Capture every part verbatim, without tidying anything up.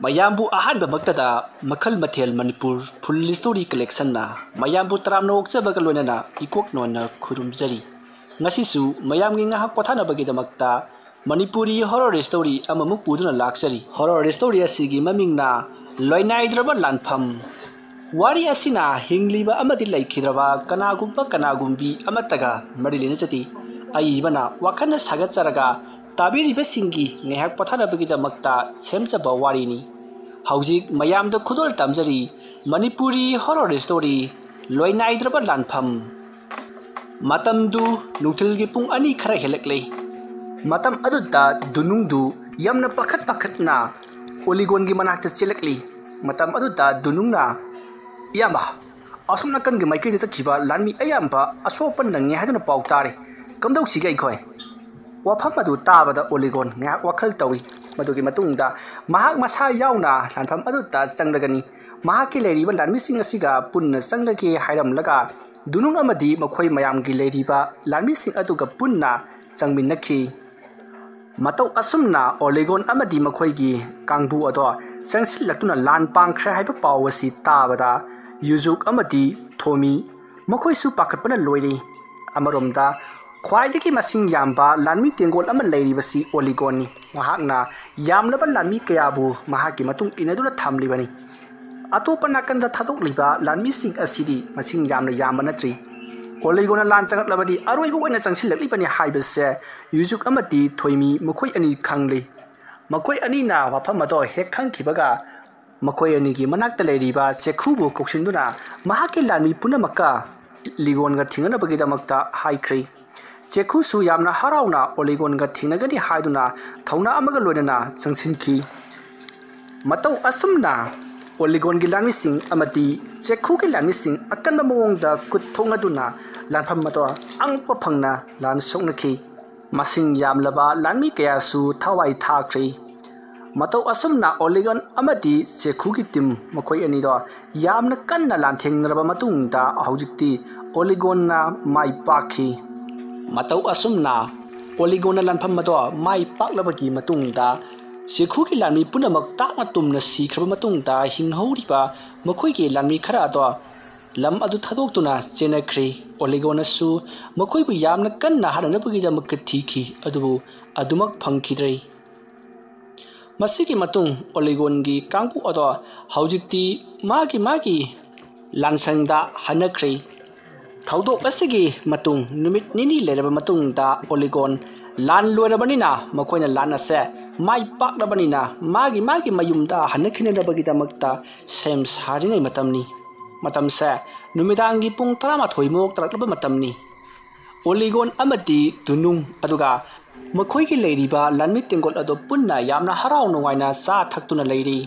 ꯃꯌꯥꯝꯕꯨ ꯑꯍꯥꯟꯕꯃꯛꯇꯗ ꯃꯈꯜ ꯃꯊꯦꯜ ꯃꯅꯤꯄꯨꯔ ꯐꯨꯜ ꯁ꯭ꯇꯣꯔꯤ ꯀꯂꯦꯛꯁꯟꯅ ꯃꯌꯥꯝꯕꯨ ꯇꯔꯥꯝꯅ ꯑꯣꯛꯆꯕꯒ ꯂꯣꯏꯅꯅ ꯏꯀꯣꯛ ꯅꯣꯟꯅ ꯈꯨꯔꯨꯝꯖꯔꯤ꯫ ꯉꯁꯤꯁꯨ ꯃꯌꯥꯝꯒꯤ ꯉꯥꯏꯍꯥꯛ ꯄꯣꯊꯥꯅꯕꯒꯤꯗꯃꯛꯇ ꯃꯅꯤꯄꯨꯔꯤ ꯍꯣꯔꯣꯔ ꯁ꯭ꯇꯣꯔꯤ ꯑꯃꯃꯨꯛ ꯄꯨꯗꯨꯅ ꯂꯥꯛꯆꯔꯤ꯫ ꯍꯣꯔꯣꯔ ꯁ꯭ꯇꯣꯔꯤ ꯑꯁꯤꯒꯤ ꯃꯃꯤꯡꯅ ꯂꯣꯏꯅꯥꯏꯗ꯭ꯔꯕ ꯂꯥꯟꯐꯝ꯫ ꯋꯥꯔꯤ ꯑꯁꯤꯅ ꯍꯤꯡꯂꯤꯕ ꯑꯃꯗꯤ ꯂꯩꯈꯤꯗ꯭ꯔꯕ ꯀꯅꯥꯒꯨꯝꯕ ꯀꯅꯥꯒꯨꯝꯕꯤ ꯑꯃꯠꯇꯒ ꯃꯔꯤ ꯂꯩꯅꯖꯗꯦ꯫ ꯑꯏꯕꯅ ꯋꯥꯈꯜꯅ ꯁꯥꯒꯠꯆꯔꯒ ꯇꯥꯕꯤꯔꯤꯕꯁꯤꯡꯒꯤ ꯉꯥꯏꯍꯥꯛ ꯄꯣꯊꯥꯅꯕꯒꯤꯗꯃꯛꯇ ꯁꯦꯝꯖꯕ ꯋꯥꯔꯤꯅꯤ꯫ ꯍꯧꯖꯤꯛ ꯃꯌꯥꯝꯗ ꯈꯨꯗꯣꯜ ꯇꯝꯖꯔꯤ ꯃꯅꯤꯄꯨꯔꯤ ꯍꯣꯔꯣꯔ ꯁ꯭ꯇꯣꯔꯤ ꯂꯣꯏꯅꯥꯏꯗ꯭ꯔꯕ ꯂꯥꯟꯐꯝ꯫ ꯃꯇꯝꯗꯨ ꯅꯨꯡꯊꯤꯜꯒꯤ ꯄꯨꯡ ꯑꯅꯤ ꯈꯔ ꯍꯦꯜꯂꯛꯂꯦ꯫ ꯃꯇꯝ ꯑꯗꯨꯗ ꯗꯨꯅꯨꯡꯗꯨ ꯌꯥꯝꯅ ꯄꯥꯈꯠ ꯄꯥꯈꯠꯅ ꯑꯣꯂꯤꯒꯣꯟꯒꯤ ꯃꯅꯥꯛꯇ ꯆꯦꯜꯂꯛꯂꯤ꯫ ꯃꯇꯝ ꯑꯗꯨꯗ ꯗꯨꯅꯨꯡꯅ, "ꯏꯌꯥꯝꯕ, ꯑꯁꯣꯝ ꯅꯥꯀꯟꯒꯤ ꯃꯥꯏꯀꯩꯗ ꯆꯠꯈꯤꯕ ꯂꯥꯟꯃꯤ ꯑꯌꯥꯝꯕ ꯑꯁꯣꯛ ꯑꯄꯟ ꯅꯪꯉꯦ ꯍꯥꯏꯗꯨꯅ ꯄꯥꯎ ꯇꯥꯔꯦ꯫ ꯀꯝꯗꯧꯁꯤꯒꯦ ꯑꯩꯈꯣꯏ?" ꯋꯥꯐꯝ ꯑꯗꯨ ꯇꯥꯕꯗ ꯑꯣꯂꯤꯒꯣꯟ ꯉꯥꯏꯍꯥꯛ ꯋꯥꯈꯜ ꯇꯧꯏ꯫ ꯃꯗꯨꯒꯤ ꯃꯇꯨꯡꯗ ꯃꯍꯥꯛ ꯃꯁꯥ ꯌꯥꯎꯅ ꯂꯥꯟꯐꯝ ꯑꯗꯨꯗ ꯆꯪꯂꯒꯅꯤ꯫ ꯃꯍꯥꯛꯀꯤ ꯂꯩꯔꯤꯕ ꯂꯥꯟꯃꯤꯁꯤꯡ ꯑꯁꯤꯒ ꯄꯨꯟꯅ ꯆꯪꯂꯒꯦ ꯍꯥꯏꯔꯝꯂꯒ ꯗꯨꯅꯨꯡ ꯑꯃꯗꯤ ꯃꯈꯣꯏ ꯃꯌꯥꯝꯒꯤ ꯂꯩꯔꯤꯕ ꯂꯥꯟꯃꯤꯁꯤꯡ ꯑꯗꯨꯒ ꯄꯨꯟꯅ ꯆꯪꯃꯤꯟꯅꯈꯤ꯫ ꯃꯇꯧ ꯑꯁꯨꯝꯅ ꯑꯣꯂꯤꯒꯣꯟ ꯑꯃꯗꯤ ꯃꯈꯣꯏꯒꯤ ꯀꯥꯡꯕꯨ ꯑꯗꯣ ꯆꯪꯁꯤꯜꯂꯛꯇꯨꯅ ꯂꯥꯟ ꯄꯥꯡꯈ꯭ꯔꯦ ꯍꯥꯏꯕ ꯄꯥꯎ ꯑꯁꯤ ꯇꯥꯕꯗ ꯌꯨꯖꯨꯛ ꯑꯃꯗꯤ ꯊꯣꯃꯤ ꯃꯈꯣꯏꯁꯨ ꯄꯥꯈꯠꯄꯅ ꯂꯣꯏꯔꯦ꯫ ꯑꯃꯔꯣꯝꯗ ꯈ꯭ꯋꯥꯏꯗꯒꯤ ꯃꯁꯤꯡ ꯌꯥꯝꯕ ꯂꯥꯟꯃꯤ ꯇꯦꯡꯒꯣꯜ ꯑꯃ ꯂꯩꯔꯤꯕꯁꯤ ꯑꯣꯂꯤꯒꯣꯟꯅꯤ꯫ ꯃꯍꯥꯛꯅ ꯌꯥꯝꯂꯕ ꯂꯥꯟꯃꯤ ꯀꯌꯥꯕꯨ ꯃꯍꯥꯛꯀꯤ ꯃꯇꯨꯡ ꯏꯟꯅꯗꯨꯅ ꯊꯝꯂꯤꯕꯅꯤ꯫ ꯑꯇꯣꯞꯄ ꯅꯥꯀꯟꯗ ꯊꯥꯗꯣꯛꯂꯤꯕ ꯂꯥꯟꯃꯤꯁꯤꯡ ꯑꯁꯤꯗꯤ ꯃꯁꯤꯡ ꯌꯥꯝꯅ ꯌꯥꯝꯕ ꯅꯠꯇ꯭ꯔꯤ꯫ ꯑꯣꯂꯤꯒꯣꯟꯅ ꯂꯥꯟ ꯆꯪꯂꯛꯂꯕꯗꯤ ꯑꯔꯣꯏꯕ ꯑꯣꯏꯅ ꯆꯪꯁꯤꯜꯂꯛꯂꯤꯕꯅꯤ ꯍꯥꯏꯕꯁꯦ ꯌꯨꯖꯨꯛ ꯑꯃꯗꯤ ꯊꯣꯏꯃꯤ ꯃꯈꯣꯏ ꯑꯅꯤ ꯈꯪꯂꯤ꯫ ꯃꯈꯣꯏ ꯑꯅꯤꯅ ꯋꯥꯐꯝ ꯑꯗꯣ ꯍꯦꯛ ꯈꯪꯈꯤꯕꯒ ꯃꯈꯣꯏ ꯑꯅꯤꯒꯤ ꯃꯅꯥꯛꯇ ꯂꯩꯔꯤꯕ ꯆꯦꯈꯨꯕꯨ ꯀꯧꯁꯤꯟꯗꯨꯅ ꯃꯍꯥꯛꯀꯤ ꯂꯥꯟꯃꯤ ꯄꯨꯝꯅꯃꯛꯀ ꯑꯣꯂꯤꯒꯣꯟꯒ ꯊꯦꯡꯅꯅꯕꯒꯤꯗꯃꯛꯇ ꯍꯥꯏꯈ꯭ꯔꯤ꯫ ꯆꯦꯈꯨꯁꯨ ꯌꯥꯝꯅ ꯍꯔꯥꯎꯅ ꯑꯣꯂꯤꯒꯣꯟꯒ ꯊꯦꯡꯅꯒꯅꯤ ꯍꯥꯏꯗꯨꯅ ꯊꯧꯅꯥ ꯑꯃꯒ ꯂꯣꯏꯅꯅ ꯆꯪꯁꯤꯟꯈꯤ꯫ ꯃꯇꯧ ꯑꯁꯨꯝꯅ ꯑꯣꯂꯤꯒꯣꯟꯒꯤ ꯂꯥꯟꯃꯤꯁꯤꯡ ꯑꯃꯗꯤ ꯆꯦꯈꯨꯒꯤ ꯂꯥꯟꯃꯤꯁꯤꯡ ꯑꯀꯟꯕ ꯃꯑꯣꯡꯗ ꯈꯨꯠ ꯊꯣꯛꯅꯗꯨꯅ ꯂꯥꯟꯐꯝ ꯑꯗꯣ ꯑꯉꯛꯄ ꯐꯪꯅ ꯂꯥꯟ ꯁꯣꯛꯅꯈꯤ꯫ ꯃꯁꯤꯡ ꯌꯥꯝꯂꯕ ꯂꯥꯟꯃꯤ ꯀꯌꯥꯁꯨ ꯊꯋꯥꯏ ꯊꯥꯈ꯭ꯔꯤ꯫ ꯃꯇꯧ ꯑꯁꯨꯝꯅ ꯑꯣꯂꯤꯒꯣꯟ ꯑꯃꯗꯤ ꯆꯦꯈꯨꯒꯤ ꯇꯤꯝ ꯃꯈꯣꯏ ꯑꯅꯤꯗꯣ ꯌꯥꯝꯅ ꯀꯟꯅ ꯂꯥꯟꯊꯦꯡꯅꯔꯕ ꯃꯇꯨꯡꯗ ꯍꯧꯖꯤꯛꯇꯤ ꯑꯣꯂꯤꯒꯣꯟꯅ ꯃꯥꯏ ꯄꯥꯛꯈꯤ꯫ ꯃꯇꯧ ꯑꯁꯨꯝꯅ ꯑꯣꯂꯤꯒꯣꯟꯅ ꯂꯥꯟꯐꯝ ꯑꯗꯣ ꯃꯥꯏ ꯄꯥꯛꯂꯕꯒꯤ ꯃꯇꯨꯡꯗ ꯆꯦꯈꯨꯒꯤ ꯂꯥꯟꯃꯤ ꯄꯨꯝꯅꯃꯛ ꯇꯥꯛꯅ ꯇꯨꯝꯅ ꯁꯤꯈ꯭ꯔꯕ ꯃꯇꯨꯡꯗ, ꯍꯤꯡꯍꯧꯔꯤꯕ ꯃꯈꯣꯏꯒꯤ ꯂꯥꯟꯃꯤ ꯈꯔ ꯑꯗꯣ ꯂꯝ ꯑꯗꯨ ꯊꯥꯗꯣꯛꯇꯨꯅ ꯆꯦꯟꯅꯈ꯭ꯔꯤ꯫ ꯑꯣꯂꯤꯒꯣꯟꯅꯁꯨ ꯃꯈꯣꯏꯕꯨ ꯌꯥꯝꯅ ꯀꯟꯅ ꯍꯥꯠꯅꯅꯕꯒꯤꯗꯃꯛꯇ ꯊꯤꯈꯤ, ꯑꯗꯨꯕꯨ ꯑꯗꯨꯃꯛ ꯐꯪꯈꯤꯗ꯭ꯔꯦ꯫ ꯃꯁꯤꯒꯤ ꯃꯇꯨꯡ ꯑꯣꯂꯤꯒꯣꯟꯒꯤ ꯀꯥꯡꯕꯨ ꯑꯗꯣ ꯍꯧꯖꯤꯛꯇꯤ ꯃꯥꯒꯤ ꯃꯥꯒꯤ ꯂꯥꯟꯁꯪꯗ ꯍꯟꯅꯈ꯭ꯔꯤ꯫ ꯊꯧꯗꯣꯛ ꯑꯁꯤꯒꯤ ꯃꯇꯨꯡ ꯅꯨꯃꯤꯠ ꯅꯤꯅꯤ ꯂꯩꯔꯕ ꯃꯇꯨꯡꯗ ꯑꯣꯂꯤꯒꯣꯟ ꯂꯥꯟ ꯂꯣꯏꯔꯕꯅꯤꯅ, ꯃꯈꯣꯏꯅ ꯂꯥꯟ ꯑꯁꯦ ꯃꯥꯏ ꯄꯥꯛꯂꯕꯅꯤꯅ, ꯃꯥꯒꯤ ꯃꯥꯒꯤ ꯃꯌꯨꯝꯗ ꯍꯟꯅꯈꯤꯅꯅꯕꯒꯤꯗꯃꯛꯇ ꯁꯦꯝ ꯁꯥꯔꯤꯉꯩ ꯃꯇꯝꯅꯤ꯫ ꯃꯇꯝꯁꯦ ꯅꯨꯃꯤꯗꯥꯡꯒꯤ ꯄꯨꯡ ꯇꯔꯥꯃꯥꯊꯣꯏ ꯃꯨꯛ ꯇꯥꯔꯛꯂꯕ ꯃꯇꯝꯅꯤ꯫ ꯑꯣꯂꯤꯒꯣꯟ ꯑꯃꯗꯤ ꯗꯨꯅꯨꯡ, ꯑꯗꯨꯒ ꯃꯈꯣꯏꯒꯤ ꯂꯩꯔꯤꯕ ꯂꯥꯟꯃꯤ ꯇꯦꯡꯒꯣꯠ ꯑꯗꯨ ꯄꯨꯟꯅ ꯌꯥꯝꯅ ꯍꯔꯥꯎ ꯅꯨꯡꯉꯥꯏꯅ ꯆꯥ ꯊꯛꯇꯨꯅ ꯂꯩꯔꯤ꯫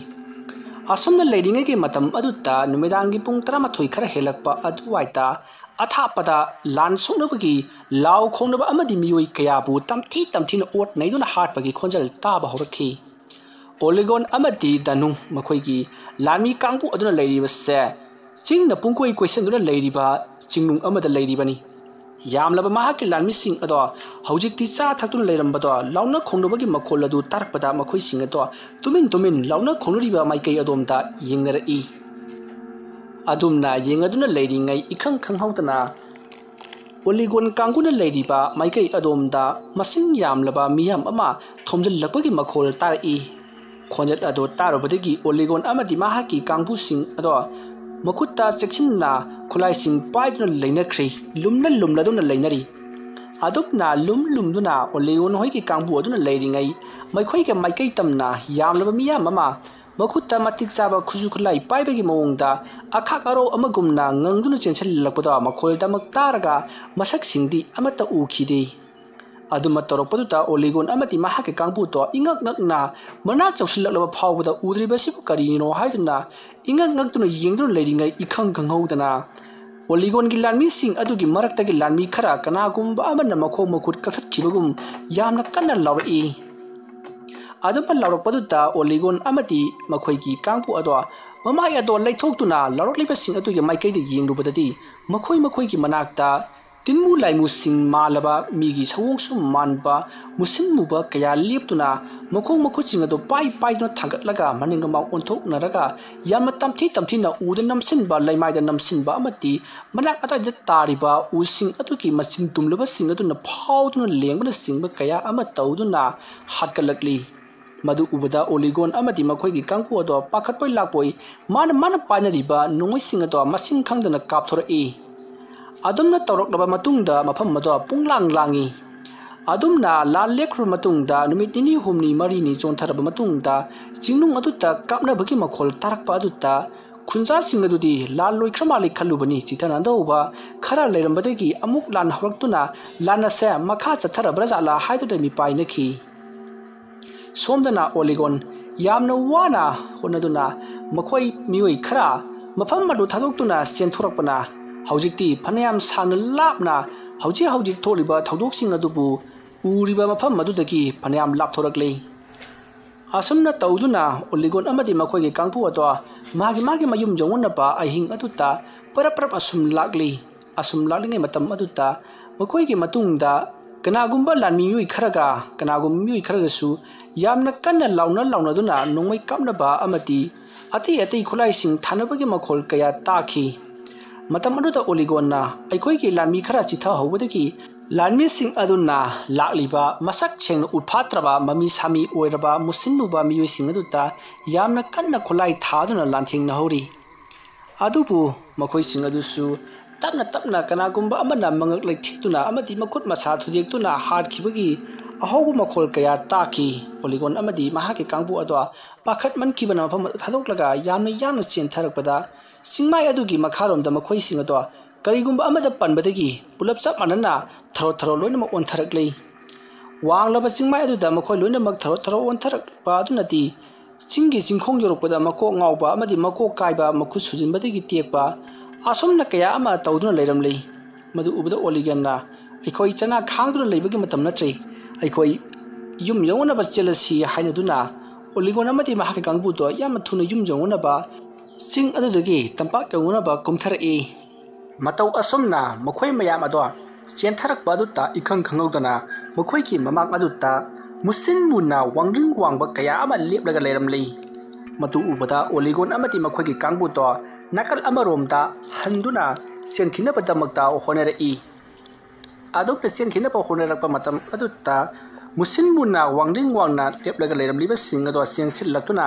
ꯑꯁꯨꯝꯅ ꯂꯩꯔꯤꯉꯩꯒꯤ ꯃꯇꯝ ꯑꯗꯨꯗ ꯅꯨꯃꯤꯗꯥꯡꯒꯤ ꯄꯨꯡ ꯇꯔꯥꯃꯥꯊꯣꯏ ꯈꯔ ꯍꯦꯜꯂꯛꯄ ꯑꯗꯨꯋꯥꯏꯗ ꯑꯊꯥꯞꯄꯗ ꯂꯥꯟ ꯁꯣꯛꯅꯕꯒꯤ ꯂꯥꯎ ꯈꯣꯡꯅꯕ ꯑꯃꯗꯤ ꯃꯤꯑꯣꯏ ꯀꯌꯥꯕꯨ ꯇꯝꯊꯤ ꯇꯝꯊꯤꯅ ꯑꯣꯠ ꯅꯩꯗꯨꯅ ꯍꯥꯠꯄꯒꯤ ꯈꯣꯟꯖꯦꯜ ꯇꯥꯕ ꯍꯧꯔꯛꯈꯤ꯫ ꯑꯣꯂꯤꯒꯣꯟ ꯑꯃꯗꯤ ꯗꯅꯨꯡ, ꯃꯈꯣꯏꯒꯤ ꯂꯥꯟꯃꯤ ꯀꯥꯡꯕꯨ ꯑꯗꯨꯅ ꯂꯩꯔꯤꯕꯁꯦ ꯆꯤꯡꯅ ꯄꯨꯡꯀꯣꯏ ꯀꯣꯏꯁꯤꯟꯗꯨꯅ ꯂꯩꯔꯤꯕ ꯆꯤꯡꯅꯨꯡ ꯑꯃꯗ ꯂꯩꯔꯤꯕꯅꯤ꯫ ꯌꯥꯝꯂꯕ ꯃꯍꯥꯛꯀꯤ ꯂꯥꯟꯃꯤꯁꯤꯡ ꯑꯗꯣ ꯍꯧꯖꯤꯛꯇꯤ ꯆꯥ ꯊꯛꯇꯨꯅ ꯂꯩꯔꯝꯕꯗꯣ ꯂꯥꯎꯅ ꯈꯣꯡꯅꯕꯒꯤ ꯃꯈꯣꯜ ꯑꯗꯨ ꯇꯥꯔꯛꯄꯗ, ꯃꯈꯣꯏꯁꯤꯡ ꯑꯗꯣ ꯇꯨꯃꯤꯟ ꯇꯨꯃꯤꯟ ꯂꯥꯎꯅ ꯈꯣꯡꯅꯔꯤꯕ ꯃꯥꯏꯀꯩ ꯑꯗꯣꯝꯗ ꯌꯦꯡꯅꯔꯛꯏ꯫ ꯑꯗꯨꯝꯅ ꯌꯦꯡꯉꯗꯨꯅ ꯂꯩꯔꯤꯉꯩ, ꯏꯈꯪ ꯈꯪꯍꯧꯗꯅ ꯑꯣꯂꯤꯒꯣꯟ ꯀꯥꯡꯕꯨꯅ ꯂꯩꯔꯤꯕ ꯃꯥꯏꯀꯩ ꯑꯗꯣꯝꯗ ꯃꯁꯤꯡ ꯌꯥꯝꯂꯕ ꯃꯤꯌꯥꯝ ꯑꯃ ꯊꯣꯝꯖꯤꯜꯂꯛꯄꯒꯤ ꯃꯈꯣꯜ ꯇꯥꯔꯛꯏ꯫ ꯈꯣꯟꯖꯦꯜ ꯑꯗꯨ ꯇꯥꯔꯨꯕꯗꯒꯤ ꯑꯣꯂꯤꯒꯣꯟ ꯑꯃꯗꯤ ꯃꯍꯥꯛꯀꯤ ꯀꯥꯡꯕꯨꯁꯤꯡ ꯑꯗꯣ ꯃꯈꯨꯠꯇ ꯆꯦꯛꯁꯤꯟꯅ ꯈꯨꯠꯂꯥꯏꯁꯤꯡ ꯄꯥꯏꯗꯨꯅ ꯂꯩꯅꯈ꯭ꯔꯤ, ꯂꯨꯝꯅ ꯂꯨꯝꯅꯗꯨꯅ ꯂꯩꯅꯔꯤ꯫ ꯑꯗꯨꯝꯅ ꯂꯨꯝ ꯂꯨꯝꯗꯨꯅ ꯑꯣꯂꯤꯒꯣꯟ ꯍꯣꯏꯒꯤ ꯀꯥꯡꯕꯨ ꯑꯗꯨꯅ ꯂꯩꯔꯤꯉꯩ, ꯃꯈꯣꯏꯒ ꯃꯥꯏꯀꯩ ꯇꯝꯅ ꯌꯥꯝꯂꯕ ꯃꯤꯌꯥꯝ ꯑꯃ ꯃꯈꯨꯠꯇ ꯃꯇꯤꯛ ꯆꯥꯕ ꯈꯨꯠꯁꯨ ꯈꯨꯠꯂꯥꯏ ꯄꯥꯏꯕꯒꯤ ꯃꯑꯣꯡꯗ ꯑꯈꯥꯛ ꯑꯔꯧ ꯑꯃꯒꯨꯝꯅ ꯉꯪꯗꯨꯅ ꯆꯦꯟꯁꯤꯜꯂꯛꯄꯗꯣ ꯃꯈꯣꯜꯗꯃꯛ ꯇꯥꯔꯒ ꯃꯁꯛꯁꯤꯡꯗꯤ ꯑꯃꯠꯇ ꯎꯈꯤꯗꯦ꯫ ꯑꯗꯨꯃ ꯇꯧꯔꯛꯄꯗꯨꯗ ꯑꯣꯂꯤꯒꯣꯟ ꯑꯃꯗꯤ ꯃꯍꯥꯛꯀꯤ ꯀꯥꯡꯕꯨꯗꯣ ꯏꯉꯛ ꯉꯛꯅ ꯃꯅꯥꯛ ꯌꯧꯁꯤꯜꯂꯛꯂꯕ ꯐꯥꯎꯕꯗ ꯎꯗ꯭ꯔꯤꯕꯁꯤꯕꯨ ꯀꯔꯤꯅꯣ ꯍꯥꯏꯗꯨꯅ ꯏꯉꯛ ꯉꯛꯇꯨꯅ ꯌꯦꯡꯗꯨꯅ ꯂꯩꯔꯤꯉꯩ, ꯏꯈꯪ ꯈꯪꯍꯧꯗꯅ ꯑꯣꯂꯤꯒꯣꯟꯒꯤ ꯂꯥꯟꯃꯤꯁꯤꯡ ꯑꯗꯨꯒꯤ ꯃꯔꯛꯇꯒꯤ ꯂꯥꯟꯃꯤ ꯈꯔ ꯀꯅꯥꯒꯨꯝꯕ ꯑꯃꯅ ꯃꯈꯣꯡ ꯃꯈꯨꯠ ꯀꯛꯊꯠꯈꯤꯕꯒꯨꯝ ꯌꯥꯝꯅ ꯀꯟꯅ ꯂꯥꯎꯔꯛꯏ꯫ ꯑꯗꯨꯝꯅ ꯂꯥꯎꯔꯛꯄꯗꯨꯗ ꯑꯣꯂꯤꯒꯣꯟ ꯑꯃꯗꯤ ꯃꯈꯣꯏꯒꯤ ꯀꯥꯡꯕꯨ ꯑꯗꯣ ꯃꯃꯥꯏ ꯑꯗꯣ ꯂꯩꯊꯣꯛꯇꯨꯅ ꯂꯥꯎꯔꯛꯂꯤꯕꯁꯤꯡ ꯑꯗꯨꯒꯤ ꯃꯥꯏꯀꯩꯗ ꯌꯦꯡꯂꯨꯕꯗꯗꯤ, ꯃꯈꯣꯏ ꯃꯈꯣꯏꯒꯤ ꯃꯅꯥꯛꯇ ꯇꯤꯟꯃꯨ ꯂꯥꯏꯃꯨꯁꯤꯡ ꯃꯥꯜꯂꯕ, ꯃꯤꯒꯤ ꯁꯑꯣꯡꯁꯨ ꯃꯥꯟꯕ ꯃꯨꯁꯤꯟ ꯃꯨꯕ ꯀꯌꯥ ꯂꯦꯞꯇꯨꯅ ꯃꯈꯣꯡ ꯃꯈꯨꯠꯁꯤꯡ ꯑꯗꯨ ꯄꯥꯏ ꯄꯥꯏꯗꯨꯅ ꯊꯥꯡꯒꯠꯂꯒ ꯃꯅꯤꯡ ꯃꯃꯥꯡ ꯑꯣꯟꯊꯣꯛꯅꯔꯒ ꯌꯥꯝꯅ ꯇꯝꯊꯤ ꯇꯝꯊꯤꯅ ꯎꯗ ꯅꯝꯁꯤꯟꯕ, ꯂꯩꯃꯥꯏꯗ ꯅꯝꯁꯤꯟꯕ ꯑꯃꯗꯤ ꯃꯅꯥꯛ ꯑꯗꯥꯏꯗ ꯇꯥꯔꯤꯕ ꯎꯁꯤꯡ ꯑꯗꯨꯒꯤ ꯃꯆꯤꯟ ꯇꯨꯝꯂꯕꯁꯤꯡ ꯑꯗꯨꯅ ꯐꯥꯎꯗꯨꯅ ꯂꯦꯡꯕꯅꯆꯤꯡꯕ ꯀꯌꯥ ꯑꯃ ꯇꯧꯗꯨꯅ ꯍꯥꯠꯀꯠꯂꯛꯂꯤ꯫ ꯃꯗꯨ ꯎꯕꯗ ꯑꯣꯂꯤꯒꯣꯟ ꯑꯃꯗꯤ ꯃꯈꯣꯏꯒꯤ ꯀꯥꯡꯕꯨ ꯑꯗꯣ ꯄꯥꯈꯠꯄꯣꯏ ꯂꯥꯛꯄꯣꯏ ꯃꯥꯅ ꯃꯥꯅ ꯄꯥꯏꯅꯔꯤꯕ ꯅꯣꯡꯃꯩꯁꯤꯡ ꯑꯗꯣ ꯃꯁꯤꯡ ꯈꯪꯗꯅ ꯀꯥꯞꯊꯣꯔꯛꯏ꯫ ꯑꯗꯨꯝꯅ ꯇꯧꯔꯛꯂꯕ ꯃꯇꯨꯡꯗ ꯃꯐꯝ ꯑꯗꯣ ꯄꯨꯡꯂꯥꯡ ꯂꯥꯡꯏ꯫ ꯑꯗꯨꯝꯅ ꯂꯥꯟ ꯂꯦꯞꯈ꯭ꯔꯕ ꯃꯇꯨꯡꯗ ꯅꯨꯃꯤꯠ ꯅꯤꯅꯤ ꯍꯨꯝꯅꯤ ꯃꯔꯤꯅꯤ ꯆꯣꯟꯊꯔꯕ ꯃꯇꯨꯡꯗ ꯆꯤꯡꯅꯨꯡ ꯑꯗꯨꯗ ꯀꯥꯞꯅꯕꯒꯤ ꯃꯈꯣꯜ ꯇꯥꯔꯛꯄ ꯑꯗꯨꯗ ꯈꯨꯟꯖꯥꯁꯤꯡ ꯑꯗꯨꯗꯤ ꯂꯥꯟ ꯂꯣꯏꯈ꯭ꯔ ꯃꯥꯜꯂꯦ ꯈꯜꯂꯨꯕꯅꯤ꯫ ꯆꯤꯊꯅꯗꯧꯕ ꯈꯔ ꯂꯩꯔꯝꯕꯗꯒꯤ ꯑꯃꯨꯛ ꯂꯥꯟ ꯍꯧꯔꯛꯇꯨꯅ ꯂꯥꯟ ꯑꯁꯦ ꯃꯈꯥ ꯆꯠꯊꯔꯕ꯭ꯔꯥ ꯖꯥꯠꯂꯥ ꯍꯥꯏꯗꯨꯅ ꯃꯤꯄꯥꯏꯅꯈꯤ꯫ ꯁꯣꯝꯗꯅ ꯑꯣꯂꯤꯒꯣꯟ ꯌꯥꯝꯅ ꯋꯥꯅ ꯍꯣꯠꯅꯗꯨꯅ ꯃꯈꯣꯏ ꯃꯤꯑꯣꯏ ꯈꯔ ꯃꯐꯝ ꯑꯗꯨ ꯊꯥꯗꯣꯛꯇꯨꯅ ꯆꯦꯟꯊꯣꯔꯛꯄꯅ ꯍꯧꯖꯤꯛꯇꯤ ꯐꯅꯌꯥꯝ ꯁꯥꯡꯅ ꯂꯥꯞꯅ ꯍꯧꯖꯤꯛ ꯍꯧꯖꯤꯛ ꯊꯣꯛꯂꯤꯕ ꯊꯧꯗꯣꯛꯁꯤꯡ ꯑꯗꯨꯕꯨ ꯎꯔꯤꯕ ꯃꯐꯝ ꯑꯗꯨꯗꯒꯤ ꯐꯅꯌꯥꯝ ꯂꯥꯞꯊꯣꯔꯛꯂꯤ꯫ ꯑꯁꯨꯝꯅ ꯇꯧꯗꯨꯅ ꯑꯣꯂꯤꯒꯣꯟ ꯑꯃꯗꯤ ꯃꯈꯣꯏꯒꯤ ꯀꯥꯡꯕꯨ ꯑꯗꯣ ꯃꯥꯒꯤ ꯃꯥꯒꯤ ꯃꯌꯨꯝ ꯌꯧꯅꯅꯕ ꯑꯍꯤꯡ ꯑꯗꯨꯗ ꯄꯔꯞ ꯄꯔꯞ ꯑꯁꯨꯝ ꯂꯥꯛꯂꯤ꯫ ꯑꯁꯨꯝ ꯂꯥꯛꯂꯤꯉꯩ ꯃꯇꯝ ꯑꯗꯨꯗ ꯃꯈꯣꯏꯒꯤ ꯃꯇꯨꯡꯗ ꯀꯅꯥꯒꯨꯝꯕ ꯂꯥꯟꯃꯤ ꯃꯤꯑꯣꯏ ꯈꯔꯒ ꯀꯅꯥꯒꯨꯝꯕ ꯃꯤꯑꯣꯏ ꯈꯔꯒꯁꯨ ꯌꯥꯝꯅ ꯀꯟꯅ ꯂꯥꯎꯅ ꯂꯥꯎꯅꯗꯨꯅ ꯅꯣꯡꯃꯩ ꯀꯥꯞꯅꯕ ꯑꯃꯗꯤ ꯑꯇꯩ ꯑꯇꯩ ꯈꯨꯠꯂꯥꯏꯁꯤꯡ ꯊꯥꯅꯕꯒꯤ ꯃꯈꯣꯜ ꯀꯌꯥ ꯇꯥꯈꯤ꯫ ꯃꯇꯝ ꯑꯗꯨꯗ ꯑꯣꯂꯤꯒꯣꯟꯅ ꯑꯩꯈꯣꯏꯒꯤ ꯂꯥꯟꯃꯤ ꯈꯔ ꯆꯤꯊꯍꯧꯕꯗꯒꯤ ꯂꯥꯟꯃꯤꯁꯤꯡ ꯑꯗꯨꯅ ꯂꯥꯛꯂꯤꯕ ꯃꯁꯛ ꯁꯦꯡꯅ ꯎꯠꯐꯥꯠꯇ꯭ꯔꯕ ꯃꯃꯤ ꯁꯥꯃꯤ ꯑꯣꯏꯔꯕ ꯃꯨꯁꯤꯟ ꯃꯨꯕ ꯃꯤꯑꯣꯏꯁꯤꯡ ꯑꯗꯨꯗ ꯌꯥꯝꯅ ꯀꯟꯅ ꯈꯨꯠꯂꯥꯏ ꯊꯥꯗꯨꯅ ꯂꯥꯟꯊꯦꯡꯅꯍꯧꯔꯤ꯫ ꯑꯗꯨꯕꯨ ꯃꯈꯣꯏꯁꯤꯡ ꯑꯗꯨꯁꯨ ꯇꯞꯅ ꯇꯞꯅ ꯀꯅꯥꯒꯨꯝꯕ ꯑꯃꯅ ꯃꯉꯛ ꯂꯩꯊꯦꯛꯇꯨꯅ ꯑꯃꯗꯤ ꯃꯈꯨꯠ ꯃꯁꯥ ꯊꯨꯗꯦꯛꯇꯨꯅ ꯍꯥꯠꯈꯤꯕꯒꯤ ꯑꯍꯧꯕ ꯃꯈꯣꯜ ꯀꯌꯥ ꯇꯥꯈꯤ꯫ ꯑꯣꯂꯤꯒꯣꯟ ꯑꯃꯗꯤ ꯃꯍꯥꯛꯀꯤ ꯀꯥꯡꯕꯨ ꯑꯗꯣ ꯄꯥꯈꯠꯃꯟꯈꯤꯕꯅ ꯃꯐꯝ ꯑꯗꯨ ꯊꯥꯗꯣꯛꯂꯒ ꯌꯥꯝꯅ ꯌꯥꯡꯅ ꯆꯦꯟꯊꯔꯛꯄꯗ ꯆꯤꯡꯃꯥꯏ ꯑꯗꯨꯒꯤ ꯃꯈꯥꯔꯣꯝꯗ ꯃꯈꯣꯏꯁꯤꯡ ꯑꯗꯣ ꯀꯔꯤꯒꯨꯝꯕ ꯑꯃꯗ ꯄꯟꯕꯗꯒꯤ ꯄꯨꯂꯞ ꯆꯞ ꯃꯥꯟꯅꯅ ꯊꯔꯣ ꯊꯔꯣ ꯂꯣꯏꯅꯃꯛ ꯑꯣꯟꯊꯔꯛꯂꯤ꯫ ꯋꯥꯡꯂꯕ ꯆꯤꯡꯃꯥꯏ ꯑꯗꯨꯗ ꯃꯈꯣꯏ ꯂꯣꯏꯅꯃꯛ ꯊꯔꯣ ꯊꯔꯣ ꯑꯣꯟꯊꯔꯛꯄ ꯑꯗꯨꯅꯗꯤ ꯆꯤꯡꯒꯤ ꯆꯤꯡꯈꯣꯡ ꯌꯧꯔꯛꯄꯗ ꯃꯀꯣꯛ ꯉꯥꯎꯕ ꯑꯃꯗꯤ ꯃꯀꯣꯛ ꯀꯥꯏꯕ, ꯃꯈꯨꯠ ꯁꯨꯖꯤꯟꯕꯗꯒꯤ ꯇꯦꯛꯄ ꯑꯁꯨꯝꯅ ꯀꯌꯥ ꯑꯃ ꯇꯧꯗꯨꯅ ꯂꯩꯔꯝꯂꯤ꯫ ꯃꯗꯨ ꯎꯕꯗ ꯑꯣꯂꯤꯒꯟꯅ, "ꯑꯩꯈꯣꯏ ꯆꯅꯥ ꯈꯥꯡꯗꯨꯅ ꯂꯩꯕꯒꯤ ꯃꯇꯝ ꯅꯠꯇ꯭ꯔꯦ꯫ ꯑꯩꯈꯣꯏ ꯌꯨꯝ ꯌꯧꯅꯅꯕ ꯆꯦꯜꯂꯁꯤ" ꯍꯥꯏꯅꯗꯨꯅ ꯑꯣꯂꯤꯒꯣꯟ ꯑꯃꯗꯤ ꯃꯍꯥꯛꯀꯤ ꯀꯥꯡꯕꯨꯗꯣ ꯌꯥꯝꯅ ꯊꯨꯅ ꯌꯨꯝ ꯌꯧꯅꯅꯕ ꯆꯤꯡ ꯑꯗꯨꯗꯒꯤ ꯇꯝꯄꯥꯛ ꯌꯧꯅꯅꯕ ꯀꯨꯝꯊꯔꯛꯏ꯫ ꯃꯇꯧ ꯑꯁꯨꯝꯅ ꯃꯈꯣꯏ ꯃꯌꯥꯝ ꯑꯗꯣ ꯆꯦꯟꯊꯔꯛꯄ ꯑꯗꯨꯗ ꯏꯈꯪ ꯈꯪꯍꯧꯗꯅ ꯃꯈꯣꯏꯒꯤ ꯃꯃꯥꯡ ꯑꯗꯨꯗ ꯃꯨꯁꯤꯟ ꯃꯨꯅ ꯋꯥꯡꯗ꯭ꯔꯤꯡ ꯋꯥꯡꯕ ꯀꯌꯥ ꯑꯃ ꯂꯦꯞꯂꯒ ꯂꯩꯔꯝꯂꯤ꯫ ꯃꯗꯨ ꯎꯕꯗ ꯑꯣꯂꯤꯒꯣꯟ ꯑꯃꯗꯤ ꯃꯈꯣꯏꯒꯤ ꯀꯥꯡꯕꯨꯗꯣ ꯅꯥꯀꯜ ꯑꯃꯔꯣꯝꯗ ꯍꯟꯗꯨꯅ ꯆꯦꯟꯈꯤꯅꯕꯗꯃꯛꯇ ꯍꯣꯠꯅꯔꯛꯏ꯫ ꯑꯗꯨꯝꯅ ꯆꯦꯟꯈꯤꯅꯕ ꯍꯣꯠꯅꯔꯛꯄ ꯃꯇꯝ ꯑꯗꯨꯗ ꯃꯨꯁꯤꯟ ꯃꯨꯅ ꯋꯥꯡꯗ꯭ꯔꯤꯡ ꯋꯥꯡꯅ ꯂꯦꯞꯂꯒ ꯂꯩꯔꯝꯂꯤꯕꯁꯤꯡ ꯑꯗꯣ ꯆꯦꯟꯁꯤꯜꯂꯛꯇꯨꯅ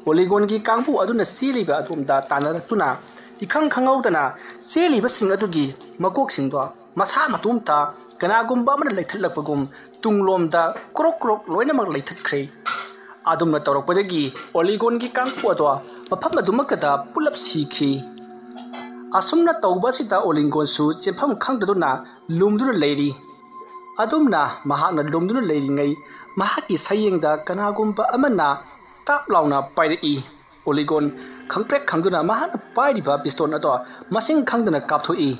ꯑꯣꯂꯤꯒꯣꯟꯒꯤ ꯀꯥꯡꯕꯨ ꯑꯗꯨꯅ ꯆꯦꯜꯂꯤꯕ ꯑꯗꯣꯝꯗ ꯇꯥꯟꯅꯔꯛꯇꯨꯅ ꯏꯈꯪ ꯈꯪꯍꯧꯗꯅ ꯆꯦꯜꯂꯤꯕꯁꯤꯡ ꯑꯗꯨꯒꯤ ꯃꯀꯣꯛꯁꯤꯡꯗꯣ ꯃꯁꯥ ꯃꯇꯣꯝꯇ ꯀꯅꯥꯒꯨꯝꯕ ꯑꯃꯅ ꯂꯩꯊꯠꯂꯛꯄꯒꯨꯝ ꯇꯨꯡꯂꯣꯝꯗ ꯀ꯭ꯔꯣꯛ ꯀ꯭ꯔꯣꯛ ꯂꯣꯏꯅꯃꯛ ꯂꯩꯊꯠꯈ꯭ꯔꯦ꯫ ꯑꯗꯨꯝꯅ ꯇꯧꯔꯛꯄꯗꯒꯤ ꯑꯣꯂꯤꯒꯣꯟꯒꯤ ꯀꯥꯡꯕꯨ ꯑꯗꯣ ꯃꯐꯝ ꯑꯗꯨꯃꯛꯇꯗ ꯄꯨꯂꯞ ꯁꯤꯈꯤ꯫ ꯑꯁꯨꯝꯅ ꯇꯧꯕ ꯑꯁꯤꯗ ꯑꯣꯂꯤꯒꯣꯟꯁꯨ ꯆꯦꯟꯐꯝ ꯈꯪꯗꯗꯨꯅ ꯂꯨꯝꯗꯨꯅ ꯂꯩꯔꯤ꯫ ꯑꯗꯨꯝꯅ ꯃꯍꯥꯛꯅ ꯂꯨꯝꯗꯨꯅ ꯂꯩꯔꯤꯉꯩ ꯃꯍꯥꯛꯀꯤ ꯁꯌꯦꯡꯗ ꯀꯅꯥꯒꯨꯝꯕ ꯑꯃꯅ ꯇꯥꯞ ꯂꯥꯎꯅ ꯄꯥꯏꯔꯛꯏ꯫ ꯑꯣꯂꯤꯒꯣꯟ ꯈꯪꯄ꯭ꯔꯦꯛ ꯈꯪꯗꯨꯅ ꯃꯍꯥꯛꯅ ꯄꯥꯏꯔꯤꯕ ꯄꯤꯁꯇꯣꯟ ꯑꯗꯣ ꯃꯁꯤꯡ ꯈꯪꯗꯅ ꯀꯥꯞꯊꯣꯛꯏ꯫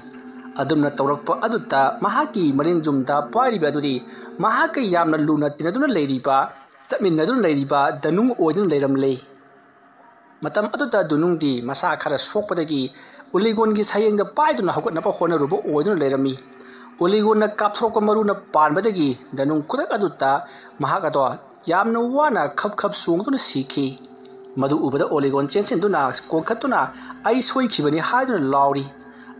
ꯑꯗꯨꯝꯅ ꯇꯧꯔꯛꯄ ꯑꯗꯨꯗ ꯃꯍꯥꯛꯀꯤ ꯃꯔꯦꯡꯖꯨꯝꯗ ꯄꯥꯏꯔꯤꯕ ꯑꯗꯨꯗꯤ ꯃꯍꯥꯛꯀ ꯌꯥꯝꯅ ꯂꯨꯅ ꯇꯤꯟꯅꯗꯨꯅ ꯂꯩꯔꯤꯕ, ꯆꯠꯃꯤꯟꯅꯗꯨꯅ ꯂꯩꯔꯤꯕ ꯗꯅꯨꯡ ꯑꯣꯏꯗꯨꯅ ꯂꯩꯔꯝꯂꯦ꯫ ꯃꯇꯝ ꯑꯗꯨꯗ ꯗꯨꯅꯨꯡꯗꯤ ꯃꯁꯥ ꯈꯔ ꯁꯣꯛꯄꯗꯒꯤ ꯑꯣꯂꯤꯒꯣꯟꯒꯤ ꯁꯌꯦꯡꯗ ꯄꯥꯏꯗꯨꯅ ꯍꯧꯒꯠꯅꯕ ꯍꯣꯠꯅꯔꯨꯕ ꯑꯣꯏꯗꯨꯅ ꯂꯩꯔꯝꯃꯤ꯫ ꯑꯣꯂꯤꯒꯣꯟꯅ ꯀꯥꯞꯊꯣꯔꯛꯄ ꯃꯔꯨꯅ ꯄꯥꯟꯕꯗꯒꯤ ꯗꯅꯨꯡ ꯈꯨꯗꯛ ꯑꯗꯨꯗ ꯃꯍꯥꯛ ꯑꯗꯣ ꯌꯥꯝꯅ ꯋꯥꯅ ꯈꯞ ꯈꯞ ꯆꯣꯡꯗꯨꯅ ꯁꯤꯈꯤ꯫ ꯃꯗꯨ ꯎꯕꯗ ꯑꯣꯂꯤꯒꯣꯟ ꯆꯦꯟꯁꯤꯟꯗꯨꯅ ꯀꯣꯟꯈꯠꯇꯨꯅ "ꯑꯩ ꯁꯣꯏꯈꯤꯕꯅꯤ" ꯍꯥꯏꯗꯨꯅ ꯂꯥꯎꯔꯤ꯫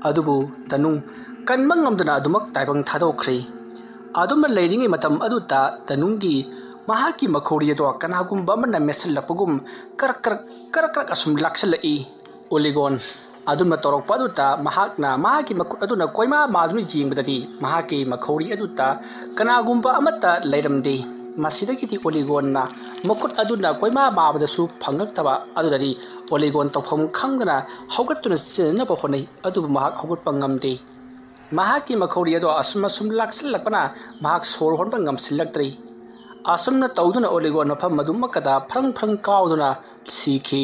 ꯑꯗꯨꯕꯨ ꯗꯅꯨꯡ ꯀꯟꯕ ꯉꯝꯗꯅ ꯑꯗꯨꯃꯛ ꯇꯥꯏꯕꯪ ꯊꯥꯗꯣꯛꯈ꯭ꯔꯦ꯫ ꯑꯗꯨꯝꯅ ꯂꯩꯔꯤꯉꯩ ꯃꯇꯝ ꯑꯗꯨꯗ ꯗꯅꯨꯡꯒꯤ ꯃꯍꯥꯛꯀꯤ ꯃꯈꯧꯔꯤ ꯑꯗꯣ ꯀꯅꯥꯒꯨꯝꯕ ꯑꯃꯅ ꯃꯦꯠꯁꯤꯜꯂꯛꯄꯒꯨꯝ ꯀꯔꯛ ꯀꯔꯛ ꯀꯔꯛ ꯀꯔꯛ ꯑꯁꯨꯝ ꯂꯥꯛꯁꯤꯜꯂꯛꯏ꯫ ꯑꯣꯂꯤꯒꯣꯟ ꯑꯗꯨꯝꯅ ꯇꯧꯔꯛꯄ ꯑꯗꯨꯗ ꯃꯍꯥꯛꯅ ꯃꯍꯥꯛꯀꯤ ꯃꯈꯨꯠ ꯑꯗꯨꯅ ꯀꯣꯏꯃꯥ ꯃꯥꯗꯨꯅ ꯌꯦꯡꯕꯗꯗꯤ ꯃꯍꯥꯛꯀꯤ ꯃꯈꯧꯔꯤ ꯑꯗꯨꯗ ꯀꯅꯥꯒꯨꯝꯕ ꯑꯃꯠꯇ ꯂꯩꯔꯝꯗꯦ꯫ ꯃꯁꯤꯗꯒꯤꯗꯤ ꯑꯣꯂꯤꯒꯣꯟꯅ ꯃꯈꯨꯠ ꯑꯗꯨꯅ ꯀꯣꯏꯃꯥ ꯃꯥꯕꯗꯁꯨ ꯐꯪꯂꯛꯇꯕ ꯑꯗꯨꯗꯗꯤ ꯑꯣꯂꯤꯒꯣꯟ ꯇꯧꯐꯝ ꯈꯪꯗꯅ ꯍꯧꯒꯠꯇꯨꯅ ꯆꯦꯟꯅꯕ ꯍꯣꯠꯅꯩ, ꯑꯗꯨꯕꯨ ꯃꯍꯥꯛ ꯍꯧꯒꯠꯄ ꯉꯝꯗꯦ꯫ ꯃꯍꯥꯛꯀꯤ ꯃꯈꯧꯔꯤ ꯑꯗꯣ ꯑꯁꯨꯝ ꯑꯁꯨꯝ ꯂꯥꯛꯁꯤꯜꯂꯛꯄꯅ ꯃꯍꯥꯛ ꯁꯣꯔ ꯍꯣꯟꯕ ꯉꯝꯁꯤꯜꯂꯛꯇ꯭ꯔꯦ꯫ ꯑꯁꯨꯝꯅ ꯇꯧꯗꯨꯅ ꯑꯣꯂꯤꯒꯣꯟ ꯃꯐꯝ ꯑꯗꯨꯃꯛꯀꯗ ꯐ꯭ꯔꯪ ꯐ꯭ꯔꯪ ꯀꯥꯎꯗꯨꯅ ꯁꯤꯈꯤ꯫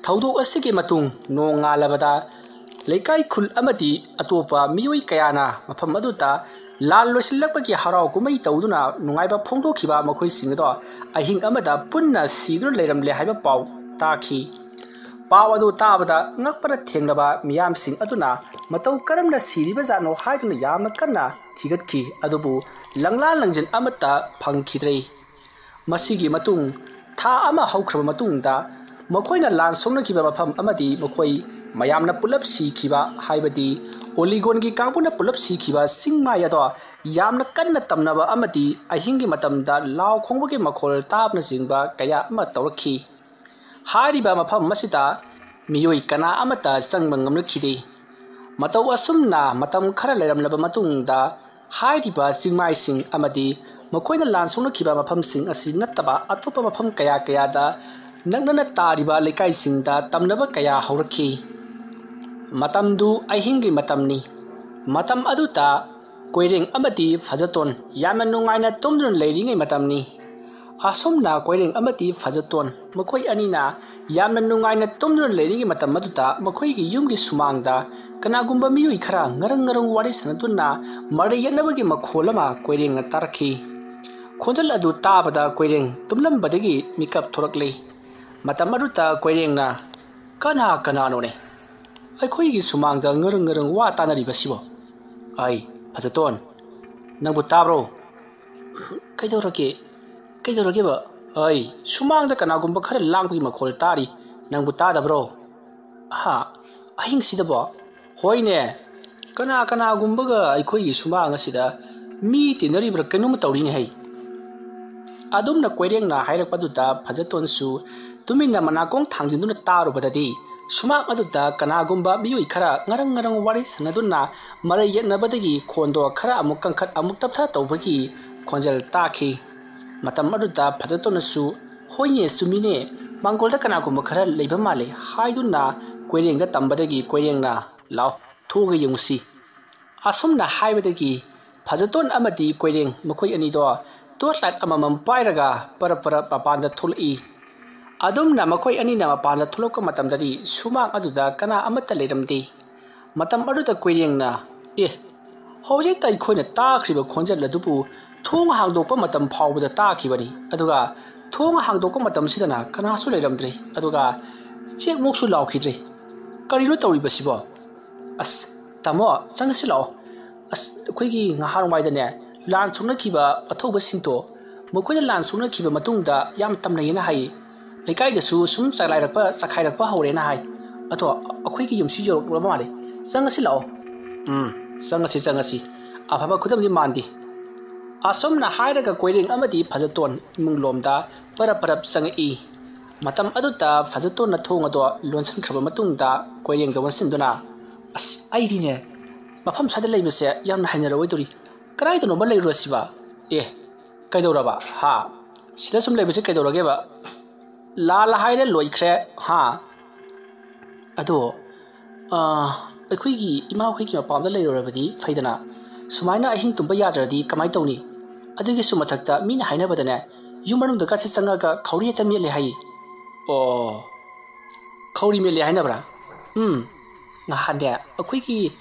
ꯊꯧꯗꯣꯛ ꯑꯁꯤꯒꯤ ꯃꯇꯨꯡ ꯅꯣꯡꯉꯥꯜꯂꯕꯗ ꯂꯩꯀꯥꯏ ꯈꯨꯜ ꯑꯃꯗꯤ ꯑꯇꯣꯞꯄ ꯃꯤꯑꯣꯏ ꯀꯌꯥꯅ ꯃꯐꯝ ꯑꯗꯨꯗ ꯂꯥꯟ ꯂꯣꯏꯁꯤꯜꯂꯛꯄꯒꯤ ꯍꯔꯥꯎ ꯀꯨꯝꯍꯩ ꯇꯧꯗꯨꯅ ꯅꯨꯡꯉꯥꯏꯕ ꯐꯣꯡꯗꯣꯛꯈꯤꯕ ꯃꯈꯣꯏꯁꯤꯡ ꯑꯗꯣ ꯑꯍꯤꯡ ꯑꯃꯗ ꯄꯨꯟꯅ ꯁꯤꯗꯨꯅ ꯂꯩꯔꯝꯂꯦ ꯍꯥꯏꯕ ꯄꯥꯎ ꯇꯥꯈꯤ꯫ ꯄꯥꯎ ꯑꯗꯨ ꯇꯥꯕꯗ ꯉꯛꯄꯅ ꯊꯦꯡꯂꯕ ꯃꯤꯌꯥꯝꯁꯤꯡ ꯑꯗꯨꯅ ꯃꯇꯧ ꯀꯔꯝꯅ ꯁꯤꯔꯤꯕꯖꯥꯠꯅꯣ ꯍꯥꯏꯗꯨꯅ ꯌꯥꯝꯅ ꯀꯟꯅ ꯊꯤꯒꯠꯈꯤ꯫ ꯑꯗꯨꯕꯨ ꯂꯪꯂꯥ ꯂꯪꯖꯤꯟ ꯑꯃꯠꯇ ꯐꯪꯈꯤꯗ꯭ꯔꯦ꯫ ꯃꯁꯤꯒꯤ ꯃꯇꯨꯡ ꯊꯥ ꯑꯃ ꯍꯧꯈ꯭ꯔꯕ ꯃꯇꯨꯡꯗ ꯃꯈꯣꯏꯅ ꯂꯥꯟ ꯁꯣꯛꯅꯈꯤꯕ ꯃꯐꯝ ꯑꯃꯗꯤ ꯃꯈꯣꯏ ꯃꯌꯥꯝꯅ ꯄꯨꯂꯞ ꯁꯤꯈꯤꯕ, ꯍꯥꯏꯕꯗꯤ ꯑꯣꯂꯤꯒꯣꯟꯒꯤ ꯀꯥꯡꯕꯨꯅ ꯄꯨꯂꯞ ꯁꯤꯈꯤꯕ ꯆꯤꯡꯃꯥꯏ ꯑꯗꯣ ꯌꯥꯝꯅ ꯀꯟꯅ ꯇꯝꯅꯕ ꯑꯃꯗꯤ ꯑꯍꯤꯡꯒꯤ ꯃꯇꯝꯗ ꯂꯥꯎ ꯈꯣꯡꯕꯒꯤ ꯃꯈꯣꯜ ꯇꯥꯕꯅꯆꯤꯡꯕ ꯀꯌꯥ ꯑꯃ ꯇꯧꯔꯛꯈꯤ꯫ ꯍꯥꯏꯔꯤꯕ ꯃꯐꯝ ꯑꯁꯤꯗ ꯃꯤꯑꯣꯏ ꯀꯅꯥ ꯑꯃꯠꯇ ꯆꯪꯕ ꯉꯝꯂꯛꯈꯤꯗꯦ꯫ ꯃꯇꯧ ꯑꯁꯨꯝꯅ ꯃꯇꯝ ꯈꯔ ꯂꯩꯔꯝꯂꯕ ꯃꯇꯨꯡꯗ ꯍꯥꯏꯔꯤꯕ ꯆꯤꯡꯃꯥꯏꯁꯤꯡ ꯑꯃꯗꯤ ꯃꯈꯣꯏꯅ ꯂꯥꯟ ꯁꯣꯛꯅꯈꯤꯕ ꯃꯐꯝꯁꯤꯡ ꯑꯁꯤ ꯅꯠꯇꯕ ꯑꯇꯣꯞꯄ ꯃꯐꯝ ꯀꯌꯥ ꯀꯌꯥꯗ ꯅꯛꯅꯅ ꯇꯥꯔꯤꯕ ꯂꯩꯀꯥꯏꯁꯤꯡꯗ ꯇꯝꯅꯕ ꯀꯌꯥ ꯍꯧꯔꯛꯈꯤ꯫ ꯃꯇꯝꯗꯨ ꯑꯍꯤꯡꯒꯤ ꯃꯇꯝꯅꯤ꯫ ꯃꯇꯝ ꯑꯗꯨꯗ ꯀꯣꯏꯔꯦꯡ ꯑꯃꯗꯤ ꯐꯖꯇꯣꯟ ꯌꯥꯝꯅ ꯅꯨꯡꯉꯥꯏꯅ ꯇꯨꯝꯗꯨꯅ ꯂꯩꯔꯤꯉꯩ ꯃꯇꯝꯅꯤ꯫ ꯑꯁꯨꯝꯅ ꯀꯣꯏꯔꯦꯡ ꯑꯃꯗꯤ ꯐꯖꯇꯣꯟ ꯃꯈꯣꯏ ꯑꯅꯤꯅ ꯌꯥꯝꯅ ꯅꯨꯡꯉꯥꯏꯅ ꯇꯨꯝꯗꯨꯅ ꯂꯩꯔꯤꯉꯩ ꯃꯇꯝ ꯑꯗꯨꯗ ꯃꯈꯣꯏꯒꯤ ꯌꯨꯝꯒꯤ ꯁꯨꯃꯥꯡꯗ ꯀꯅꯥꯒꯨꯝꯕ ꯃꯤꯑꯣꯏ ꯈꯔ ꯉꯔꯪ ꯉꯔꯪ ꯋꯥꯔꯤ ꯁꯥꯟꯅꯗꯨꯅ ꯃꯔꯩ ꯌꯦꯠꯅꯕꯒꯤ ꯃꯈꯣꯜ ꯑꯃ ꯀꯣꯏꯔꯦꯡꯅ ꯇꯥꯔꯛꯈꯤ꯫ ꯈꯣꯟꯖꯦꯜ ꯑꯗꯨ ꯇꯥꯕꯗ ꯀꯣꯏꯔꯦꯡ ꯇꯨꯝꯂꯝꯕꯗꯒꯤ ꯃꯤꯀꯞ ꯊꯣꯔꯛꯂꯦ꯫ ꯃꯇꯝ ꯑꯗꯨꯗ ꯀꯣꯏꯔꯦꯡꯅ, "ꯀꯅꯥ ꯀꯅꯥꯅꯣꯅꯦ ꯑꯩꯈꯣꯏꯒꯤ ꯁꯨꯃꯥꯡꯗ ꯉꯔꯪ ꯉꯔꯪ ꯋꯥ ꯇꯥꯅꯔꯤꯕꯁꯤꯕꯣ? ꯑꯩ, ꯐꯖꯇꯣꯟ, ꯅꯪꯕꯨ ꯇꯥꯕ꯭ꯔꯣ? ꯀꯩꯗꯧꯔꯒꯦ? ꯀꯩꯗꯧꯔꯒꯦꯕ? ꯑꯩ, ꯁꯨꯃꯥꯡꯗ ꯀꯅꯥꯒꯨꯝꯕ ꯈꯔ ꯂꯥꯡꯕꯒꯤ ꯃꯈꯣꯜ ꯇꯥꯔꯤ꯫ ꯅꯪꯕꯨ ꯇꯥꯗꯕ꯭ꯔꯣ?" "ꯍꯥ? ꯑꯍꯤꯡꯁꯤꯗꯕꯣ?" "ꯍꯣꯏꯅꯦ, ꯀꯅꯥ ꯀꯅꯥꯒꯨꯝꯕꯒ ꯑꯩꯈꯣꯏꯒꯤ ꯁꯨꯃꯥꯡ ꯑꯁꯤꯗ ꯃꯤ ꯇꯤꯟꯅꯔꯤꯕ꯭ꯔꯥ ꯀꯩꯅꯣꯝꯃ ꯇꯧꯔꯤꯅꯦ ꯍꯩ꯫" ꯑꯗꯨꯝꯅ ꯀꯣꯏꯔꯦꯡꯅ ꯍꯥꯏꯔꯛꯄꯗꯨꯗ ꯐꯖꯇꯣꯟꯁꯨ ꯇꯨꯃꯤꯟꯅ ꯃꯅꯥꯀꯣꯡ ꯊꯥꯡꯖꯤꯟꯗꯨꯅ ꯇꯥꯔꯨꯕꯗꯗꯤ ꯁꯨꯃꯥꯡ ꯑꯗꯨꯗ ꯀꯅꯥꯒꯨꯝꯕ ꯃꯤꯑꯣꯏ ꯈꯔ ꯉꯔꯪ ꯉꯔꯪ ꯋꯥꯔꯤ ꯁꯥꯟꯅꯗꯨꯅ ꯃꯔꯩ ꯌꯦꯠꯅꯕꯗꯒꯤ ꯈꯣꯟꯗꯣ ꯈꯔ ꯑꯃꯨꯛ ꯀꯟꯈꯠ ꯑꯃꯨꯛ ꯇꯞꯊ ꯇꯧꯕꯒꯤ ꯈꯣꯟꯖꯦꯜ ꯇꯥꯈꯤ꯫ ꯃꯇꯝ ꯑꯗꯨꯗ ꯐꯖꯇꯣꯟꯅꯁꯨ, "ꯍꯣꯏꯅꯦ, ꯆꯨꯝꯃꯤꯅꯦ, ꯃꯥꯡꯒꯣꯜꯗ ꯀꯅꯥꯒꯨꯝꯕ ꯈꯔ ꯂꯩꯕ ꯃꯥꯜꯂꯦ" ꯍꯥꯏꯗꯨꯅ ꯀꯣꯏꯔꯦꯡꯗ ꯇꯝꯕꯗꯒꯤ ꯀꯣꯏꯔꯦꯡꯅ, "ꯂꯥꯎ, ꯊꯣꯛꯑꯒ ꯌꯦꯡꯉꯨꯁꯤ"꯫ ꯑꯁꯨꯝꯅ ꯍꯥꯏꯕꯗꯒꯤ ꯐꯖꯇꯣꯟ ꯑꯃꯗꯤ ꯀꯣꯏꯔꯦꯡ ꯃꯈꯣꯏ ꯑꯅꯤꯗꯣ ꯇꯣꯔꯆ ꯂꯥꯏꯠ ꯑꯃꯃꯝ ꯄꯥꯏꯔꯒ ꯄꯔꯞ ꯄꯔꯞ ꯃꯄꯥꯟꯗ ꯊꯣꯛꯂꯛꯏ꯫ ꯑꯗꯨꯝꯅ ꯃꯈꯣꯏ ꯑꯅꯤꯅ ꯃꯄꯥꯟꯗ ꯊꯣꯛꯂꯛꯄ ꯃꯇꯝꯗꯗꯤ ꯁꯨꯃꯥꯡ ꯑꯗꯨꯗ ꯀꯅꯥ ꯑꯃꯠꯇ ꯂꯩꯔꯝꯗꯦ꯫ ꯃꯇꯝ ꯑꯗꯨꯗ ꯀꯣꯏꯔꯦꯡꯅ, "ꯑꯦ, ꯍꯧꯖꯤꯛꯇ ꯑꯩꯈꯣꯏꯅ ꯇꯥꯈ꯭ꯔꯤꯕ ꯈꯣꯟꯖꯦꯜ ꯑꯗꯨꯕꯨ ꯊꯣꯡ ꯍꯥꯡꯗꯣꯛꯄ ꯃꯇꯝ ꯐꯥꯎꯕꯗ ꯇꯥꯈꯤꯕꯅꯤ, ꯑꯗꯨꯒ ꯊꯣꯡ ꯍꯥꯡꯗꯣꯛꯄ ꯃꯇꯝꯁꯤꯗꯅ ꯀꯅꯥꯁꯨ ꯂꯩꯔꯝꯗ꯭ꯔꯦ, ꯑꯗꯨꯒ ꯆꯦꯛꯃꯨꯛꯁꯨ ꯂꯥꯎꯈꯤꯗ꯭ꯔꯦ꯫ ꯀꯔꯤꯅꯣ ꯇꯧꯔꯤꯕꯁꯤꯕꯣ? ꯑꯁ, ꯇꯥꯃꯣ, ꯆꯪꯉꯁꯤ ꯂꯥꯛꯑꯣ꯫ ꯑꯁ, ꯑꯩꯈꯣꯏꯒꯤ ꯉꯍꯥꯟꯋꯥꯏꯗꯅꯦ, ꯂꯥꯟ ꯁꯣꯛꯅꯈꯤꯕ ꯑꯊꯧꯕꯁꯤꯡꯗꯣ, ꯃꯈꯣꯏꯅ ꯂꯥꯟ ꯁꯣꯛꯅꯈꯤꯕ ꯃꯇꯨꯡꯗ ꯌꯥꯝ ꯇꯝꯅꯩꯌꯦꯅ ꯍꯥꯏꯌꯦ꯫ ꯂꯩꯀꯥꯏꯗꯁꯨ ꯁꯨꯝ ꯆꯂꯥꯏꯔꯛꯄ, ꯆꯈꯥꯏꯔꯛꯄ ꯍꯧꯔꯦꯅ ꯍꯥꯏ꯫ ꯑꯗꯣ ꯑꯩꯈꯣꯏꯒꯤ ꯌꯨꯝꯁꯤ ꯌꯧꯔꯛꯂꯕ ꯃꯥꯜꯂꯦ꯫ ꯆꯪꯉꯁꯤ ꯂꯥꯛꯑꯣ꯫ ꯎꯝ, ꯆꯪꯉꯁꯤ, ꯆꯪꯉꯁꯤ꯫ ꯑꯐꯕ ꯈꯨꯗꯝꯗꯤ ꯃꯥꯟꯗꯦ꯫ ꯑꯁꯨꯝꯅ ꯍꯥꯏꯔꯒ ꯀꯣꯏꯔꯦꯡ ꯑꯃꯗꯤ ꯐꯖꯇꯣꯟ ꯏꯃꯨꯡꯂꯣꯝꯗ ꯄꯔꯞ ꯄꯔꯞ ꯆꯪꯉꯛꯏ꯫ ꯃꯇꯝ ꯑꯗꯨꯗ ꯐꯖꯇꯣꯟꯅ ꯊꯣꯡ ꯑꯗꯣ ꯂꯣꯟꯁꯤꯟꯈ꯭ꯔꯕ ꯃꯇꯨꯡꯗ ꯀꯣꯏꯔꯦꯡꯗ ꯑꯣꯟꯁꯤꯟꯗꯨꯅ, "ꯑꯁ, ꯑꯩꯗꯤꯅꯦ, ꯃꯐꯝ ꯁ꯭ꯋꯥꯏꯗ ꯂꯩꯕꯁꯦ ꯌꯥꯝꯅ ꯍꯩꯅꯔꯣꯏꯗꯧꯔꯤ꯫ ꯀꯗꯥꯏꯗꯅꯣꯃ ꯂꯩꯔꯨꯔꯁꯤꯕ?" "ꯑꯦ, ꯀꯩꯗꯧꯔꯕ? ꯍꯥ? ꯁꯤꯗ ꯁꯨꯝ ꯂꯩꯕꯁꯦ ꯀꯩꯗꯧꯔꯒꯦꯕ? ꯂꯥꯜ ꯍꯥꯏꯔꯦ ꯂꯣꯏꯈ꯭ꯔꯦ, ꯍꯥ?" ꯑꯗꯣ, ꯑꯥ, ꯑꯩꯈꯣꯏꯒꯤ ꯏꯃꯥꯈꯣꯏꯒꯤ ꯃꯄꯥꯝꯗ ꯂꯩꯔꯨꯔꯕꯗꯤ ꯐꯩꯗꯅ꯫ ꯁꯨꯃꯥꯏꯅ ꯑꯍꯤꯡ ꯇꯨꯝꯕ ꯌꯥꯗ꯭ꯔꯗꯤ ꯀꯃꯥꯏꯅ ꯇꯧꯅꯤ? ꯑꯗꯨꯒꯤꯁꯨ ꯃꯊꯛꯇ ꯃꯤꯅ ꯍꯥꯏꯅꯕꯗꯅꯦ, ꯌꯨꯝ ꯃꯅꯨꯡꯗ ꯀꯥꯁꯤ ꯆꯪꯉꯒ ꯈꯧꯔꯤ ꯍꯦꯛꯇ ꯃꯦꯠꯂꯦ ꯍꯥꯏꯌꯦ꯫ ꯑꯣ, ꯈꯧꯔꯤ ꯃꯦꯠꯂꯦ ꯍꯥꯏꯅꯕ꯭ꯔꯥ? ꯎꯝ, ꯅꯍꯥꯟꯅꯦ, ꯑꯩꯈꯣꯏꯒꯤ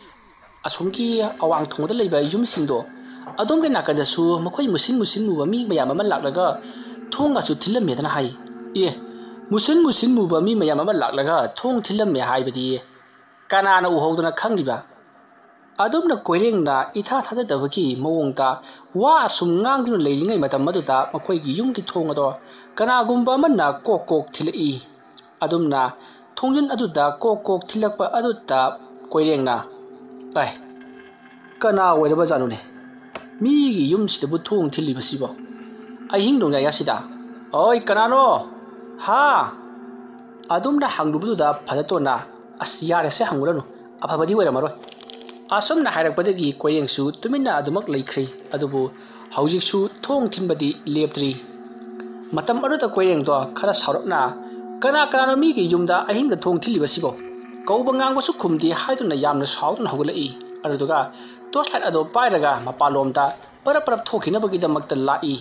ꯑꯁꯣꯝꯒꯤ ꯑꯋꯥꯡ ꯊꯣꯡꯗ ꯂꯩꯕ ꯌꯨꯝꯁꯤꯡꯗꯣ, ꯑꯗꯣꯝꯒꯤ ꯅꯥꯀꯟꯗꯁꯨ ꯃꯈꯣꯏ ꯃꯨꯁꯤꯟ ꯃꯨꯁꯤꯟ ꯃꯨꯕ ꯃꯤ ꯃꯌꯥꯝ ꯑꯃ ꯂꯥꯛꯂꯒ ꯊꯣꯡꯒꯁꯨ ꯊꯤꯜꯂꯝꯃꯦꯗꯅ ꯍꯥꯏ꯫ ꯑꯦ, ꯃꯨꯁꯤꯟ ꯃꯨꯁꯤꯟ ꯃꯨꯕ ꯃꯤ ꯃꯌꯥꯝ ꯑꯃ ꯂꯥꯛꯂꯒ ꯊꯣꯡ ꯊꯤꯜꯂꯝꯃꯦ ꯍꯥꯏꯕꯗꯤ ꯀꯅꯥꯅ ꯎꯍꯧꯗꯅ ꯈꯪꯂꯤꯕ? ꯑꯗꯨꯝꯅ ꯀꯣꯏꯔꯦꯡꯅ ꯏꯊꯥ ꯊꯥꯖꯗꯕꯒꯤ ꯃꯑꯣꯡꯗ ꯋꯥ ꯑꯁꯨꯝ ꯉꯥꯡꯗꯨꯅ ꯂꯩꯔꯤꯉꯩ ꯃꯇꯝ ꯑꯗꯨꯗ ꯃꯈꯣꯏꯒꯤ ꯌꯨꯝꯒꯤ ꯊꯣꯡ ꯑꯗꯣ ꯀꯅꯥꯒꯨꯝꯕ ꯑꯃꯅ ꯀꯣꯛ ꯀꯣꯛ ꯊꯤꯜꯂꯛꯏ꯫ ꯑꯗꯨꯝꯅ ꯊꯣꯡꯖꯤꯟ ꯑꯗꯨꯗ ꯀꯣꯛ ꯀꯣꯛ ꯊꯤꯜꯂꯛꯄ ꯑꯗꯨꯗ ꯀꯣꯏꯔꯦꯡꯅ, "ꯑꯥꯏ, ꯀꯅꯥ ꯑꯣꯏꯔꯕꯖꯥꯠꯅꯣꯅꯦ? ꯃꯤꯒꯤ ꯌꯨꯝꯁꯤꯗꯕꯨ ꯊꯣꯡ ꯊꯤꯜꯂꯤꯕꯁꯤꯕꯣ? ꯑꯍꯤꯡ ꯅꯣꯡꯌꯥꯏ ꯑꯁꯤꯗ? ꯑꯣꯏ, ꯀꯅꯥꯅꯣ? ꯍꯥ?" ꯑꯗꯨꯝꯅ ꯍꯪꯂꯨꯕꯗꯨꯗ ꯐꯖꯇꯣꯟꯅ, "ꯑꯁ, ꯌꯥꯔꯦꯁꯦ, ꯍꯪꯉꯨꯔꯅꯨ꯫ ꯑꯐꯕꯗꯤ ꯑꯣꯏꯔꯝꯃꯔꯣꯏ꯫" ꯑꯁꯨꯝꯅ ꯍꯥꯏꯔꯛꯄꯗꯒꯤ ꯀꯣꯏꯔꯦꯡꯁꯨ ꯇꯨꯃꯤꯟꯅ ꯑꯗꯨꯃꯛ ꯂꯩꯈ꯭ꯔꯦ꯫ ꯑꯗꯨꯕꯨ ꯍꯧꯖꯤꯛꯁꯨ ꯊꯣꯡ ꯊꯤꯟꯕꯗꯤ ꯂꯦꯞꯇ꯭ꯔꯤ꯫ ꯃꯇꯝ ꯑꯗꯨꯗ ꯀꯣꯏꯔꯦꯡꯗꯣ ꯈꯔ ꯁꯥꯎꯔꯞꯅ, "ꯀꯅꯥ ꯀꯅꯥꯅꯣ ꯃꯤꯒꯤ ꯌꯨꯝꯗ ꯑꯍꯤꯡꯗ ꯊꯣꯡ ꯊꯤꯜꯂꯤꯕꯁꯤꯕꯣ? ꯀꯧꯕ ꯉꯥꯡꯕꯁꯨ ꯈꯨꯝꯗꯦ" ꯍꯥꯏꯗꯨꯅ ꯌꯥꯝꯅ ꯁꯥꯎꯗꯨꯅ ꯍꯧꯒꯠꯂꯛꯏ꯫ ꯑꯗꯨꯗꯨꯒ ꯇꯣꯔꯆ ꯂꯥꯏꯠ ꯑꯗꯣ ꯄꯥꯏꯔꯒ ꯃꯄꯥꯟꯂꯣꯝꯗ ꯄꯔꯞ ꯄꯔꯞ ꯊꯣꯛꯈꯤꯅꯕꯒꯤꯗꯃꯛꯇ ꯂꯥꯛꯏ꯫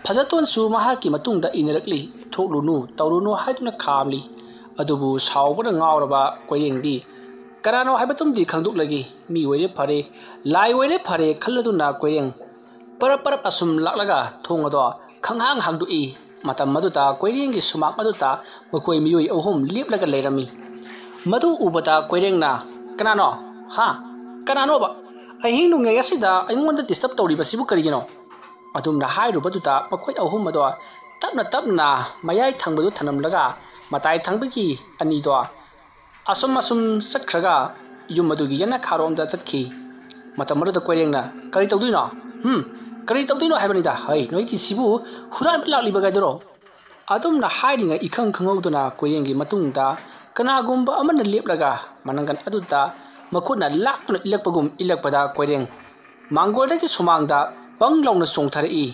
ꯐꯖꯇꯣꯟꯁꯨ ꯃꯍꯥꯛꯀꯤ ꯃꯇꯨꯡꯗ ꯏꯟꯅꯔꯛꯂꯤ꯫ "ꯊꯣꯛꯂꯨꯅꯨ, ꯇꯧꯔꯨꯅꯨ" ꯍꯥꯏꯗꯨꯅ ꯈꯥꯝꯂꯤ꯫ ꯑꯗꯨꯕꯨ ꯁꯥꯎꯕꯅ ꯉꯥꯎꯔꯕ ꯀꯣꯏꯔꯦꯡꯗꯤ, "ꯀꯅꯥꯅꯣ ꯍꯥꯏꯕꯗꯨꯝꯗꯤ ꯈꯪꯗꯣꯛꯂꯒꯦ꯫ ꯃꯤ ꯑꯣꯏꯔꯦ ꯐꯔꯦ, ꯂꯥꯏ ꯑꯣꯏꯔꯦ ꯐꯔꯦ" ꯈꯜꯂꯗꯨꯅ ꯀꯣꯏꯔꯦꯡ ꯄꯔꯞ ꯄꯔꯞ ꯑꯁꯨꯝ ꯂꯥꯛꯂꯒ ꯊꯣꯡ ꯑꯗꯣ ꯈꯪꯍꯥꯡ ꯍꯥꯡꯗꯣꯛꯏ꯫ ꯃꯇꯝ ꯑꯗꯨꯗ ꯀꯣꯏꯔꯦꯡꯒꯤ ꯁꯨꯃꯥꯡ ꯑꯗꯨꯗ ꯃꯈꯣꯏ ꯃꯤꯑꯣꯏ ꯑꯍꯨꯝ ꯂꯦꯞꯂꯒ ꯂꯩꯔꯝꯃꯤ꯫ ꯃꯗꯨ ꯎꯕꯗ ꯀꯣꯏꯔꯦꯡꯅ, "ꯀꯅꯥꯅꯣ? ꯍꯥ? ꯀꯅꯥꯅꯣꯕ? ꯑꯍꯤꯡ ꯅꯣꯡꯌꯥꯏ ꯑꯁꯤꯗ ꯑꯩꯉꯣꯟꯗ ꯗꯤꯁꯇꯔꯕ ꯇꯧꯔꯤꯕꯁꯤꯕꯨ ꯀꯔꯤꯒꯤꯅꯣ?" ꯑꯗꯨꯝꯅ ꯍꯥꯏꯔꯨꯕꯗꯨꯗ ꯃꯈꯣꯏ ꯑꯍꯨꯝ ꯑꯗꯣ ꯇꯞꯅ ꯇꯞꯅ ꯃꯌꯥꯏ ꯊꯪꯕꯗꯨ ꯊꯅꯝꯂꯒ ꯃꯇꯥꯏ ꯊꯪꯕꯒꯤ ꯑꯅꯤꯗꯣ ꯑꯁꯨꯝ ꯑꯁꯨꯝ ꯆꯠꯈ꯭ꯔꯒ ꯌꯨꯝ ꯑꯗꯨꯒꯤ ꯌꯦꯅꯈꯥꯔꯣꯝꯗ ꯆꯠꯈꯤ꯫ ꯃꯇꯝ ꯑꯗꯨꯗ ꯀꯣꯏꯔꯦꯡꯅ, "ꯀꯔꯤ ꯇꯧꯗꯣꯏꯅꯣ? ꯍꯨꯝ? ꯀꯔꯤ ꯇꯧꯗꯣꯏꯅꯣ ꯍꯥꯏꯕꯅꯤꯗ? ꯍꯩ, ꯅꯣꯏꯒꯤꯁꯤꯕꯨ ꯍꯨꯔꯥꯟꯕ ꯂꯥꯛꯂꯤꯕꯒꯥꯏꯗꯨꯔꯣ?" ꯑꯗꯨꯝꯅ ꯍꯥꯏꯔꯤꯉꯩ ꯏꯈꯪ ꯈꯪꯍꯧꯗꯅ ꯀꯣꯏꯔꯦꯡꯒꯤ ꯃꯇꯨꯡꯗ ꯀꯅꯥꯒꯨꯝꯕ ꯑꯃꯅ ꯂꯦꯞꯂꯒ ꯃꯅꯪꯒꯟ ꯑꯗꯨꯗ ꯃꯈꯨꯠꯅ ꯂꯥꯛꯇꯨꯅ ꯏꯜꯂꯛꯄꯒꯨꯝ ꯏꯜꯂꯛꯄꯗ ꯀꯣꯏꯔꯦꯡ ꯃꯥꯡꯒꯣꯜꯗꯒꯤ ꯁꯨꯃꯥꯡꯗ ꯕꯪ ꯂꯥꯎꯅ ꯆꯣꯡꯊꯔꯛꯏ꯫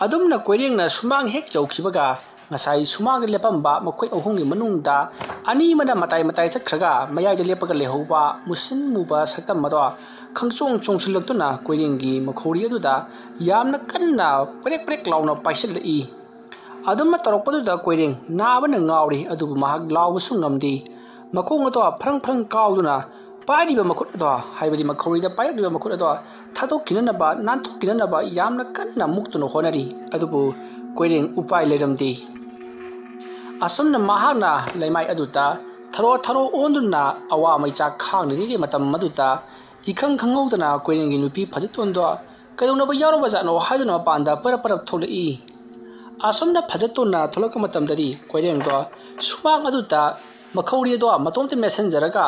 ꯑꯗꯨꯝꯅ ꯀꯣꯏꯔꯦꯡꯅ ꯁꯨꯃꯥꯡ ꯍꯦꯛ ꯌꯧꯈꯤꯕꯒ ꯉꯁꯥꯏ ꯁꯨꯃꯥꯡꯗ ꯂꯦꯞꯄꯝꯕ ꯃꯈꯣꯏ ꯑꯍꯨꯝꯒꯤ ꯃꯅꯨꯡꯗ ꯑꯅꯤ ꯑꯃꯅ ꯃꯇꯥꯏ ꯃꯇꯥꯏ ꯆꯠꯈ꯭ꯔꯒ ꯃꯌꯥꯏꯗ ꯂꯦꯞꯄꯒ ꯂꯩꯍꯧꯕ ꯃꯨꯁꯤꯟ ꯃꯨꯕ ꯁꯛꯇꯝ ꯑꯗꯣ ꯈꯪꯆꯣꯡ ꯆꯣꯡꯁꯤꯜꯂꯛꯇꯨꯅ ꯀꯣꯏꯔꯦꯡꯒꯤ ꯃꯈꯧꯔꯤ ꯑꯗꯨꯗ ꯌꯥꯝꯅ ꯀꯟꯅ ꯄ꯭ꯔꯦꯛ ꯄ꯭ꯔꯦꯛ ꯂꯥꯎꯅ ꯄꯥꯏꯁꯤꯜꯂꯛꯏ꯫ ꯑꯗꯨꯝꯅ ꯇꯧꯔꯛꯄꯗꯨꯗ ꯀꯣꯏꯔꯦꯡ ꯅꯥꯕꯅ ꯉꯥꯎꯔꯤ, ꯑꯗꯨꯕꯨ ꯃꯍꯥꯛ ꯂꯥꯎꯕꯁꯨ ꯉꯝꯗꯦ꯫ ꯃꯈꯣꯡ ꯑꯗꯣ ꯐ꯭ꯔꯪ ꯐ꯭ꯔꯪ ꯀꯥꯎꯗꯨꯅ ꯄꯥꯏꯔꯤꯕ ꯃꯈꯨꯠ ꯑꯗꯣ, ꯍꯥꯏꯕꯗꯤ ꯃꯈꯧꯔꯤꯗ ꯄꯥꯏꯔꯛꯂꯤꯕ ꯃꯈꯨꯠ ꯑꯗꯣ ꯊꯥꯗꯣꯛꯈꯤꯅꯅꯕ, ꯅꯥꯟꯊꯣꯛꯈꯤꯅꯅꯕ ꯌꯥꯝꯅ ꯀꯟꯅ ꯃꯨꯛꯇꯨꯅ ꯍꯣꯠꯅꯔꯤ꯫ ꯑꯗꯨꯕꯨ ꯀꯣꯏꯔꯦꯡ ꯎꯄꯥꯏ ꯂꯩꯔꯝꯗꯦ꯫ ꯑꯁꯨꯝꯅ ꯃꯍꯥꯛꯅ ꯂꯩꯃꯥꯏ ꯑꯗꯨꯗ ꯊꯔꯣ ꯊꯔꯣ ꯑꯣꯟꯗꯨꯅ ꯑꯋꯥ ꯃꯩꯆꯥꯛ ꯈꯥꯡꯂꯤꯉꯩꯒꯤ ꯃꯇꯝ ꯑꯗꯨꯗ ꯏꯈꯪ ꯈꯪꯍꯧꯗꯅ ꯀꯣꯏꯔꯦꯡꯒꯤ ꯅꯨꯄꯤ ꯐꯖꯇꯣꯟꯗꯣ ꯀꯩꯗꯧꯅꯕ ꯌꯥꯎꯔꯕꯖꯥꯠꯅꯣ ꯍꯥꯏꯗꯨꯅ ꯃꯄꯥꯟꯗ ꯄꯔꯞ ꯄꯔꯞ ꯊꯣꯛꯂꯛꯏ꯫ ꯑꯁꯨꯝꯅ ꯐꯖꯇꯣꯟꯅ ꯊꯣꯛꯂꯛꯄ ꯃꯇꯝꯗꯗꯤ ꯀꯣꯏꯔꯦꯡꯗꯣ ꯁꯨꯃꯥꯡ ꯑꯗꯨꯗ ꯃꯈꯧꯔꯤ ꯑꯗꯣ ꯃꯇꯣꯝꯇ ꯃꯦꯠꯁꯤꯟꯖꯔꯒ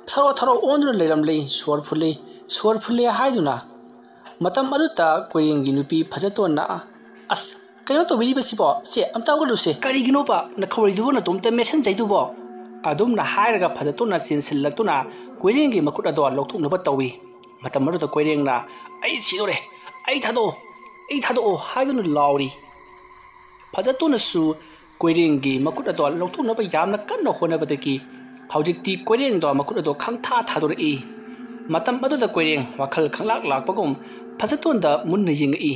ꯊꯔꯣ ꯊꯔꯣ ꯑꯣꯟꯗꯨꯅ ꯂꯩꯔꯝꯂꯤ꯫ "ꯁꯣꯔ ꯐꯨꯜꯂꯤ, ꯁꯣꯔ ꯐꯨꯜꯂꯤ" ꯍꯥꯏꯗꯨꯅ꯫ ꯃꯇꯝ ꯑꯗꯨꯗ ꯀꯣꯏꯔꯦꯡꯒꯤ ꯅꯨꯄꯤ ꯐꯖꯇꯣꯟꯅ, "ꯑꯁ, ꯀꯩꯅꯣ ꯇꯧꯕꯤꯔꯤꯕꯁꯤꯕꯣ? ꯁꯦ, ꯑꯝꯇ ꯍꯧꯒꯠꯂꯨꯁꯦ꯫ ꯀꯔꯤꯒꯤꯅꯣꯕ ꯅꯈꯧꯔꯤꯗꯨꯕꯨ ꯅꯇꯣꯝꯇ ꯃꯦꯠꯁꯤꯟꯖꯩꯗꯨꯕꯣ?" ꯑꯗꯨꯝꯅ ꯍꯥꯏꯔꯒ ꯐꯖꯇꯣꯟꯅ ꯆꯦꯟꯁꯤꯜꯂꯛꯇꯨꯅ ꯀꯣꯏꯔꯦꯡꯒꯤ ꯃꯈꯨꯠ ꯑꯗꯣ ꯂꯧꯊꯣꯛꯅꯕ ꯇꯧꯏ꯫ ꯃꯇꯝ ꯑꯗꯨꯗ ꯀꯣꯏꯔꯦꯡꯅ, "ꯑꯩ ꯁꯤꯗꯣꯔꯦ, ꯑꯩ ꯊꯥꯗꯣꯛꯑꯣ, ꯑꯩ ꯊꯥꯗꯣꯛꯑꯣ" ꯍꯥꯏꯗꯨꯅ ꯂꯥꯎꯔꯤ꯫ ꯐꯖꯇꯣꯟꯅꯁꯨ ꯀꯣꯏꯔꯦꯡꯒꯤ ꯃꯈꯨꯠ ꯑꯗꯣ ꯂꯧꯊꯣꯛꯅꯕ ꯌꯥꯝꯅ ꯀꯟꯅ ꯍꯣꯠꯅꯕꯗꯒꯤ ꯍꯧꯖꯤꯛꯇꯤ ꯀꯣꯏꯔꯦꯡꯗꯣ ꯃꯈꯨꯠ ꯑꯗꯣ ꯈꯪꯊꯥ ꯊꯥꯗꯣꯔꯛꯏ꯫ ꯃꯇꯝ ꯑꯗꯨꯗ ꯀꯣꯏꯔꯦꯡ ꯋꯥꯈꯜ ꯈꯪꯂꯥꯛ ꯂꯥꯛꯄꯒꯨꯝ ꯐꯖꯇꯣꯟꯗ ꯃꯨꯟꯅ ꯌꯦꯡꯉꯛꯏ꯫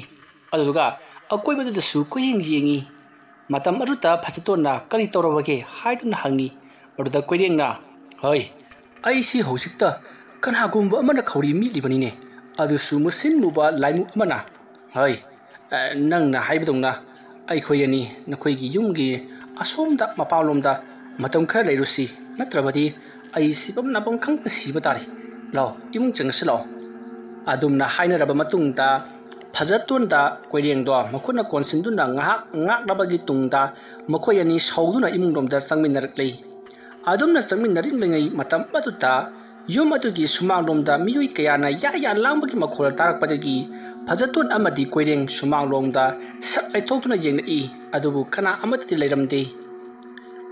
ꯑꯗꯨꯗꯨꯒ ꯑꯀꯣꯏꯕꯗꯨꯗꯁꯨ ꯀꯣꯏꯌꯦꯡ ꯌꯦꯡꯉꯤ꯫ ꯃꯇꯝ ꯑꯗꯨꯗ ꯐꯖꯇꯣꯟꯅ, "ꯀꯔꯤ ꯇꯧꯔꯕꯒꯦ?" ꯍꯥꯏꯗꯨꯅ ꯍꯪꯉꯤ꯫ ꯑꯗꯨꯗ ꯀꯣꯏꯔꯦꯡꯅ, "ꯍꯣꯏ, ꯑꯩꯁꯤ ꯍꯧꯖꯤꯛꯇ ꯀꯅꯥꯒꯨꯝꯕ ꯑꯃꯅ ꯈꯧꯔꯤ ꯃꯤꯠꯂꯤꯕꯅꯤꯅꯦ, ꯑꯗꯨꯁꯨ ꯃꯨꯁꯤꯟ ꯃꯨꯕ ꯂꯥꯏꯃꯨ ꯑꯃꯅ꯫ ꯍꯣꯏ, ꯑ, ꯅꯪꯅ ꯍꯥꯏꯕꯗꯧꯅ "ꯑꯩꯈꯣꯏ ꯑꯅꯤ ꯅꯈꯣꯏꯒꯤ ꯌꯨꯝꯒꯤ ꯑꯁꯣꯝꯗ ꯃꯄꯥꯟꯂꯣꯝꯗ ꯃꯇꯝ ꯈꯔ ꯂꯩꯔꯨꯁꯤ, ꯅꯠꯇ꯭ꯔꯕꯗꯤ ꯑꯩ ꯁꯤꯐꯝ ꯅꯥꯐꯝ ꯈꯪꯗ ꯁꯤꯕ ꯇꯥꯔꯦ꯫ ꯂꯥꯛꯑꯣ, ꯏꯃꯨꯡ ꯆꯪꯉꯁꯤ ꯂꯥꯛꯑꯣ"꯫ ꯑꯗꯨꯝꯅ ꯍꯥꯏꯅꯔꯕ ꯃꯇꯨꯡꯗ ꯐꯖꯇꯣꯟꯗ ꯀꯣꯏꯔꯦꯡꯗꯣ ꯃꯈꯨꯠꯅ ꯀꯣꯟꯁꯤꯟꯗꯨꯅ ꯉꯥꯏꯍꯥꯛ ꯉꯥꯛꯂꯕꯒꯤ ꯇꯨꯡꯗ ꯃꯈꯣꯏ ꯑꯅꯤ ꯁꯧꯗꯨꯅ ꯏꯃꯨꯡꯂꯣꯝꯗ ꯆꯪꯃꯤꯟꯅꯔꯛꯂꯤ꯫ ꯑꯗꯨꯝꯅ ꯆꯪꯃꯤꯟꯅꯔꯤꯉꯩ ꯃꯇꯝ ꯑꯗꯨꯗ ꯌꯨꯝ ꯑꯗꯨꯒꯤ ꯁꯨꯃꯥꯡꯂꯣꯝꯗ ꯃꯤꯑꯣꯏ ꯀꯌꯥꯅ ꯌꯥ ꯌꯥ ꯂꯥꯡꯕꯒꯤ ꯃꯈꯣꯜ ꯇꯥꯔꯛꯄꯗꯒꯤ ꯐꯖꯇꯣꯟ ꯑꯃꯗꯤ ꯀꯣꯏꯔꯦꯡ ꯁꯨꯃꯥꯡꯂꯣꯝꯗ ꯁꯛ ꯂꯩꯊꯣꯛꯇꯨꯅ ꯌꯦꯡꯂꯛꯏ꯫ ꯑꯗꯨꯕꯨ ꯀꯅꯥ ꯑꯃꯠꯇꯗꯤ ꯂꯩꯔꯝꯗꯦ꯫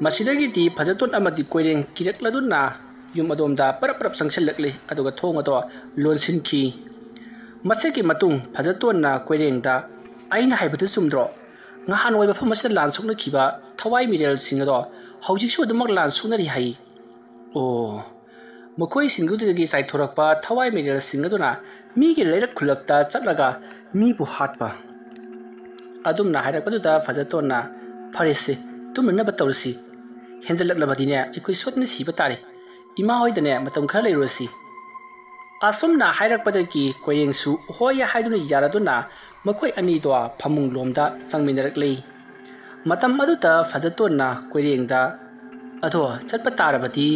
ꯃꯁꯤꯗꯒꯤꯗꯤ ꯐꯖꯇꯣꯟ ꯑꯃꯗꯤ ꯀꯣꯏꯔꯦꯡ ꯀꯤꯔꯛꯂꯗꯨꯅ ꯌꯨꯝ ꯑꯗꯣꯝꯗ ꯄꯔꯞ ꯄꯔꯞ ꯆꯪꯁꯤꯜꯂꯛꯂꯦ, ꯑꯗꯨꯒ ꯊꯣꯡ ꯑꯗꯣ ꯂꯣꯟꯁꯤꯟꯈꯤ꯫ ꯃꯁꯤꯒꯤ ꯃꯇꯨꯡ ꯐꯖꯇꯣꯟꯅ ꯀꯣꯏꯔꯦꯡꯗ, "ꯑꯩꯅ ꯍꯥꯏꯕꯗꯨ ꯆꯨꯝꯗ꯭ꯔꯣ? ꯉꯍꯥꯟꯋꯥꯏ ꯃꯐꯝ ꯑꯁꯤꯗ ꯂꯥꯟ ꯁꯣꯛꯅꯈꯤꯕ ꯊꯋꯥꯏ ꯃꯤꯔꯦꯜꯁꯤꯡ ꯑꯗꯣ ꯍꯧꯖꯤꯛꯁꯨ ꯑꯗꯨꯃꯛ ꯂꯥꯟ ꯁꯣꯛꯅꯔꯤ ꯍꯥꯏ"꯫ "ꯑꯣ, ꯃꯈꯣꯏꯁꯤꯡꯗꯨꯗꯒꯤ ꯆꯥꯏꯊꯣꯔꯛꯄ ꯊꯋꯥꯏ ꯃꯤꯔꯦꯜꯁꯤꯡ ꯑꯗꯨꯅ ꯃꯤꯒꯤ ꯂꯩꯔꯛ ꯈꯨꯜꯂꯛꯇ ꯆꯠꯂꯒ ꯃꯤꯕꯨ ꯍꯥꯠꯄ"꯫ ꯑꯗꯨꯝꯅ ꯍꯥꯏꯔꯛꯄꯗꯨꯗ ꯐꯖꯇꯣꯟꯅ, "ꯐꯔꯦꯁꯦ, ꯇꯨꯝꯅꯅꯕ ꯇꯧꯔꯁꯤ꯫ ꯍꯦꯟꯖꯜꯂꯛꯂꯕꯗꯤꯅꯦ, ꯑꯩꯈꯣꯏ ꯁꯣꯏꯗꯅ ꯁꯤꯕ ꯇꯥꯔꯦ꯫ ꯏꯃꯥ ꯍꯣꯏꯗꯅꯦ ꯃꯇꯝ ꯈꯔ ꯂꯩꯔꯨꯔꯁꯤ"꯫ ꯑꯁꯨꯝꯅ ꯍꯥꯏꯔꯛꯄꯗꯒꯤ ꯀꯣꯏꯔꯦꯡꯁꯨ ꯍꯣꯏ ꯍꯥꯏꯗꯨꯅ ꯌꯥꯔꯗꯨꯅ ꯃꯈꯣꯏ ꯑꯅꯤꯗꯣ ꯐꯃꯨꯡ ꯂꯣꯝꯗ ꯆꯪꯃꯤꯟꯅꯔꯛꯂꯤ꯫ ꯃꯇꯝ ꯑꯗꯨꯗ ꯐꯖꯇꯣꯟꯅ ꯀꯣꯏꯔꯦꯡꯗ, "ꯑꯗꯣ ꯆꯠꯄ ꯇꯥꯔꯕꯗꯤ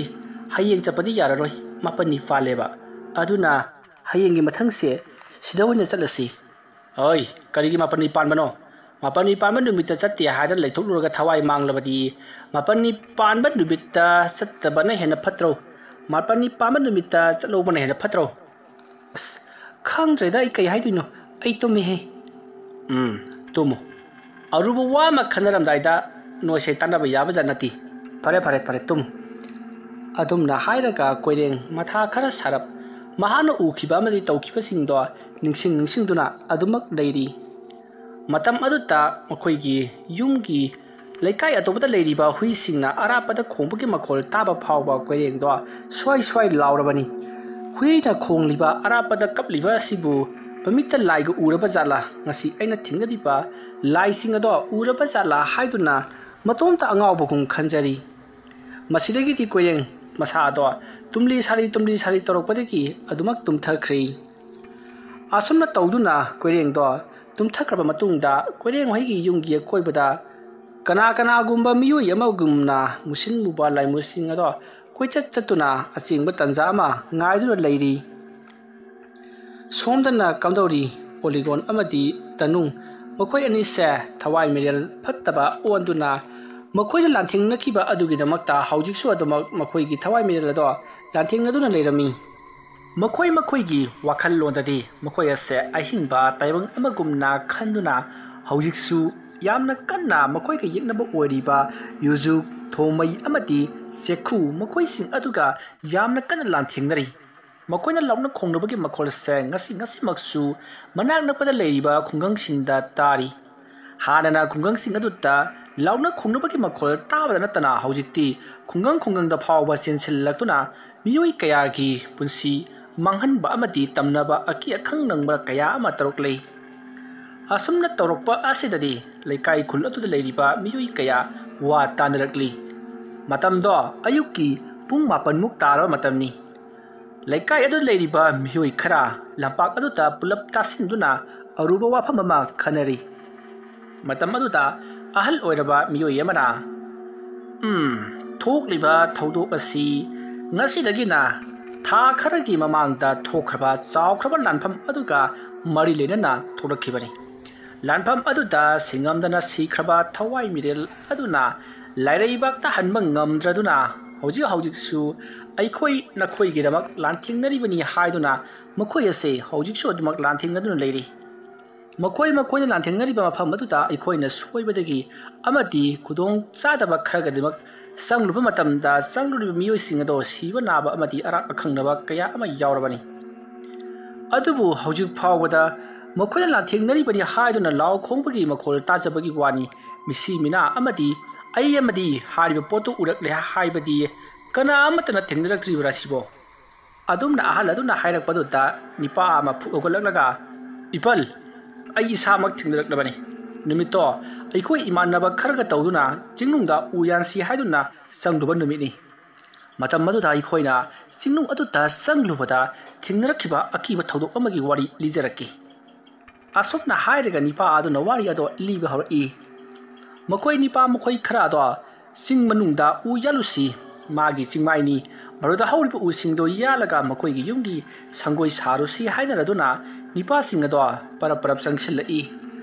ꯍꯌꯦꯡ ꯆꯠꯄꯗꯤ ꯌꯥꯔꯔꯣꯏ, ꯃꯥꯄꯟꯅꯤ ꯄꯥꯜꯂꯦꯕ꯫ ꯑꯗꯨꯅ ꯍꯌꯦꯡꯒꯤ ꯃꯊꯪꯁꯦ ꯁꯤꯗ ꯑꯣꯏꯅ ꯆꯠꯂꯁꯤ"꯫ "ꯍꯣꯏ, ꯀꯔꯤꯒꯤ ꯃꯥꯄꯟꯅꯤ ꯄꯥꯟꯕꯅꯣ? ꯃꯥꯄꯟꯅꯤ ꯄꯥꯟꯕ ꯅꯨꯃꯤꯠꯇ ꯆꯠꯇꯦ ꯍꯥꯏꯗꯅ ꯂꯩꯊꯣꯛꯂꯨꯔꯒ ꯊꯋꯥꯏ ꯃꯥꯡꯂꯕꯗꯤ ꯃꯥꯄꯟꯅꯤ ꯄꯥꯟꯕ ꯅꯨꯃꯤꯠꯇ ꯆꯠꯇꯕꯅ ꯍꯦꯟꯅ ꯐꯠꯇ꯭ꯔꯣ? ꯃꯥꯄꯟꯅꯤ ꯄꯥꯟꯕ ꯅꯨꯃꯤꯠꯇ ꯆꯠꯍꯧꯕꯅ ꯍꯦꯟꯅ ꯐꯠꯇ꯭ꯔꯣ?" "ꯑꯁ, ꯈꯪꯗ꯭ꯔꯦꯗ, ꯑꯩ ꯀꯩ ꯍꯥꯏꯗꯣꯏꯅꯣ꯫ ꯑꯩ ꯇꯨꯝꯃꯤꯍꯦ"꯫ "ꯎꯝ, ꯇꯨꯝꯃꯨ꯫ ꯑꯔꯨꯕ ꯋꯥ ꯑꯃ ꯈꯟꯅꯔꯝꯗꯥꯏꯗ ꯅꯣꯏꯁꯦ ꯇꯥꯟꯅꯕ ꯌꯥꯕ ꯖꯥꯠ ꯅꯠꯇꯦ꯫ ꯐꯔꯦ, ꯐꯔꯦ, ꯐꯔꯦ, ꯇꯨꯝꯃꯨ"꯫ ꯑꯗꯨꯝꯅ ꯍꯥꯏꯔꯒ ꯀꯣꯏꯔꯦꯡ ꯃꯊꯥ ꯈꯔ ꯁꯥꯔꯞ, ꯃꯍꯥꯛꯅ ꯎꯈꯤꯕ ꯑꯃꯗꯤ ꯇꯧꯈꯤꯕꯁꯤꯡꯗꯣ ꯅꯤꯡꯁꯤꯡ ꯅꯤꯡꯁꯤꯡꯗꯨꯅ ꯑꯗꯨꯃꯛ ꯂꯩꯔꯤ꯫ ꯃꯇꯝ ꯑꯗꯨꯗ ꯃꯈꯣꯏꯒꯤ ꯌꯨꯝꯒꯤ ꯂꯩꯀꯥꯏ ꯑꯇꯣꯞꯄꯗ ꯂꯩꯔꯤꯕ ꯍꯨꯏꯁꯤꯡꯅ ꯑꯔꯥꯞꯄꯗ ꯈꯣꯡꯕꯒꯤ ꯃꯈꯣꯜ ꯇꯥꯕ ꯐꯥꯎꯕ ꯀꯣꯏꯔꯦꯡꯗꯣ ꯁ꯭ꯋꯥꯏ ꯁ꯭ꯋꯥꯏ ꯂꯥꯎꯔꯕꯅꯤ꯫ ꯍꯨꯏꯅ ꯈꯣꯡꯂꯤꯕ, ꯑꯔꯥꯞꯄꯗ ꯀꯞꯂꯤꯕ ꯑꯁꯤꯕꯨ ꯃꯃꯤꯠꯇ ꯂꯥꯏꯒ ꯎꯔꯕ ꯖꯥꯠꯂꯥ? ꯉꯁꯤ ꯑꯩꯅ ꯊꯦꯡꯅꯔꯤꯕ ꯂꯥꯏꯁꯤꯡ ꯑꯗꯣ ꯎꯔꯕ ꯖꯥꯠꯂꯥ ꯍꯥꯏꯗꯨꯅ ꯃꯇꯣꯝꯇ ꯑꯉꯥꯎꯕꯒꯨꯝ ꯈꯟꯖꯔꯤ꯫ ꯃꯁꯤꯗꯒꯤꯗꯤ ꯀꯣꯏꯔꯦꯡ ꯃꯁꯥꯗꯣ ꯇꯨꯝꯂꯤ ꯁꯥꯔꯤ ꯇꯨꯝꯂꯤ ꯁꯥꯔꯤ ꯇꯧꯔꯛꯄꯗꯒꯤ ꯑꯗꯨꯃꯛ ꯇꯨꯝꯊꯈ꯭ꯔꯦ꯫ ꯑꯁꯨꯝꯅ ꯇꯧꯗꯨꯅ ꯀꯣꯏꯔꯦꯡꯗꯣ ꯇꯨꯝꯊꯈ꯭ꯔꯕ ꯃꯇꯨꯡꯗ ꯀꯣꯏꯔꯦꯡ ꯍꯣꯏꯒꯤ ꯌꯨꯝꯒꯤ ꯑꯀꯣꯏꯕꯗ ꯀꯅꯥ ꯀꯅꯥꯒꯨꯝꯕ ꯃꯤꯑꯣꯏ ꯑꯃꯒꯨꯝꯅ ꯃꯨꯁꯤꯟ ꯃꯨꯕ ꯂꯥꯏꯃꯨꯁꯤꯡ ꯑꯗꯣ ꯀꯣꯏꯆꯠ ꯆꯠꯇꯨꯅ ꯑꯆꯦꯡꯕ ꯇꯥꯟꯖꯥ ꯑꯃ ꯉꯥꯏꯗꯨꯅ ꯂꯩꯔꯤ꯫ ꯁꯣꯝꯗꯅ ꯀꯝꯗꯧꯔꯤ? ꯑꯣꯂꯤꯒꯣꯟ ꯑꯃꯗꯤ ꯇꯅꯨꯡ, ꯃꯈꯣꯏ ꯑꯅꯤꯁꯦ ꯊꯋꯥꯏ ꯃꯤꯔꯦꯜ ꯐꯠꯇꯕ ꯑꯣꯟꯗꯨꯅ ꯃꯈꯣꯏꯅ ꯂꯥꯟꯊꯦꯡꯅꯈꯤꯕ ꯑꯗꯨꯒꯤꯗꯃꯛꯇ ꯍꯧꯖꯤꯛꯁꯨ ꯑꯗꯨꯃꯛ ꯃꯈꯣꯏꯒꯤ ꯊꯋꯥꯏ ꯃꯤꯔꯦꯜ ꯑꯗꯣ ꯂꯥꯟꯊꯦꯡꯅꯗꯨꯅ ꯂꯩꯔꯝꯃꯤ꯫ ꯃꯈꯣꯏ ꯃꯈꯣꯏꯒꯤ ꯋꯥꯈꯜꯂꯣꯟꯗꯗꯤ ꯃꯈꯣꯏ ꯑꯁꯦ ꯑꯍꯤꯡꯕ ꯇꯥꯏꯕꯪ ꯑꯃꯒꯨꯝꯅ ꯈꯟꯗꯨꯅ ꯍꯧꯖꯤꯛꯁꯨ ꯌꯥꯝꯅ ꯀꯟꯅ ꯃꯈꯣꯏꯒ ꯌꯦꯛꯅꯕ ꯑꯣꯏꯔꯤꯕ ꯌꯨꯖꯨꯛ, ꯊꯣꯡꯃꯩ ꯑꯃꯗꯤ ꯆꯦꯛꯈꯨ ꯃꯈꯣꯏꯁꯤꯡ ꯑꯗꯨꯒ ꯌꯥꯝꯅ ꯀꯟꯅ ꯂꯥꯟꯊꯦꯡꯅꯔꯤ꯫ ꯃꯈꯣꯏꯅ ꯂꯥꯎꯅ ꯈꯣꯡꯅꯕꯒꯤ ꯃꯈꯣꯜꯁꯦ ꯉꯁꯤ ꯉꯁꯤꯃꯛꯁꯨ ꯃꯅꯥꯛ ꯅꯛꯄꯗ ꯂꯩꯔꯤꯕ ꯈꯨꯡꯒꯪꯁꯤꯡꯗ ꯇꯥꯔꯤ꯫ ꯍꯥꯟꯅꯅ ꯈꯨꯡꯒꯪꯁꯤꯡ ꯑꯗꯨꯗ ꯂꯥꯎꯅ ꯈꯣꯡꯅꯕꯒꯤ ꯃꯈꯣꯜ ꯇꯥꯕꯗ ꯅꯠꯇꯅ ꯍꯧꯖꯤꯛꯇꯤ ꯈꯨꯡꯒꯪ ꯈꯨꯡꯒꯪꯗ ꯐꯥꯎꯕ ꯆꯦꯟꯁꯤꯜꯂꯛꯇꯨꯅ ꯃꯤꯑꯣꯏ ꯀꯌꯥꯒꯤ ꯄꯨꯟꯁꯤ ꯃꯥꯡꯍꯟꯕ ꯑꯃꯗꯤ ꯇꯝꯅꯕ ꯑꯀꯤ ꯑꯈꯪ ꯅꯪꯕ ꯀꯌꯥ ꯑꯃ ꯇꯧꯔꯛꯂꯤ꯫ ꯑꯁꯨꯝꯅ ꯇꯧꯔꯛꯄ ꯑꯁꯤꯗꯗꯤ ꯂꯩꯀꯥꯏ ꯈꯨꯜ ꯑꯗꯨꯗ ꯂꯩꯔꯤꯕ ꯃꯤꯑꯣꯏ ꯀꯌꯥ ꯋꯥ ꯇꯥꯅꯔꯛꯂꯤ꯫ ꯃꯇꯝꯗꯣ ꯑꯌꯨꯛꯀꯤ ꯄꯨꯡ ꯃꯥꯄꯟꯃꯨꯛ ꯇꯥꯔꯕ ꯃꯇꯝꯅꯤ꯫ ꯂꯩꯀꯥꯏ ꯑꯗꯨꯗ ꯂꯩꯔꯤꯕ ꯃꯤꯑꯣꯏ ꯈꯔ ꯂꯝꯄꯥꯛ ꯑꯗꯨꯗ ꯄꯨꯂꯞ ꯇꯥꯁꯤꯟꯗꯨꯅ ꯑꯔꯨꯕ ꯋꯥꯐꯝ ꯑꯃ ꯈꯟꯅꯔꯤ꯫ ꯃꯇꯝ ꯑꯗꯨꯗ ꯑꯍꯜ ꯑꯣꯏꯔꯕ ꯃꯤꯑꯣꯏ ꯑꯃꯅ, "ꯎꯝ, ꯊꯣꯛꯂꯤꯕ ꯊꯧꯗꯣꯛ ꯑꯁꯤ ꯉꯁꯤꯗꯒꯤꯅ ꯊꯥ ꯈꯔꯒꯤ ꯃꯃꯥꯡꯗ ꯊꯣꯛꯈ꯭ꯔꯕ ꯆꯥꯎꯈ꯭ꯔꯕ ꯂꯥꯟꯐꯝ ꯑꯗꯨꯒ ꯃꯔꯤ ꯂꯩꯅꯅ ꯊꯣꯛꯂꯛꯈꯤꯕꯅꯤ꯫ ꯂꯥꯟꯐꯝ ꯑꯗꯨꯗ ꯁꯤꯡꯉꯝꯗꯅ ꯁꯤꯈ꯭ꯔꯕ ꯊꯋꯥꯏ ꯃꯤꯔꯦꯜ ꯑꯗꯨꯅ ꯂꯥꯏꯔꯩꯕꯥꯛꯇ ꯍꯟꯕ ꯉꯝꯗ꯭ꯔꯗꯨꯅ ꯍꯧꯖꯤꯛ ꯍꯧꯖꯤꯛꯁꯨ ꯑꯩꯈꯣꯏ ꯅꯈꯣꯏꯒꯤꯗꯃꯛ ꯂꯥꯟꯊꯦꯡꯅꯔꯤꯕꯅꯤ" ꯍꯥꯏꯗꯨꯅ ꯃꯈꯣꯏ ꯑꯁꯦ ꯍꯧꯖꯤꯛꯁꯨ ꯑꯗꯨꯃꯛ ꯂꯥꯟꯊꯦꯡꯅꯗꯨꯅ ꯂꯩꯔꯤ꯫ ꯃꯈꯣꯏ ꯃꯈꯣꯏꯅ ꯂꯥꯟꯊꯦꯡꯅꯔꯤꯕ ꯃꯐꯝ ꯑꯗꯨꯗ ꯑꯩꯈꯣꯏꯅ ꯁꯣꯏꯕꯗꯒꯤ ꯑꯃꯗꯤ ꯈꯨꯗꯣꯡ ꯆꯥꯗꯕ ꯈꯔꯒꯤꯗꯃꯛ ꯆꯪꯂꯨꯕ ꯃꯇꯝꯗ ꯆꯪꯂꯨꯔꯤꯕ ꯃꯤꯑꯣꯏꯁꯤꯡ ꯑꯗꯣ ꯁꯤꯕ ꯅꯥꯕ ꯑꯃꯗꯤ ꯑꯔꯥꯛ ꯑꯈꯪꯅꯕ ꯀꯌꯥ ꯑꯃ ꯌꯥꯎꯔꯕꯅꯤ꯫ ꯑꯗꯨꯕꯨ ꯍꯧꯖꯤꯛ ꯐꯥꯎꯕꯗ ꯃꯈꯣꯏꯅ ꯂꯥꯟꯊꯦꯡꯅꯔꯤꯕꯅꯤ ꯍꯥꯏꯗꯨꯅ ꯂꯥꯎ ꯈꯣꯡꯕꯒꯤ ꯃꯈꯣꯜ ꯇꯥꯖꯕꯒꯤ ꯋꯥꯅꯤ꯫ ꯃꯤꯁꯤ ꯃꯤꯅꯥ ꯑꯃꯗꯤ ꯑꯩ ꯑꯃꯗꯤ ꯍꯥꯏꯔꯤꯕ ꯄꯣꯠꯇꯨ ꯎꯔꯛꯂꯦ ꯍꯥꯏꯕꯗꯤ ꯀꯅꯥ ꯑꯃꯠꯇꯅ ꯊꯦꯡꯅꯔꯛꯇ꯭ꯔꯤꯕ꯭ꯔꯥ ꯁꯤꯕꯣ? ꯑꯗꯨꯝꯅ ꯑꯍꯜ ꯑꯗꯨꯅ ꯍꯥꯏꯔꯛꯄꯗꯨꯗ ꯅꯤꯄꯥ ꯑꯃ ꯐꯨꯛ ꯍꯧꯒꯠꯂꯛꯂꯒ, "ꯏꯄꯜ, ꯑꯩ ꯏꯁꯥꯃꯛ ꯊꯦꯡꯅꯔꯛꯂꯕꯅꯤ꯫ ꯅꯨꯃꯤꯠꯇꯣ ꯑꯩꯈꯣꯏ ꯏꯃꯥꯟꯅꯕ ꯈꯔꯒ ꯇꯧꯗꯨꯅ ꯆꯤꯡꯅꯨꯡꯗ ꯎ ꯌꯥꯟꯁꯤ ꯍꯥꯏꯗꯨꯅ ꯆꯪꯂꯨꯕ ꯅꯨꯃꯤꯠꯅꯤ꯫ ꯃꯇꯝ ꯑꯗꯨꯗ ꯑꯩꯈꯣꯏꯅ ꯆꯤꯡꯅꯨꯡ ꯑꯗꯨꯗ ꯆꯪꯂꯨꯕꯗ ꯊꯦꯡꯅꯔꯛꯈꯤꯕ ꯑꯀꯤꯕ ꯊꯧꯗꯣꯛ ꯑꯃꯒꯤ ꯋꯥꯔꯤ ꯂꯤꯖꯔꯛꯀꯦ"꯫ ꯑꯁꯨꯝꯅ ꯍꯥꯏꯔꯒ ꯅꯤꯄꯥ ꯑꯗꯨꯅ ꯋꯥꯔꯤ ꯑꯗꯣ ꯂꯤꯕ ꯍꯧꯔꯛꯏ꯫ ꯃꯈꯣꯏ ꯅꯤꯄꯥ ꯃꯈꯣꯏ ꯈꯔ ꯑꯗꯣ ꯆꯤꯡ ꯃꯅꯨꯡꯗ ꯎ ꯌꯥꯜꯂꯨꯁꯤ, ꯃꯥꯒꯤ ꯆꯤꯡꯃꯥꯏꯅꯤ, ꯃꯗꯨꯗ ꯍꯧꯔꯤꯕ ꯎꯁꯤꯡꯗꯣ ꯌꯥꯜꯂꯒ ꯃꯈꯣꯏꯒꯤ ꯌꯨꯝꯒꯤ ꯁꯪꯒꯣꯏ ꯁꯥꯔꯨꯁꯤ ꯍꯥꯏꯅꯔꯗꯨꯅ ꯅꯤꯄꯥꯁꯤꯡ ꯑꯗꯣ ꯄꯔꯞ ꯄꯔꯞ ꯆꯪꯁꯤꯜꯂꯛꯏ꯫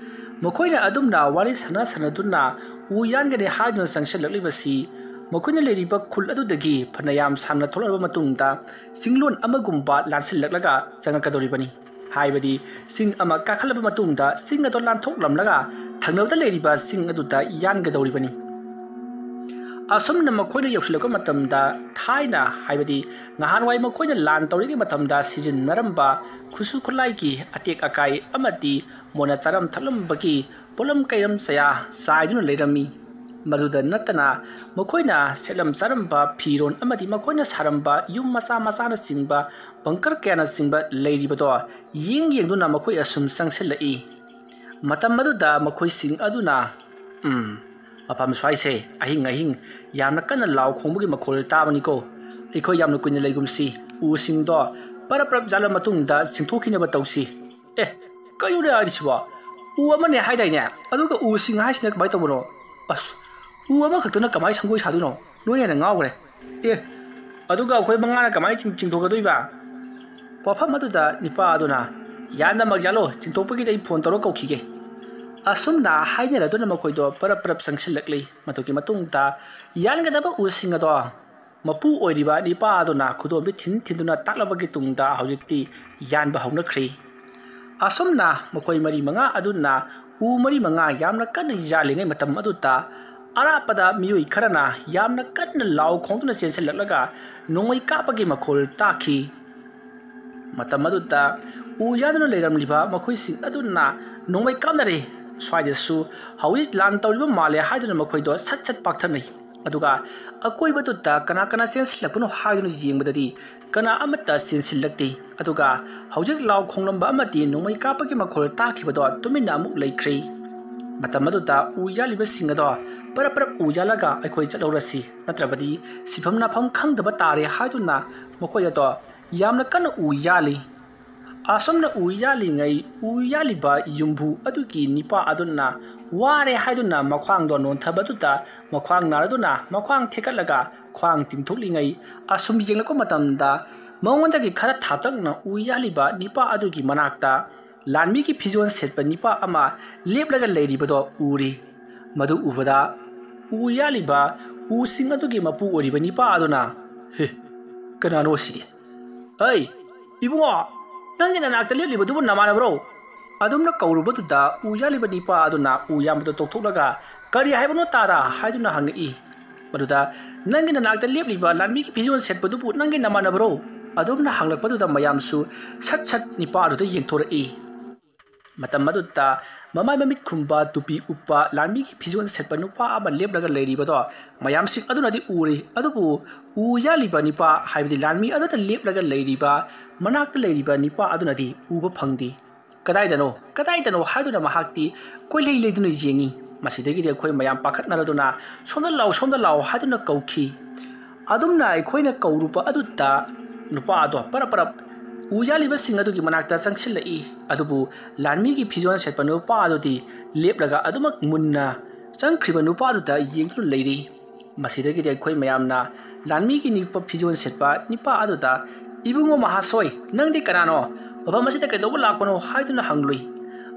ꯃꯈꯣꯏꯅ ꯑꯗꯨꯝꯅ ꯋꯥꯔꯤ ꯁꯥꯟꯅ ꯁꯥꯟꯅꯗꯨꯅ ꯎ ꯌꯥꯟꯒꯅꯤ ꯍꯥꯏꯗꯨꯅ ꯆꯪꯁꯤꯜꯂꯛꯂꯤꯕꯁꯤ ꯃꯈꯣꯏꯅ ꯂꯩꯔꯤꯕ ꯈꯨꯜ ꯑꯗꯨꯗꯒꯤ ꯐꯅꯌꯥꯝ ꯁꯥꯡꯅ ꯊꯣꯛꯂꯛꯂꯕ ꯃꯇꯨꯡꯗ ꯆꯤꯡꯂꯣꯟ ꯑꯃꯒꯨꯝꯕ ꯂꯥꯟꯁꯤꯜꯂꯛꯂꯒ ꯆꯪꯉꯛꯀꯗꯧꯔꯤꯕꯅꯤ꯫ ꯍꯥꯏꯕꯗꯤ ꯆꯤꯡ ꯑꯃ ꯀꯥꯈꯠꯂꯕ ꯃꯇꯨꯡꯗ ꯆꯤꯡ ꯑꯗꯨ ꯂꯥꯟꯊꯣꯛꯂꯝꯂꯒ ꯊꯪꯅꯕꯗ ꯂꯩꯔꯤꯕ ꯆꯤꯡ ꯑꯗꯨꯗ ꯌꯥꯟꯒꯗꯧꯔꯤꯕꯅꯤ꯫ ꯑꯁꯨꯝꯅ ꯃꯈꯣꯏꯅ ꯌꯧꯁꯤꯜꯂꯛꯄ ꯃꯇꯝꯗ ꯊꯥꯏꯅ, ꯍꯥꯏꯕꯗꯤ ꯅꯍꯥꯟꯋꯥꯏ ꯃꯈꯣꯏꯅ ꯂꯥꯟ ꯇꯧꯔꯤꯉꯩ ꯃꯇꯝꯗ ꯁꯤꯖꯤꯟꯅꯔꯝꯕ ꯈꯨꯠꯁꯨ ꯈꯨꯠꯂꯥꯏꯒꯤ ꯑꯇꯦꯛ ꯑꯀꯥꯏ ꯑꯃꯗꯤ ꯃꯣꯠꯅ ꯆꯥꯔꯝ ꯊꯛꯂꯝꯕꯒꯤ ꯄꯣꯠꯂꯝ ꯀꯩꯔꯝ ꯆꯌꯥ ꯆꯥꯏꯗꯨꯅ ꯂꯩꯔꯝꯃꯤ꯫ ꯃꯗꯨꯗ ꯅꯠꯇꯅ ꯃꯈꯣꯏꯅ ꯁꯦꯠꯂꯝ ꯆꯥꯔꯝꯕ ꯐꯤꯔꯣꯜ ꯑꯃꯗꯤ ꯃꯈꯣꯏꯅ ꯁꯥꯔꯝꯕ ꯌꯨꯝ ꯃꯆꯥ ꯃꯆꯥꯅꯆꯤꯡꯕ ꯕꯪꯀꯔ ꯀꯌꯥꯅꯆꯤꯡꯕ ꯂꯩꯔꯤꯕꯗꯣ ꯌꯦꯡ ꯌꯦꯡꯗꯨꯅ ꯃꯈꯣꯏ ꯑꯁꯨꯝ ꯆꯪꯁꯤꯜꯂꯛꯏ꯫ ꯃꯇꯝ ꯑꯗꯨꯗ ꯃꯈꯣꯏꯁꯤꯡ ꯑꯗꯨꯅ, "ꯎꯝ, ꯃꯐꯝ ꯁ꯭ꯋꯥꯏꯁꯦ ꯑꯍꯤꯡ ꯑꯍꯤꯡ ꯌꯥꯝꯅ ꯀꯟꯅ ꯂꯥꯎ ꯈꯣꯡꯕꯒꯤ ꯃꯈꯣꯜ ꯇꯥꯕꯅꯤꯀꯣ꯫ ꯑꯩꯈꯣꯏ ꯌꯥꯝꯅ ꯀꯨꯏꯅ ꯂꯩꯒꯨꯝꯁꯤ꯫ ꯎꯁꯤꯡꯗꯣ ꯄꯔꯞ ꯄꯔꯞ ꯌꯥꯜꯂ ꯃꯇꯨꯡꯗ ꯆꯤꯡꯊꯣꯛꯈꯤꯅꯕ ꯇꯧꯁꯤ꯫" "ꯑꯦ, ꯀꯩꯅꯣꯅꯦ ꯍꯥꯏꯔꯤꯁꯤꯕꯣ? ꯎ ꯑꯃꯅꯦ ꯍꯥꯏꯗꯥꯏꯅꯦ? ꯑꯗꯨꯒ ꯎꯁꯤꯡ ꯍꯥꯏꯁꯤꯅ ꯀꯃꯥꯏꯅ ꯇꯧꯕꯅꯣ? ꯑꯁ, ꯎ ꯑꯃꯈꯛꯇꯅ ꯀꯃꯥꯏꯅ ꯁꯪꯒꯣꯏ ꯁꯥꯗꯣꯏꯅꯣ? ꯅꯣꯏ ꯍꯦꯟꯅ ꯉꯥꯎꯈ꯭ꯔꯦ꯫ ꯑꯦ, ꯑꯗꯨꯒ ꯑꯩꯈꯣꯏ ꯃꯉꯥꯅ ꯀꯃꯥꯏꯅ ꯆꯤꯡ-, ꯆꯤꯡꯊꯣꯛꯀꯗꯣꯏꯕ?" ꯋꯥꯐꯝ ꯑꯗꯨꯗ ꯅꯤꯄꯥ ꯑꯗꯨꯅ, "ꯌꯥꯟꯗꯃꯛ ꯌꯥꯜꯂꯣ, ꯆꯤꯡꯊꯣꯛꯄꯒꯤꯗꯤ ꯑꯩ ꯐꯣꯟ ꯇꯧꯔ ꯀꯧꯈꯤꯒꯦ꯫" ꯑꯁꯨꯝꯅ ꯍꯥꯏꯅꯔꯗꯨꯅ ꯃꯈꯣꯏꯗꯣ ꯄꯔꯞ ꯄꯔꯞ ꯆꯪꯁꯤꯜꯂꯛꯂꯤ꯫ ꯃꯗꯨꯒꯤ ꯃꯇꯨꯡꯗ ꯌꯥꯟꯒꯗꯕ ꯎꯁꯤꯡ ꯑꯗꯣ ꯃꯄꯨ ꯑꯣꯏꯔꯤꯕ ꯅꯤꯄꯥ ꯑꯗꯨꯅ ꯈꯨꯗꯣꯝꯕꯤ ꯊꯤꯟ ꯊꯤꯟꯗꯨꯅ ꯇꯥꯛꯂꯕꯒꯤ ꯇꯨꯡꯗ ꯍꯧꯖꯤꯛꯇꯤ ꯌꯥꯟꯕ ꯍꯧꯅꯈ꯭ꯔꯦ꯫ ꯑꯁꯨꯝꯅ ꯃꯈꯣꯏ ꯃꯔꯤ ꯃꯉꯥ ꯑꯗꯨꯅ ꯎ ꯃꯔꯤ ꯃꯉꯥ ꯌꯥꯝꯅ ꯀꯟꯅ ꯌꯥꯜꯂꯤꯉꯩ ꯃꯇꯝ ꯑꯗꯨꯗ ꯑꯔꯥꯞꯄꯗ ꯃꯤꯑꯣꯏ ꯈꯔꯅ ꯌꯥꯝꯅ ꯀꯟꯅ ꯂꯥꯎ ꯈꯣꯡꯗꯨꯅ ꯆꯦꯟꯁꯤꯜꯂꯛꯂꯒ ꯅꯣꯡꯃꯩ ꯀꯥꯞꯄꯒꯤ ꯃꯈꯣꯜ ꯇꯥꯈꯤ꯫ ꯃꯇꯝ ꯑꯗꯨꯗ ꯎ ꯌꯥꯟꯗꯨꯅ ꯂꯩꯔꯝꯂꯤꯕ ꯃꯈꯣꯏꯁꯤꯡ ꯑꯗꯨꯅ ꯅꯣꯡꯃꯩ ꯀꯥꯞꯅꯔꯦ꯫ ꯁ꯭ꯋꯥꯏꯗꯁꯨ ꯍꯧꯖꯤꯛ ꯂꯥꯟ ꯇꯧꯔꯤꯕ ꯃꯥꯜꯂꯦ ꯍꯥꯏꯗꯨꯅ ꯃꯈꯣꯏꯗꯣ ꯁꯠ ꯁꯠ ꯄꯥꯛꯊꯠꯅꯩ꯫ ꯑꯗꯨꯒ ꯑꯀꯣꯏꯕꯗꯨꯗ ꯀꯅꯥ ꯀꯅꯥ ꯆꯦꯟꯁꯤꯜꯂꯛꯄꯅꯣ ꯍꯥꯏꯗꯨꯅ ꯌꯦꯡꯕꯗꯗꯤ ꯀꯅꯥ ꯑꯃꯠꯇ ꯆꯦꯟꯁꯤꯜꯂꯛꯇꯦ꯫ ꯑꯗꯨꯒ ꯍꯧꯖꯤꯛ ꯂꯥꯎ ꯈꯣꯡꯂꯝꯕ ꯑꯃꯗꯤ ꯅꯣꯡꯃꯩ ꯀꯥꯞꯄꯒꯤ ꯃꯈꯣꯜ ꯇꯥꯈꯤꯕꯗꯣ ꯇꯨꯃꯤꯟꯅ ꯑꯃꯨꯛ ꯂꯩꯈ꯭ꯔꯦ꯫ ꯃꯇꯝ ꯑꯗꯨꯗ ꯎ ꯌꯥꯜꯂꯤꯕꯁꯤꯡ ꯑꯗꯣ ꯄꯔꯞ ꯄꯔꯞ ꯎ ꯌꯥꯜꯂꯒ ꯑꯩꯈꯣꯏ ꯆꯠꯍꯧꯔꯁꯤ, ꯅꯠꯇ꯭ꯔꯕꯗꯤ ꯁꯤꯐꯝ ꯅꯥꯐꯝ ꯈꯪꯗꯕ ꯇꯥꯔꯦ ꯍꯥꯏꯗꯨꯅ ꯃꯈꯣꯏ ꯑꯗꯣ ꯌꯥꯝꯅ ꯀꯟꯅ ꯎ ꯌꯥꯜꯂꯤ꯫ ꯑꯁꯨꯝꯅ ꯎ ꯌꯥꯜꯂꯤꯉꯩ ꯎ ꯌꯥꯜꯂꯤꯕ ꯌꯨꯝꯕꯨ ꯑꯗꯨꯒꯤ ꯅꯤꯄꯥ ꯑꯗꯨꯅ ꯋꯥꯔꯦ ꯍꯥꯏꯗꯨꯅ ꯃꯈ꯭ꯋꯥꯡꯗꯣ ꯅꯣꯟꯊꯕꯗꯨꯗ ꯃꯈ꯭ꯋꯥꯡ ꯅꯥꯔꯗꯨꯅ ꯃꯈ꯭ꯋꯥꯡ ꯊꯦꯛꯀꯠꯂꯒ ꯈ꯭ꯋꯥꯡ ꯇꯤꯡꯊꯣꯛꯂꯤꯉꯩ ꯑꯁꯨꯝ ꯌꯦꯡꯂꯛꯄ ꯃꯇꯝꯗ ꯃꯉꯣꯟꯗꯒꯤ ꯈꯔ ꯊꯥꯞꯇꯛꯅ ꯎ ꯌꯥꯜꯂꯤꯕ ꯅꯤꯄꯥ ꯑꯗꯨꯒꯤ ꯃꯅꯥꯛꯇ ꯂꯥꯟꯃꯤꯒꯤ ꯐꯤꯖꯣꯜ ꯁꯦꯠꯄ ꯅꯤꯄꯥ ꯑꯃ ꯂꯦꯞꯂꯒ ꯂꯩꯔꯤꯕꯗꯣ ꯎꯔꯤ꯫ ꯃꯗꯨ ꯎꯕꯗ ꯎ ꯌꯥꯜꯂꯤꯕ ꯎꯁꯤꯡ ꯑꯗꯨꯒꯤ ꯃꯄꯨ ꯑꯣꯏꯔꯤꯕ ꯅꯤꯄꯥ ꯑꯗꯨꯅ, "ꯍꯦ, ꯀꯅꯥꯅꯣ ꯁꯤꯗꯤ? ꯑꯩ, ꯏꯕꯨꯡꯉꯣ, ꯅꯪꯒꯤ ꯅꯅꯥꯛꯇ ꯂꯦꯞꯂꯤꯕꯗꯨꯕꯨ ꯅꯃꯥꯟꯅꯕ꯭ꯔꯣ?" ꯑꯗꯨꯝꯅ ꯀꯧꯔꯨꯕꯗꯨꯗ ꯎ ꯌꯥꯜꯂꯤꯕ ꯅꯤꯄꯥ ꯑꯗꯨꯅ ꯎ ꯌꯥꯟꯕꯗꯨ ꯇꯣꯛꯊꯣꯛꯂꯒ, "ꯀꯔꯤ ꯍꯥꯏꯕꯅꯣ ꯇꯥꯗ?" ꯍꯥꯏꯗꯨꯅ ꯍꯪꯉꯛꯏ꯫ ꯃꯗꯨꯗ, "ꯅꯪꯒꯤ ꯅꯅꯥꯛꯇ ꯂꯦꯞꯂꯤꯕ ꯂꯥꯟꯃꯤꯒꯤ ꯐꯤꯖꯣꯜ ꯁꯦꯠꯄꯗꯨꯕꯨ ꯅꯪꯒꯤ ꯅꯃꯥꯟꯅꯕꯔꯣ?" ꯑꯗꯨꯝꯅ ꯍꯪꯂꯛꯄꯗꯨꯗ ꯃꯌꯥꯝꯁꯨ ꯁꯠ ꯁꯠ ꯅꯤꯄꯥ ꯑꯗꯨꯗ ꯌꯦꯡꯊꯣꯔꯛꯏ꯫ ꯃꯇꯝ ꯑꯗꯨꯗ ꯃꯃꯥꯏ ꯃꯃꯤꯠ ꯈꯨꯝꯕ ꯇꯨꯄꯤ ꯎꯞꯄ ꯂꯥꯟꯃꯤꯒꯤ ꯐꯤꯖꯣꯜ ꯁꯦꯠꯄ ꯅꯨꯄꯥ ꯑꯃ ꯂꯦꯞꯂꯒ ꯂꯩꯔꯤꯕꯗꯣ ꯃꯌꯥꯝꯁꯤꯡ ꯑꯗꯨꯅꯗꯤ ꯎꯔꯤ, ꯑꯗꯨꯕꯨ ꯎ ꯌꯥꯜꯂꯤꯕ ꯅꯤꯄꯥ, ꯍꯥꯏꯕꯗꯤ ꯂꯥꯟꯃꯤ ꯑꯗꯨꯅ ꯂꯦꯞꯂꯒ ꯂꯩꯔꯤꯕ ꯃꯅꯥꯛꯇ ꯂꯩꯔꯤꯕ ꯅꯤꯄꯥ ꯑꯗꯨꯅꯗꯤ ꯎꯕ ꯐꯪꯗꯦ꯫ "ꯀꯗꯥꯏꯗꯅꯣ? ꯀꯗꯥꯏꯗꯅꯣ?" ꯍꯥꯏꯗꯨꯅ ꯃꯍꯥꯛꯇꯤ ꯀꯣꯏꯂꯩ ꯂꯩꯗꯨꯅ ꯌꯦꯡꯉꯤ꯫ ꯃꯁꯤꯗꯒꯤꯗꯤ ꯑꯩꯈꯣꯏ ꯃꯌꯥꯝ ꯄꯥꯈꯠꯅꯔꯗꯨꯅ, "ꯁꯣꯝꯗ ꯂꯥꯛꯑꯣ, ꯁꯣꯝꯗ ꯂꯥꯛꯑꯣ" ꯍꯥꯏꯗꯨꯅ ꯀꯧꯈꯤ꯫ ꯑꯗꯨꯝꯅ ꯑꯩꯈꯣꯏꯅ ꯀꯧꯔꯨꯕ ꯑꯗꯨꯗ ꯅꯨꯄꯥ ꯑꯗꯣ ꯄꯔꯞ ꯄꯔꯞ ꯎ ꯌꯥꯜꯂꯤꯕꯁꯤꯡ ꯑꯗꯨꯒꯤ ꯃꯅꯥꯛꯇ ꯆꯪꯁꯤꯜꯂꯛꯏ꯫ ꯑꯗꯨꯕꯨ ꯂꯥꯟꯃꯤꯒꯤ ꯐꯤꯖꯣꯜ ꯁꯦꯠꯄ ꯅꯨꯄꯥ ꯑꯗꯨꯗꯤ ꯂꯦꯞꯂꯒ ꯑꯗꯨꯃꯛ ꯃꯨꯟꯅ ꯆꯪꯈ꯭ꯔꯤꯕ ꯅꯨꯄꯥ ꯑꯗꯨꯗ ꯌꯦꯡꯗꯨꯅ ꯂꯩꯔꯤ꯫ ꯃꯁꯤꯗꯒꯤꯗꯤ ꯑꯩꯈꯣꯏ ꯃꯌꯥꯝꯅ ꯂꯥꯟꯃꯤꯒꯤ ꯅꯤꯄ-, ꯐꯤꯖꯣꯜ ꯁꯦꯠꯄ ꯅꯤꯄꯥ ꯑꯗꯨꯗ, "ꯏꯕꯨꯡꯉꯣ ꯃꯍꯥꯁꯣꯏ, ꯅꯪꯗꯤ ꯀꯅꯥꯅꯣ? ꯃꯐꯝ ꯑꯁꯤꯗ ꯀꯩꯗꯧꯕ ꯂꯥꯛꯄꯅꯣ?" ꯍꯥꯏꯗꯨꯅ ꯍꯪꯂꯨꯏ꯫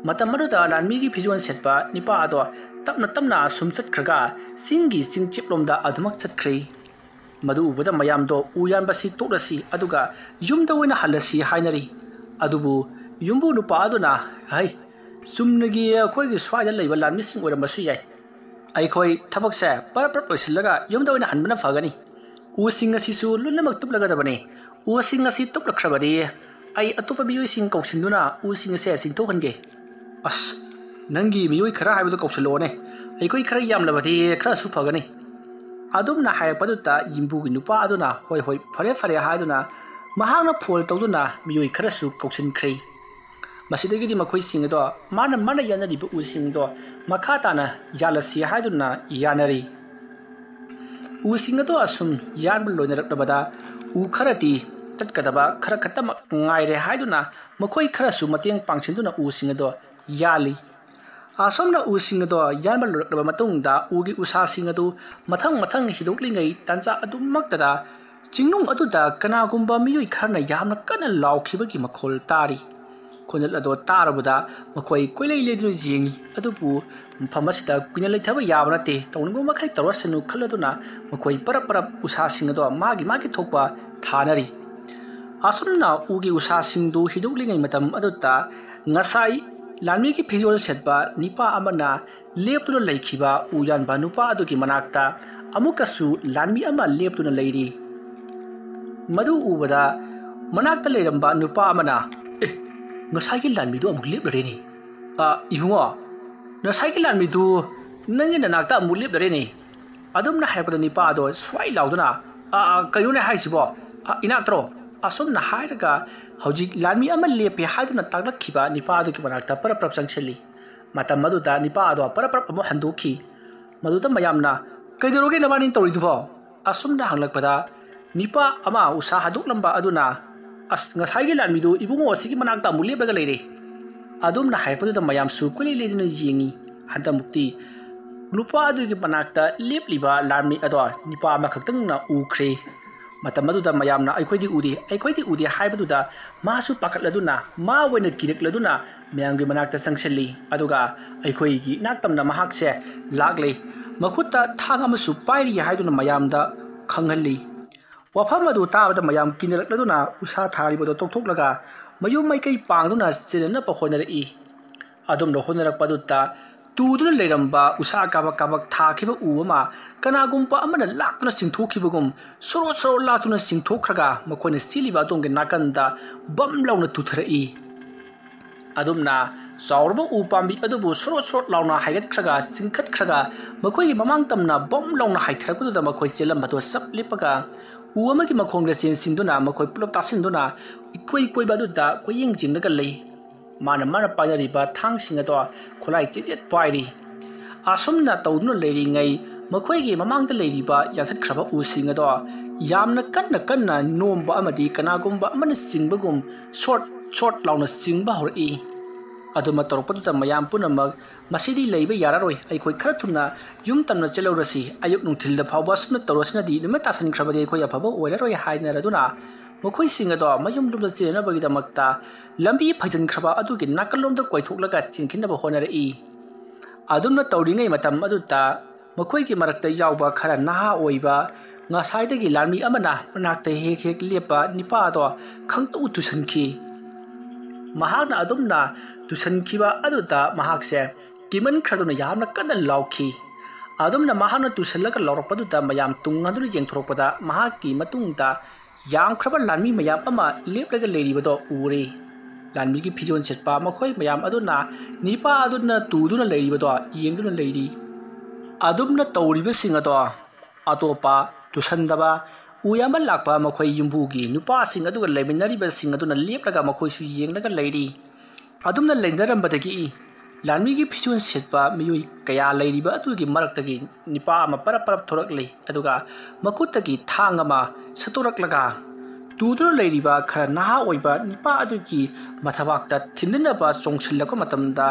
ꯃꯇꯝ ꯑꯗꯨꯗ ꯂꯥꯟꯃꯤꯒꯤ ꯐꯤꯖꯣꯜ ꯁꯦꯠꯄ ꯅꯤꯄꯥ ꯑꯗꯣ ꯇꯞꯅ ꯇꯞꯅ ꯑꯁꯨꯝ ꯆꯠꯈ꯭ꯔꯒ ꯆꯤꯡꯒꯤ ꯆꯤꯡꯆꯤꯞꯂꯣꯝꯗ ꯑꯗꯨꯃꯛ ꯆꯠꯈ꯭ꯔꯦ꯫ ꯃꯗꯨ ꯎꯕꯗ ꯃꯌꯥꯝꯗꯣ ꯎ ꯌꯥꯟꯕꯁꯤ ꯇꯣꯛꯂꯁꯤ, ꯑꯗꯨꯒ ꯌꯨꯝꯗ ꯑꯣꯏꯅ ꯍꯜꯂꯁꯤ ꯍꯥꯏꯅꯔꯤ꯫ ꯑꯗꯨꯕꯨ ꯌꯨꯝꯕꯨ ꯅꯨꯄꯥ ꯑꯗꯨꯅ, "ꯍꯩ, ꯆꯨꯝꯅꯒꯤ ꯑꯩꯈꯣꯏꯒꯤ ꯁ꯭ꯋꯥꯏꯗ ꯂꯩꯕ ꯂꯥꯟꯃꯤꯁꯤꯡ ꯑꯣꯏꯔꯝꯕꯁꯨ ꯌꯥꯏ꯫ ꯑꯩꯈꯣꯏ ꯊꯕꯛꯁꯦ ꯄꯔꯞ ꯄꯔꯞ ꯂꯣꯏꯁꯤꯜꯂꯒ ꯌꯨꯝꯗ ꯑꯣꯏꯅ ꯍꯟꯕꯅ ꯐꯒꯅꯤ꯫ ꯎꯁꯤꯡ ꯑꯁꯤꯁꯨ ꯂꯣꯏꯅꯃꯛ ꯇꯨꯞꯂꯒꯗꯕꯅꯤ꯫ ꯎꯁꯤꯡ ꯑꯁꯤ ꯇꯨꯞꯂꯛꯈ꯭ꯔꯕꯗꯤ ꯑꯩ ꯑꯇꯣꯞꯄ ꯃꯤꯑꯣꯏꯁꯤꯡ ꯀꯧꯁꯤꯟꯗꯨꯅ ꯎꯁꯤꯡ ꯑꯁꯦ ꯆꯤꯡꯊꯣꯛꯍꯟꯒꯦ꯫" "ꯑꯁ, ꯅꯪꯒꯤ ꯃꯤꯑꯣꯏ ꯈꯔ ꯍꯥꯏꯕꯗꯨ ꯀꯧꯁꯤꯜꯂꯛꯑꯣꯅꯦ꯫ ꯑꯩꯈꯣꯏ ꯈꯔ ꯌꯥꯝꯂꯕꯗꯤ ꯈꯔꯁꯨ ꯐꯒꯅꯤ꯫" ꯑꯗꯨꯝꯅ ꯍꯥꯏꯔꯛꯄꯗꯨꯗ ꯌꯨꯝꯕꯨꯒꯤ ꯅꯨꯄꯥ ꯑꯗꯨꯅ, "ꯍꯣꯏ, ꯍꯣꯏ, ꯐꯔꯦ, ꯐꯔꯦ" ꯍꯥꯏꯗꯨꯅ ꯃꯍꯥꯛꯅ ꯐꯣꯜ ꯇꯧꯗꯨꯅ ꯃꯤꯑꯣꯏ ꯈꯔꯁꯨ ꯀꯧꯁꯤꯟꯈ꯭ꯔꯦ꯫ ꯃꯁꯤꯗꯒꯤꯗꯤ ꯃꯈꯣꯏꯁꯤꯡ ꯑꯗꯣ ꯃꯥꯅ, ꯃꯥꯅ ꯌꯥꯅꯔꯤꯕ ꯎꯁꯤꯡꯗꯣ ꯃꯈꯥ ꯇꯥꯅ ꯌꯥꯜꯂꯁꯤ ꯍꯥꯏꯗꯨꯅ ꯌꯥꯅꯔꯤ꯫ ꯎꯁꯤꯡ ꯑꯗꯣ ꯑꯁꯨꯝ ꯌꯥꯟꯕ ꯂꯣꯏꯅꯔꯛꯂꯕꯗ ꯎ ꯈꯔꯗꯤ ꯆꯠꯀꯗꯕ ꯈꯔ ꯈꯛꯇꯃꯛ ꯉꯥꯏꯔꯦ ꯍꯥꯏꯗꯨꯅ ꯃꯈꯣꯏ ꯈꯔꯁꯨ ꯃꯇꯦꯡ ꯄꯥꯡꯁꯤꯟꯗꯨꯅ ꯎꯁꯤꯡ ꯑꯗꯣ ꯌꯥꯜꯂꯤ꯫ ꯑꯁꯨꯝꯅ ꯎꯁꯤꯡ ꯑꯗꯣ ꯌꯥꯟꯕ ꯂꯣꯏꯔꯛꯂꯕ ꯃꯇꯨꯡꯗ ꯎꯒꯤ ꯎꯁꯥꯁꯤꯡ ꯑꯗꯨ ꯃꯊꯪ ꯃꯊꯪ ꯍꯤꯗꯣꯛꯂꯤꯉꯩ ꯇꯥꯟꯖꯥ ꯑꯗꯨꯃꯛꯇꯗ ꯆꯤꯡꯅꯨꯡ ꯑꯗꯨꯗ ꯀꯅꯥꯒꯨꯝꯕ ꯃꯤꯑꯣꯏ ꯈꯔꯅ ꯌꯥꯝꯅ ꯀꯟꯅ ꯂꯥꯎꯈꯤꯕꯒꯤ ꯃꯈꯣꯜ ꯇꯥꯔꯤ꯫ ꯈꯣꯟꯖꯦꯜ ꯑꯗꯣ ꯇꯥꯔꯨꯕꯗ ꯃꯈꯣꯏ ꯀꯣꯏꯂꯩ ꯂꯩꯗꯨꯅ ꯌꯦꯡꯉꯤ꯫ ꯑꯗꯨꯕꯨ ꯃꯐꯝ ꯑꯁꯤꯗ ꯀꯨꯏꯅ ꯂꯩꯊꯕ ꯌꯥꯕ ꯅꯠꯇꯦ, ꯇꯧꯅꯤꯡꯕ ꯃꯈꯩ ꯇꯧꯔꯁꯅꯨ ꯈꯜꯂꯗꯨꯅ ꯃꯈꯣꯏ ꯄꯔꯞ ꯄꯔꯞ ꯎꯁꯥꯁꯤꯡ ꯑꯗꯣ ꯃꯥꯒꯤ ꯃꯥꯒꯤ ꯊꯣꯛꯄ ꯊꯥꯅꯔꯤ꯫ ꯑꯁꯨꯝꯅ ꯎꯒꯤ ꯎꯁꯥꯁꯤꯡꯗꯨ ꯍꯤꯗꯣꯛꯂꯤꯉꯩ ꯃꯇꯝ ꯑꯗꯨꯗ ꯉꯁꯥꯏ ꯂꯥꯟꯃꯤꯒꯤ ꯐꯤꯖꯣꯜ ꯁꯦꯠꯄ ꯅꯤꯄꯥ ꯑꯃꯅ ꯂꯦꯞꯇꯨꯅ ꯂꯩꯈꯤꯕ ꯎ ꯌꯥꯟꯕ ꯅꯨꯄꯥ ꯑꯗꯨꯒꯤ ꯃꯅꯥꯛꯇ ꯑꯃꯨꯛꯀꯁꯨ ꯂꯥꯟꯃꯤ ꯑꯃ ꯂꯦꯞꯇꯨꯅ ꯂꯩꯔꯤ꯫ ꯃꯗꯨ ꯎꯕꯗ ꯃꯅꯥꯛꯇ ꯂꯩꯔꯝꯕ ꯅꯨꯄꯥ ꯑꯃꯅ, "ꯑꯦ, ꯉꯁꯥꯏꯒꯤ ꯂꯥꯟꯃꯤꯗꯨ ꯑꯃꯨꯛ ꯂꯦꯞꯂꯔꯦꯅꯦ꯫ ꯑ, ꯏꯕꯨꯡꯉꯣ, ꯉꯁꯥꯏꯒꯤ ꯂꯥꯟꯃꯤꯗꯨ ꯅꯪꯒꯤ ꯅꯅꯥꯛꯇ ꯑꯃꯨꯛ ꯂꯦꯞꯂꯔꯦꯅꯦ꯫" ꯑꯗꯨꯝꯅ ꯍꯥꯏꯔꯛꯄꯗ ꯅꯤꯄꯥ ꯑꯗꯣ ꯁ꯭ꯋꯥꯏ ꯂꯥꯎꯗꯨꯅ, "ꯑ, ꯑ, ꯀꯩꯅꯣꯅꯦ ꯍꯥꯏꯁꯤꯕꯣ? ꯑ, ꯏꯅꯥꯛꯇ꯭ꯔꯣ?" ꯑꯁꯨꯝꯅ ꯍꯥꯏꯔꯒ ꯍꯧꯖꯤꯛ ꯂꯥꯟꯃꯤ ꯑꯃ ꯂꯦꯞꯄꯦ ꯍꯥꯏꯗꯨꯅ ꯇꯥꯛꯂꯛꯈꯤꯕ ꯅꯤꯄꯥ ꯑꯗꯨꯒꯤ ꯃꯅꯥꯛꯇ ꯄꯔꯞ ꯄꯔꯞ ꯆꯪꯁꯤꯜꯂꯤ꯫ ꯃꯇꯝ ꯑꯗꯨꯗ ꯅꯤꯄꯥ ꯑꯗꯣ ꯄꯔꯞ ꯄꯔꯞ ꯑꯃꯨꯛ ꯍꯟꯗꯣꯛꯈꯤ꯫ ꯃꯗꯨꯗ ꯃꯌꯥꯝꯅ, "ꯀꯩꯗꯧꯔꯒꯦ ꯅꯕꯥꯅꯤ ꯇꯧꯔꯤꯗꯨꯕꯣ?" ꯑꯁꯨꯝꯅ ꯍꯪꯂꯛꯄꯗ ꯅꯤꯄꯥ ꯑꯃ ꯎꯁꯥ ꯍꯥꯗꯣꯛꯂꯝꯕ ꯑꯗꯨꯅ, "ꯑꯁ, ꯉꯁꯥꯏꯒꯤ ꯂꯥꯟꯃꯤꯗꯨ ꯏꯕꯨꯡꯉꯣ ꯑꯁꯤꯒꯤ ꯃꯅꯥꯛꯇ ꯑꯃꯨꯛ ꯂꯦꯞꯂꯒ ꯂꯩꯔꯦ꯫" ꯑꯗꯨꯝꯅ ꯍꯥꯏꯔꯛꯄꯗꯨꯗ ꯃꯌꯥꯝꯁꯨ ꯀꯣꯏꯂꯩ ꯂꯩꯗꯨꯅ ꯌꯦꯡꯉꯤ꯫ ꯍꯟꯗꯛꯃꯨꯛꯇꯤ ꯅꯨꯄꯥ ꯑꯗꯨꯒꯤ ꯃꯅꯥꯛꯇ ꯂꯦꯞꯂꯤꯕ ꯂꯥꯟꯃꯤ ꯑꯗꯣ ꯅꯤꯄꯥ ꯑꯃꯈꯛꯇꯪꯅ ꯎꯈ꯭ꯔꯦ꯫ ꯃꯇꯝ ꯑꯗꯨꯗ ꯃꯌꯥꯝꯅ, "ꯑꯩꯈꯣꯏꯗꯤ ꯎꯗꯦ, ꯑꯩꯈꯣꯏꯗꯤ ꯎꯗꯦ" ꯍꯥꯏꯕꯗꯨꯗ ꯃꯥꯁꯨ ꯄꯥꯈꯠꯂꯗꯨꯅ, ꯃꯥ ꯑꯣꯏꯅ ꯀꯤꯔꯛꯂꯗꯨꯅ ꯃꯌꯥꯝꯒꯤ ꯃꯅꯥꯛꯇ ꯆꯪꯁꯤꯜꯂꯤ꯫ ꯑꯗꯨꯒ ꯑꯩꯈꯣꯏꯒꯤ ꯏꯅꯥꯛꯇꯝꯅ ꯃꯍꯥꯛꯁꯦ ꯂꯥꯛꯂꯦ꯫ ꯃꯈꯨꯠꯇ ꯊꯥꯡ ꯑꯃꯁꯨ ꯄꯥꯏꯔꯤ ꯍꯥꯏꯗꯨꯅ ꯃꯌꯥꯝꯗ ꯈꯪꯍꯜꯂꯤ꯫ ꯋꯥꯐꯝ ꯑꯗꯨ ꯇꯥꯕꯗ ꯃꯌꯥꯝ ꯀꯤꯅꯔꯛꯂꯗꯨꯅ ꯎꯁꯥ ꯊꯥꯔꯤꯕꯗꯨ ꯇꯣꯛꯊꯣꯛꯂꯒ ꯃꯌꯨꯝ ꯃꯥꯏꯀꯩ ꯄꯥꯡꯗꯨꯅ ꯆꯦꯟꯅꯅꯕ ꯍꯣꯠꯅꯔꯛꯏ꯫ ꯑꯗꯨꯝꯅ ꯍꯣꯠꯅꯔꯛꯄ ꯑꯗꯨꯗ ꯇꯨꯗꯨꯅ ꯂꯩꯔꯝꯕ ꯎꯁꯥ ꯀꯥꯕꯛ ꯀꯥꯕꯛ ꯊꯥꯈꯤꯕ ꯎ ꯑꯃ ꯀꯅꯥꯒꯨꯝꯕ ꯑꯃꯅ ꯂꯥꯛꯇꯨꯅ ꯆꯤꯡꯊꯣꯛꯈꯤꯕꯒꯨꯝ ꯁꯣꯔꯣ ꯁꯣꯔꯣ ꯂꯥꯛꯇꯨꯅ ꯆꯤꯡꯊꯣꯛꯈ꯭ꯔꯒ ꯃꯈꯣꯏꯅ ꯆꯦꯜꯂꯤꯕ ꯑꯗꯣꯝꯒꯤ ꯅꯥꯀꯟꯗ ꯕꯝ ꯂꯥꯎꯅ ꯇꯨꯊꯔꯛꯏ꯫ ꯑꯗꯨꯝꯅ ꯆꯥꯎꯔꯕ ꯎ ꯄꯥꯝꯕꯤ ꯑꯗꯨꯕꯨ ꯁꯣꯔꯣ ꯁꯣꯔꯣ ꯂꯥꯎꯅ ꯍꯥꯏꯒꯠꯈ꯭ꯔꯒ ꯆꯤꯡꯈꯠꯈ꯭ꯔꯒ ꯃꯈꯣꯏꯒꯤ ꯃꯃꯥꯡ ꯇꯝꯅ ꯕꯝ ꯂꯥꯎꯅ ꯍꯥꯏꯊꯔꯛꯄꯗꯨꯗ ꯃꯈꯣꯏ ꯆꯦꯜꯂꯝꯕꯗꯨ ꯆꯞ ꯂꯦꯞꯄꯒ ꯎ ꯑꯃꯒꯤ ꯃꯈꯣꯡꯗ ꯆꯦꯟꯁꯤꯟꯗꯨꯅ ꯃꯈꯣꯏ ꯄꯨꯂꯞ ꯇꯥꯁꯤꯟꯗꯨꯅ ꯏꯀꯣꯏ ꯀꯣꯏꯕ ꯑꯗꯨꯗ ꯀꯣꯏꯌꯦꯡ ꯌꯦꯡꯂꯒ ꯂꯩ꯫ ꯃꯥꯅ ꯃꯥꯅ ꯄꯥꯏꯅꯔꯤꯕ ꯊꯥꯡꯁꯤꯡ ꯑꯗꯣ ꯈꯨꯠꯂꯥꯏ ꯆꯦꯠ ꯆꯦꯠ ꯄꯥꯏꯔꯤ꯫ ꯑꯁꯨꯝꯅ ꯇꯧꯗꯨꯅ ꯂꯩꯔꯤꯉꯩ ꯃꯈꯣꯏꯒꯤ ꯃꯃꯥꯡꯗ ꯂꯩꯔꯤꯕ ꯌꯥꯟꯊꯠꯈ꯭ꯔꯕ ꯎꯁꯤꯡ ꯑꯗꯣ ꯌꯥꯝꯅ ꯀꯟꯅ ꯀꯟꯅ ꯅꯣꯝꯕ ꯑꯃꯗꯤ ꯀꯅꯥꯒꯨꯝꯕ ꯑꯃꯅ ꯆꯤꯡꯕꯒꯨꯝ ꯁꯣꯠ ꯁꯣꯠ ꯂꯥꯎꯅ ꯆꯤꯡꯕ ꯍꯧꯔꯛꯏ꯫ ꯑꯗꯨꯃ ꯇꯧꯔꯛꯄꯗꯨꯗ ꯃꯌꯥꯝ ꯄꯨꯝꯅꯃꯛ "ꯃꯁꯤꯗꯤ ꯂꯩꯕ ꯌꯥꯔꯔꯣꯏ, ꯑꯩꯈꯣꯏ ꯈꯔ ꯊꯨꯅ ꯌꯨꯝ ꯇꯝꯅ ꯆꯠꯂꯧꯔꯁꯤ, ꯑꯌꯨꯛ ꯅꯨꯡꯊꯤꯜꯗ ꯐꯥꯎꯕ ꯑꯁꯨꯝꯅ ꯇꯧꯔꯁꯤꯅꯗꯤ ꯅꯨꯃꯤꯠ ꯇꯥꯁꯟꯈ꯭ꯔꯕꯗꯤ ꯑꯩꯈꯣꯏ ꯑꯐꯕ ꯑꯣꯏꯔꯔꯣꯏ" ꯍꯥꯏꯅꯔꯗꯨꯅ ꯃꯈꯣꯏꯁꯤꯡ ꯑꯗꯣ ꯃꯌꯨꯝ ꯂꯣꯝꯗ ꯆꯦꯟꯅꯕꯒꯤꯗꯃꯛꯇ ꯂꯝꯕꯤ ꯐꯩꯖꯤꯟꯈ꯭ꯔꯕ ꯑꯗꯨꯒꯤ ꯅꯥꯀꯜꯂꯣꯝꯗ ꯀꯣꯏꯊꯣꯛꯂꯒ ꯆꯦꯟꯈꯤꯅꯕ ꯍꯣꯠꯅꯔꯛꯏ꯫ ꯑꯗꯨꯝꯅ ꯇꯧꯔꯤꯉꯩ ꯃꯇꯝ ꯑꯗꯨꯗ ꯃꯈꯣꯏꯒꯤ ꯃꯔꯛꯇ ꯌꯥꯎꯕ ꯈꯔ ꯅꯍꯥ ꯑꯣꯏꯕ, ꯉꯁꯥꯏꯗꯒꯤ ꯂꯥꯟꯃꯤ ꯑꯃꯅ ꯃꯅꯥꯛꯇ ꯍꯦꯛ ꯍꯦꯛ ꯂꯦꯞꯄ ꯅꯤꯄꯥ ꯑꯗꯣ ꯈꯪꯇꯨ ꯇꯨꯁꯟꯈꯤ꯫ ꯃꯍꯥꯛꯅ ꯑꯗꯨꯝꯅ ꯇꯨꯁꯟꯈꯤꯕ ꯑꯗꯨꯗ ꯃꯍꯥꯛꯁꯦ ꯀꯤꯃꯟꯈ꯭ꯔꯗꯨꯅ ꯌꯥꯝꯅ ꯀꯟꯅ ꯂꯥꯎꯈꯤ꯫ ꯑꯗꯨꯝꯅ ꯃꯍꯥꯛꯅ ꯇꯨꯁꯜꯂꯒ ꯂꯥꯎꯔꯛꯄꯗꯨꯗ ꯃꯌꯥꯝ ꯇꯨꯡ ꯑꯗꯨꯅ ꯌꯦꯡꯊꯣꯔꯛꯄꯗ ꯃꯍꯥꯛꯀꯤ ꯃꯇꯨꯡꯗ ꯌꯥꯝꯈ꯭ꯔꯕ ꯂꯥꯟꯃꯤ ꯃꯌꯥꯝ ꯑꯃ ꯂꯦꯞꯂꯒ ꯂꯩꯔꯤꯕꯗꯣ ꯎꯔꯦ꯫ ꯂꯥꯟꯃꯤꯒꯤ ꯐꯤꯖꯣꯜ ꯁꯦꯠꯄ ꯃꯈꯣꯏ ꯃꯌꯥꯝ ꯑꯗꯨꯅ ꯅꯤꯄꯥ ꯑꯗꯨꯅ ꯇꯨꯗꯨꯅ ꯂꯩꯔꯤꯕꯗꯣ ꯌꯦꯡꯗꯨꯅ ꯂꯩꯔꯤ꯫ ꯑꯗꯨꯝꯅ ꯇꯧꯔꯤꯕꯁꯤꯡ ꯑꯗꯣ ꯑꯇꯣꯞꯄ ꯇꯨꯁꯟꯗꯕ ꯎ ꯌꯥꯟꯕ ꯂꯥꯛꯄ ꯃꯈꯣꯏ ꯌꯨꯝꯕꯨꯒꯤ ꯅꯨꯄꯥꯁꯤꯡ ꯑꯗꯨꯒ ꯂꯩꯃꯤꯟꯅꯔꯤꯕꯁꯤꯡ ꯑꯗꯨꯅ ꯂꯦꯞꯂꯒ ꯃꯈꯣꯏꯁꯨ ꯌꯦꯡꯂꯒ ꯂꯩꯔꯤ꯫ ꯑꯗꯨꯝꯅ ꯂꯩꯅꯔꯝꯕꯗꯒꯤ ꯂꯥꯟꯃꯤꯒꯤ ꯐꯤꯖꯣꯜ ꯁꯦꯠꯄ ꯃꯤꯑꯣꯏ ꯀꯌꯥ ꯂꯩꯔꯤꯕ ꯑꯗꯨꯒꯤ ꯃꯔꯛꯇꯒꯤ ꯅꯤꯄꯥ ꯑꯃ ꯄꯔꯞ ꯄꯔꯞ ꯊꯣꯔꯛꯂꯤ꯫ ꯑꯗꯨꯒ ꯃꯈꯨꯠꯇꯒꯤ ꯊꯥꯡ ꯑꯃ ꯁꯠꯇꯣꯔꯛꯂꯒ ꯇꯨꯗꯨꯅ ꯂꯩꯔꯤꯕ ꯈꯔ ꯅꯍꯥ ꯑꯣꯏꯕ ꯅꯤꯄꯥ ꯑꯗꯨꯒꯤ ꯃꯊꯕꯥꯛꯇ ꯊꯤꯟꯗꯅꯕ ꯆꯣꯡꯁꯤꯜꯂꯛꯄ ꯃꯇꯝꯗ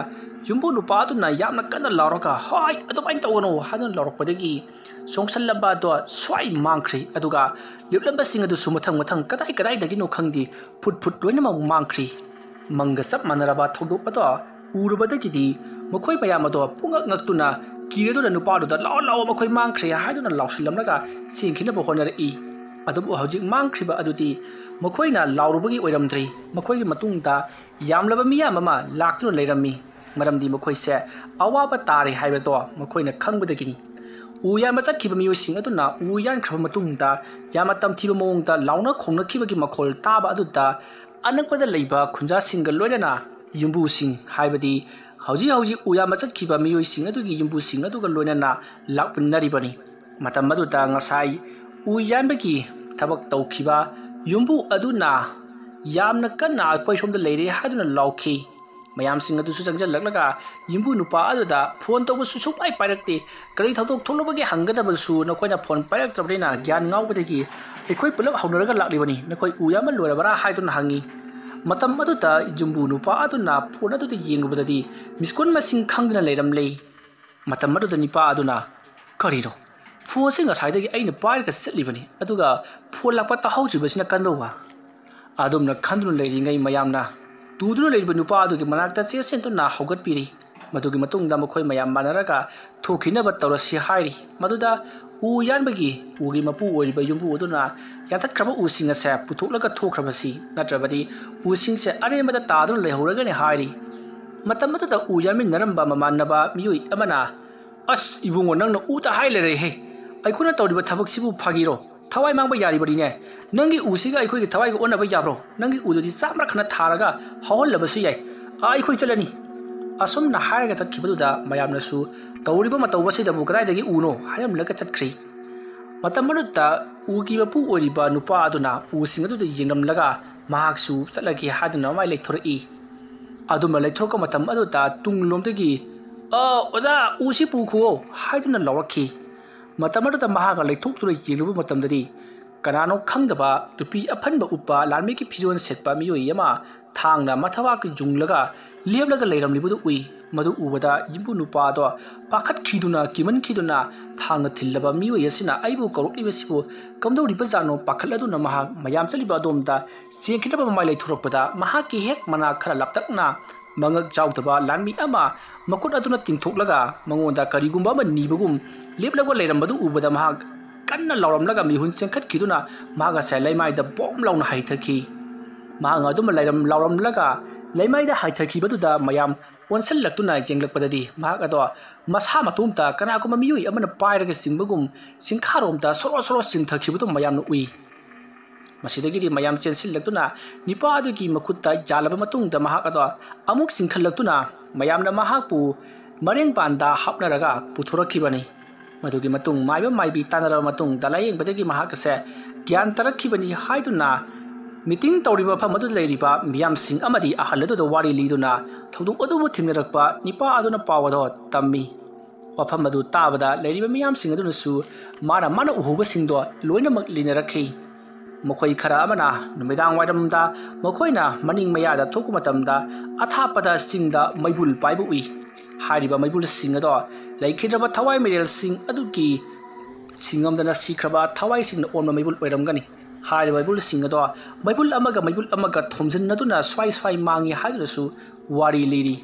ꯌꯨꯝꯕꯨ ꯅꯨꯄꯥ ꯑꯗꯨꯅ ꯌꯥꯝꯅ ꯀꯟꯅ ꯂꯥꯎꯔꯒ, "ꯍꯣꯏ, ꯑꯗꯨꯃꯥꯏꯅ ꯇꯧꯒꯅꯨ" ꯍꯥꯏꯗꯨꯅ ꯂꯥꯎꯔꯛꯄꯗꯒꯤ ꯆꯣꯡꯁꯤꯜꯂꯝꯕ ꯑꯗꯣ ꯁ꯭ꯋꯥꯏ ꯃꯥꯡꯈ꯭ꯔꯦ꯫ ꯑꯗꯨꯒ ꯂꯦꯞꯂꯝꯕꯁꯤꯡ ꯑꯗꯨꯁꯨ ꯃꯊꯪ ꯃꯊꯪ ꯀꯗꯥꯏ ꯀꯗꯥꯏꯗꯒꯤꯅꯣ ꯈꯪꯗꯦ, ꯐꯨꯠ ꯐꯨꯠ ꯂꯣꯏꯅꯃꯛ ꯃꯥꯡꯈ꯭ꯔꯦ꯫ ꯃꯪꯒ ꯆꯞ ꯃꯥꯟꯅꯔꯕ ꯊꯧꯗꯣꯛ ꯑꯗꯣ ꯎꯔꯨꯕꯗꯒꯤꯗꯤ ꯃꯈꯣꯏ ꯃꯌꯥꯝ ꯑꯗꯣ ꯄꯨꯡꯉꯛ ꯉꯛꯇꯨꯅ ꯀꯤꯔꯗꯨꯅ ꯅꯨꯄꯥꯗꯨꯗ, "ꯂꯥꯛꯑꯣ, ꯂꯥꯛꯑꯣ, ꯃꯈꯣꯏ ꯃꯥꯡꯈ꯭ꯔꯦ" ꯍꯥꯏꯗꯨꯅ ꯂꯥꯎꯁꯤꯜꯂꯝꯂꯒ ꯆꯦꯟꯈꯤꯅꯕ ꯍꯣꯠꯅꯔꯛꯏ꯫ ꯑꯗꯨꯕꯨ ꯍꯧꯖꯤꯛ ꯃꯥꯡꯈ꯭ꯔꯤꯕ ꯑꯗꯨꯗꯤ ꯃꯈꯣꯏꯅ ꯂꯥꯎꯔꯨꯕꯒꯤ ꯑꯣꯏꯔꯝꯗ꯭ꯔꯤ꯫ ꯃꯈꯣꯏꯒꯤ ꯃꯇꯨꯡꯗ ꯌꯥꯝꯂꯕ ꯃꯤꯌꯥꯝ ꯑꯃ ꯂꯥꯛꯇꯨꯅ ꯂꯩꯔꯝꯃꯤ, ꯃꯔꯝꯗꯤ ꯃꯈꯣꯏꯁꯦ ꯑꯋꯥꯕ ꯇꯥꯔꯦ ꯍꯥꯏꯕꯗꯣ ꯃꯈꯣꯏꯅ ꯈꯪꯕꯗꯒꯤꯅꯤ꯫ ꯎ ꯌꯥꯟꯕ ꯆꯠꯈꯤꯕ ꯃꯤꯑꯣꯏꯁꯤꯡ ꯑꯗꯨꯅ ꯎ ꯌꯥꯟꯈ꯭ꯔꯕ ꯃꯇꯨꯡꯗ ꯌꯥꯝꯅ ꯇꯝꯊꯤꯕ ꯃꯑꯣꯡꯗ ꯂꯥꯎꯅ ꯈꯣꯡꯅꯈꯤꯕꯒꯤ ꯃꯈꯣꯜ ꯇꯥꯕ ꯑꯗꯨꯗ ꯑꯅꯛꯄꯗ ꯂꯩꯕ ꯈꯨꯟꯖꯥꯁꯤꯡꯒ ꯂꯣꯏꯅꯅ ꯌꯨꯝꯕꯨꯁꯤꯡ, ꯍꯥꯏꯕꯗꯤ ꯍꯧꯖꯤꯛ ꯍꯧꯖꯤꯛ ꯎ ꯌꯥꯟꯕ ꯆꯠꯈꯤꯕ ꯃꯤꯑꯣꯏꯁꯤꯡ ꯑꯗꯨꯒꯤ ꯌꯨꯝꯕꯨꯁꯤꯡ ꯑꯗꯨꯒ ꯂꯣꯏꯅꯅ ꯂꯥꯛꯃꯤꯟꯅꯔꯤꯕꯅꯤ꯫ ꯃꯇꯝ ꯑꯗꯨꯗ ꯉꯁꯥꯏ ꯎ ꯌꯥꯟꯕꯒꯤ ꯊꯕꯛ ꯇꯧꯈꯤꯕ ꯌꯨꯝꯕꯨ ꯑꯗꯨꯅ ꯌꯥꯝꯅ ꯀꯟꯅ "ꯑꯩꯈꯣꯏ ꯁꯣꯝꯗ ꯂꯩꯔꯦ" ꯍꯥꯏꯗꯨꯅ ꯂꯥꯎꯈꯤ꯫ ꯃꯌꯥꯝꯁꯤꯡ ꯑꯗꯨꯁꯨ ꯆꯪꯁꯤꯜꯂꯛꯂꯒ ꯌꯨꯝꯕꯨ ꯅꯨꯄꯥ ꯑꯗꯨꯗ ꯐꯣꯟ ꯇꯧꯕꯁꯨ ꯁꯨꯡꯄꯥꯏ ꯄꯥꯏꯔꯛꯇꯦ꯫ ꯀꯔꯤ ꯊꯧꯗꯣꯛ ꯊꯣꯛꯂꯕꯒꯦ ꯍꯪꯒꯗꯕꯁꯨ ꯅꯈꯣꯏꯅ ꯐꯣꯟ ꯄꯥꯏꯔꯛꯇ꯭ꯔꯕꯅꯤꯅ ꯒ꯭ꯌꯥꯟ ꯉꯥꯎꯕꯗꯒꯤ ꯑꯩꯈꯣꯏ ꯄꯨꯂꯞ ꯍꯧꯅꯔꯒ ꯂꯥꯛꯂꯤꯕꯅꯤ, ꯅꯈꯣꯏ ꯎ ꯌꯥꯟꯕ ꯂꯣꯏꯔꯕꯔꯥ ꯍꯥꯏꯗꯨꯅ ꯍꯪꯉꯤ꯫ ꯃꯇꯝ ꯑꯗꯨꯗ ꯌꯨꯝꯕꯨ ꯅꯨꯄꯥ ꯑꯗꯨꯅ ꯐꯣꯟ ꯑꯗꯨꯗ ꯌꯦꯡꯂꯨꯕꯗꯗꯤ ꯃꯤꯁꯀꯣꯟ ꯃꯁꯤꯡ ꯈꯪꯗꯅ ꯂꯩꯔꯝꯂꯦ꯫ ꯃꯇꯝ ꯑꯗꯨꯗ ꯅꯤꯄꯥ ꯑꯗꯨꯅ, "ꯀꯔꯤꯅꯣ? ꯐꯣꯟꯁꯦ ꯉꯁꯥꯏꯗꯒꯤ ꯑꯩꯅ ꯄꯥꯏꯔꯒ ꯆꯠꯂꯤꯕꯅꯤ, ꯑꯗꯨꯒ ꯐꯣꯟ ꯂꯥꯛꯄ ꯇꯥꯍꯧꯗ꯭ꯔꯤꯕꯁꯤꯅ ꯀꯝꯗꯧꯕ?" ꯑꯗꯨꯝꯅ ꯈꯟꯗꯨꯅ ꯂꯩꯔꯤꯉꯩ ꯃꯌꯥꯝꯅ ꯇꯨꯗꯨꯅ ꯂꯩꯔꯤꯕ ꯅꯨꯄꯥ ꯑꯗꯨꯒꯤ ꯃꯅꯥꯛꯇ ꯆꯦꯟꯁꯤꯟꯗꯨꯅ ꯍꯧꯒꯠꯄꯤꯔꯤ꯫ ꯃꯗꯨꯒꯤ ꯃꯇꯨꯡꯗ ꯃꯈꯣꯏ ꯃꯌꯥꯝ ꯃꯥꯟꯅꯔꯒ ꯊꯣꯛꯈꯤꯅꯕ ꯇꯧꯔꯁꯤ ꯍꯥꯏꯔꯤ꯫ ꯃꯗꯨꯗ ꯎ ꯌꯥꯟꯕꯒꯤ ꯎꯒꯤ ꯃꯄꯨ ꯑꯣꯏꯔꯤꯕ ꯌꯨꯝꯕꯨ ꯑꯗꯨꯅ ꯌꯥꯟꯊꯠꯈ꯭ꯔꯕ ꯎꯁꯤꯡ ꯑꯁꯦ ꯄꯨꯊꯣꯛꯂꯒ ꯊꯣꯛꯈ꯭ꯔꯕꯁꯤ, ꯅꯠꯇ꯭ꯔꯕꯗꯤ ꯎꯁꯤꯡꯁꯦ ꯑꯔꯦꯝꯕꯗ ꯇꯥꯗꯨꯅ ꯂꯩꯍꯧꯔꯒꯅꯤ ꯍꯥꯏꯔꯤ꯫ ꯃꯇꯝ ꯑꯗꯨꯗ ꯎ ꯌꯥꯟꯃꯤꯟꯅꯔꯝꯕ ꯃꯃꯥꯟꯅꯕ ꯃꯤꯑꯣꯏ ꯑꯃꯅ, "ꯑꯁ ꯏꯕꯨꯡꯉꯣ, ꯅꯪꯅ ꯎꯗ ꯍꯥꯏ ꯂꯩꯔꯦꯍꯦ꯫ ꯑꯩꯈꯣꯏꯅ ꯇꯧꯔꯤꯕ ꯊꯕꯛꯁꯤꯕꯨ ꯐꯥꯒꯤꯔꯣ? ꯊꯋꯥꯏ ꯃꯥꯡꯕ ꯌꯥꯔꯤꯕꯅꯤꯅꯦ꯫ ꯅꯪꯒꯤ ꯎꯁꯤꯒ ꯑꯩꯈꯣꯏꯒꯤ ꯊꯋꯥꯏꯒ ꯑꯣꯟꯅꯕ ꯌꯥꯕ꯭ꯔꯣ? ꯅꯪꯒꯤ ꯎꯗꯨꯗꯤ ꯆꯥꯝꯃꯔꯛ ꯍꯟꯅ ꯊꯥꯔꯒ ꯍꯧꯍꯜꯂꯕꯁꯨ ꯌꯥꯏ꯫ ꯑꯥ, ꯑꯩꯈꯣꯏ ꯆꯠꯂꯅꯤ"꯫ ꯑꯁꯨꯝꯅ ꯍꯥꯏꯔꯒ ꯆꯠꯈꯤꯕꯗꯨꯗ ꯃꯌꯥꯝꯅꯁꯨ, "ꯇꯧꯔꯤꯕ ꯃꯇꯧ ꯑꯁꯤꯗꯕꯨ ꯀꯗꯥꯏꯗꯒꯤ ꯎꯅꯣ?" ꯍꯥꯏꯔꯝꯂꯒ ꯆꯠꯈ꯭ꯔꯤ꯫ ꯃꯇꯝ ꯑꯗꯨꯗ ꯎꯒꯤ ꯃꯄꯨ ꯑꯣꯏꯔꯤꯕ ꯅꯨꯄꯥ ꯑꯗꯨꯅ ꯎꯁꯤꯡ ꯑꯗꯨꯗ ꯌꯦꯡꯂꯝꯂꯒ ꯃꯍꯥꯛꯁꯨ ꯆꯠꯂꯒꯦ ꯍꯥꯏꯗꯨꯅ ꯃꯃꯥꯏ ꯂꯩꯊꯣꯔꯛꯏ꯫ ꯑꯗꯨꯝꯅ ꯂꯩꯊꯣꯔꯛꯄ ꯃꯇꯝ ꯑꯗꯨꯗ ꯇꯨꯡꯂꯣꯝꯗꯒꯤ, "ꯑ, ꯑꯣꯖꯥ, ꯎꯁꯤ ꯄꯨꯈꯣꯑꯣ" ꯍꯥꯏꯗꯨꯅ ꯂꯥꯎꯔꯛꯈꯤ꯫ ꯃꯇꯝ ꯑꯗꯨꯗ ꯃꯍꯥꯛꯅ ꯂꯩꯊꯣꯛꯇꯨꯅ ꯌꯦꯡꯂꯨꯕ ꯃꯇꯝꯗꯗꯤ ꯀꯅꯥꯅꯣ ꯈꯪꯗꯕ ꯇꯨꯄꯤ ꯑꯐꯟꯕ ꯎꯞꯄ ꯂꯥꯟꯃꯤꯒꯤ ꯐꯤꯖꯣꯜ ꯁꯦꯠꯄ ꯃꯤꯑꯣꯏ ꯑꯃ ꯊꯥꯡꯅ ꯃꯊꯕꯥꯛꯇ ꯌꯨꯡꯂꯒ ꯂꯦꯞꯂꯒ ꯂꯩꯔꯝꯂꯤꯕꯗꯨ ꯎꯏ꯫ ꯃꯗꯨ ꯎꯕꯗ ꯌꯨꯝꯕꯨ ꯅꯨꯄꯥꯗꯣ ꯄꯥꯈꯠꯈꯤꯗꯨꯅ, ꯀꯤꯃꯟꯈꯤꯗꯨꯅ, "ꯊꯥꯡꯅ ꯊꯤꯜꯂꯕ ꯃꯤꯑꯣꯏ ꯑꯁꯤꯅ ꯑꯩꯕꯨ ꯀꯧꯔꯛꯂꯤꯕꯁꯤꯕꯨ ꯀꯝꯗꯧꯔꯤꯕꯖꯥꯠꯅꯣ?" ꯄꯥꯈꯠꯂꯗꯨꯅ ꯃꯍꯥꯛ ꯃꯌꯥꯝ ꯆꯠꯂꯤꯕ ꯑꯗꯣꯝꯗ ꯆꯦꯟꯈꯤꯅꯕ ꯃꯃꯥꯏ ꯂꯩꯊꯣꯔꯛꯄꯗ, ꯃꯍꯥꯛꯀꯤ ꯍꯦꯛ ꯃꯅꯥꯛ ꯈꯔ ꯂꯥꯞꯇꯛꯅ ꯃꯉꯛ ꯆꯥꯎꯗꯕ ꯂꯥꯟꯃꯤ ꯑꯃ ꯃꯈꯨꯠ ꯑꯗꯨꯅ ꯇꯤꯡꯊꯣꯛꯂꯒ ꯃꯉꯣꯟꯗ ꯀꯔꯤꯒꯨꯝꯕ ꯑꯃ ꯅꯤꯕꯒꯨꯝ ꯂꯦꯞꯂꯒ ꯂꯩꯔꯝꯕꯗꯨ ꯎꯕꯗ ꯃꯍꯥꯛ ꯀꯟꯅ ꯂꯥꯎꯔꯝꯂꯒ ꯃꯤꯍꯨꯟ ꯆꯦꯟꯈꯠꯈꯤꯗꯨꯅ ꯃꯍꯥꯛ ꯑꯁꯦ ꯂꯩꯃꯥꯏꯗ ꯕꯣꯝ ꯂꯥꯎꯅ ꯍꯩꯊꯈꯤ꯫ ꯃꯍꯥꯛ ꯑꯗꯨꯃ ꯂꯩꯔꯝ-, ꯂꯥꯎꯔꯝꯂꯒ ꯂꯩꯃꯥꯏꯗ ꯍꯩꯊꯈꯤꯕꯗꯨꯗ ꯃꯌꯥꯝ ꯑꯣꯟꯁꯤꯜꯂꯛꯇꯨꯅ ꯌꯦꯡꯂꯛꯄꯗꯗꯤ ꯃꯍꯥꯛ ꯑꯗꯣ ꯃꯁꯥ ꯃꯇꯣꯝꯇ ꯀꯅꯥꯒꯨꯝꯕ ꯃꯤꯑꯣꯏ ꯑꯃꯅ ꯄꯥꯏꯔꯒ ꯆꯤꯡꯕꯒꯨꯝ ꯆꯤꯡꯈꯥꯔꯣꯝꯗ ꯁꯣꯔꯣ ꯁꯣꯔꯣ ꯆꯤꯡꯊꯈꯤꯕꯗꯨ ꯃꯌꯥꯝꯅ ꯎꯏ꯫ ꯃꯁꯤꯗꯒꯤꯗꯤ ꯃꯌꯥꯝ ꯆꯦꯟꯁꯤꯜꯂꯛꯇꯨꯅ ꯅꯤꯄꯥ ꯑꯗꯨꯒꯤ ꯃꯈꯨꯠꯇ ꯌꯥꯜꯂꯕ ꯃꯇꯨꯡꯗ ꯃꯍꯥꯛ ꯑꯗꯣ ꯑꯃꯨꯛ ꯆꯤꯡꯈꯠꯂꯛꯇꯨꯅ ꯃꯌꯥꯝꯅ ꯃꯍꯥꯛꯄꯨ ꯃꯔꯦꯡꯕꯥꯟꯗ ꯍꯥꯞꯅꯔꯒ ꯄꯨꯊꯣꯔꯛꯈꯤꯕꯅꯤ꯫ ꯃꯗꯨꯒꯤ ꯃꯇꯨꯡ ꯃꯥꯏꯕ ꯃꯥꯏꯕꯤ ꯇꯥꯟꯅꯔꯕ ꯃꯇꯨꯡꯗ ꯂꯥꯌꯦꯡꯕꯗꯒꯤ ꯃꯍꯥꯛ ꯑꯁꯦ ꯒ꯭ꯌꯥꯟ ꯇꯥꯔꯛꯈꯤꯕꯅꯤ ꯍꯥꯏꯗꯨꯅ ꯃꯤꯇꯤꯡ ꯇꯧꯔꯤꯕ ꯃꯐꯝ ꯑꯗꯨꯗ ꯂꯩꯔꯤꯕ ꯃꯤꯌꯥꯝꯁꯤꯡ ꯑꯃꯗꯤ ꯑꯍꯜ ꯑꯗꯨꯗ ꯋꯥꯔꯤ ꯂꯤꯗꯨꯅ ꯊꯧꯗꯣꯛ ꯑꯗꯨꯕꯨ ꯊꯦꯡꯅꯔꯛꯄ ꯅꯤꯄꯥ ꯑꯗꯨꯅ ꯄꯥꯎ ꯑꯗꯣ ꯇꯝꯃꯤ꯫ ꯋꯥꯐꯝ ꯑꯗꯨ ꯇꯥꯕꯗ ꯂꯩꯔꯤꯕ ꯃꯤꯌꯥꯝꯁꯤꯡ ꯑꯗꯨꯅꯁꯨ ꯃꯥꯅ ꯃꯥꯅ ꯎꯍꯧꯕꯁꯤꯡꯗꯣ ꯂꯣꯏꯅꯃꯛ ꯂꯤꯅꯔꯛꯈꯤ꯫ ꯃꯈꯣꯏ ꯈꯔ ꯑꯃꯅ ꯅꯨꯃꯤꯗꯥꯡ ꯋꯥꯏꯔꯝꯗ ꯃꯈꯣꯏꯅ ꯃꯅꯤꯡ ꯃꯌꯥꯗ ꯊꯣꯛꯄ ꯃꯇꯝꯗ ꯑꯊꯥꯞꯄꯗ ꯆꯤꯡꯗ ꯃꯩꯕꯨꯜ ꯄꯥꯏꯕ ꯎꯏ꯫ ꯍꯥꯏꯔꯤꯕ ꯃꯩꯕꯨꯜꯁꯤꯡ ꯑꯗꯣ ꯂꯩꯈꯤꯗ꯭ꯔꯕ ꯊꯋꯥꯏ ꯃꯤꯔꯦꯜꯁꯤꯡ ꯑꯗꯨꯒꯤ ꯁꯤꯡꯉꯝꯗꯅ ꯁꯤꯈ꯭ꯔꯕ ꯊꯋꯥꯏꯁꯤꯡꯅ ꯑꯣꯟꯕ ꯃꯩꯕꯨꯜ ꯑꯣꯏꯔꯝꯒꯅꯤ꯫ ꯍꯥꯏꯔꯤꯕ ꯃꯩꯕꯨꯜꯁꯤꯡ ꯑꯗꯣ ꯃꯩꯕꯨꯜ ꯑꯃꯒ ꯃꯩꯕꯨꯜ ꯑꯃꯒ ꯊꯣꯝꯖꯤꯟꯅꯗꯨꯅ ꯁ꯭ꯋꯥꯏ ꯁ꯭ꯋꯥꯏ ꯃꯥꯡꯉꯤ ꯍꯥꯏꯗꯨꯅꯁꯨ ꯋꯥꯔꯤ ꯂꯤꯔꯤ꯫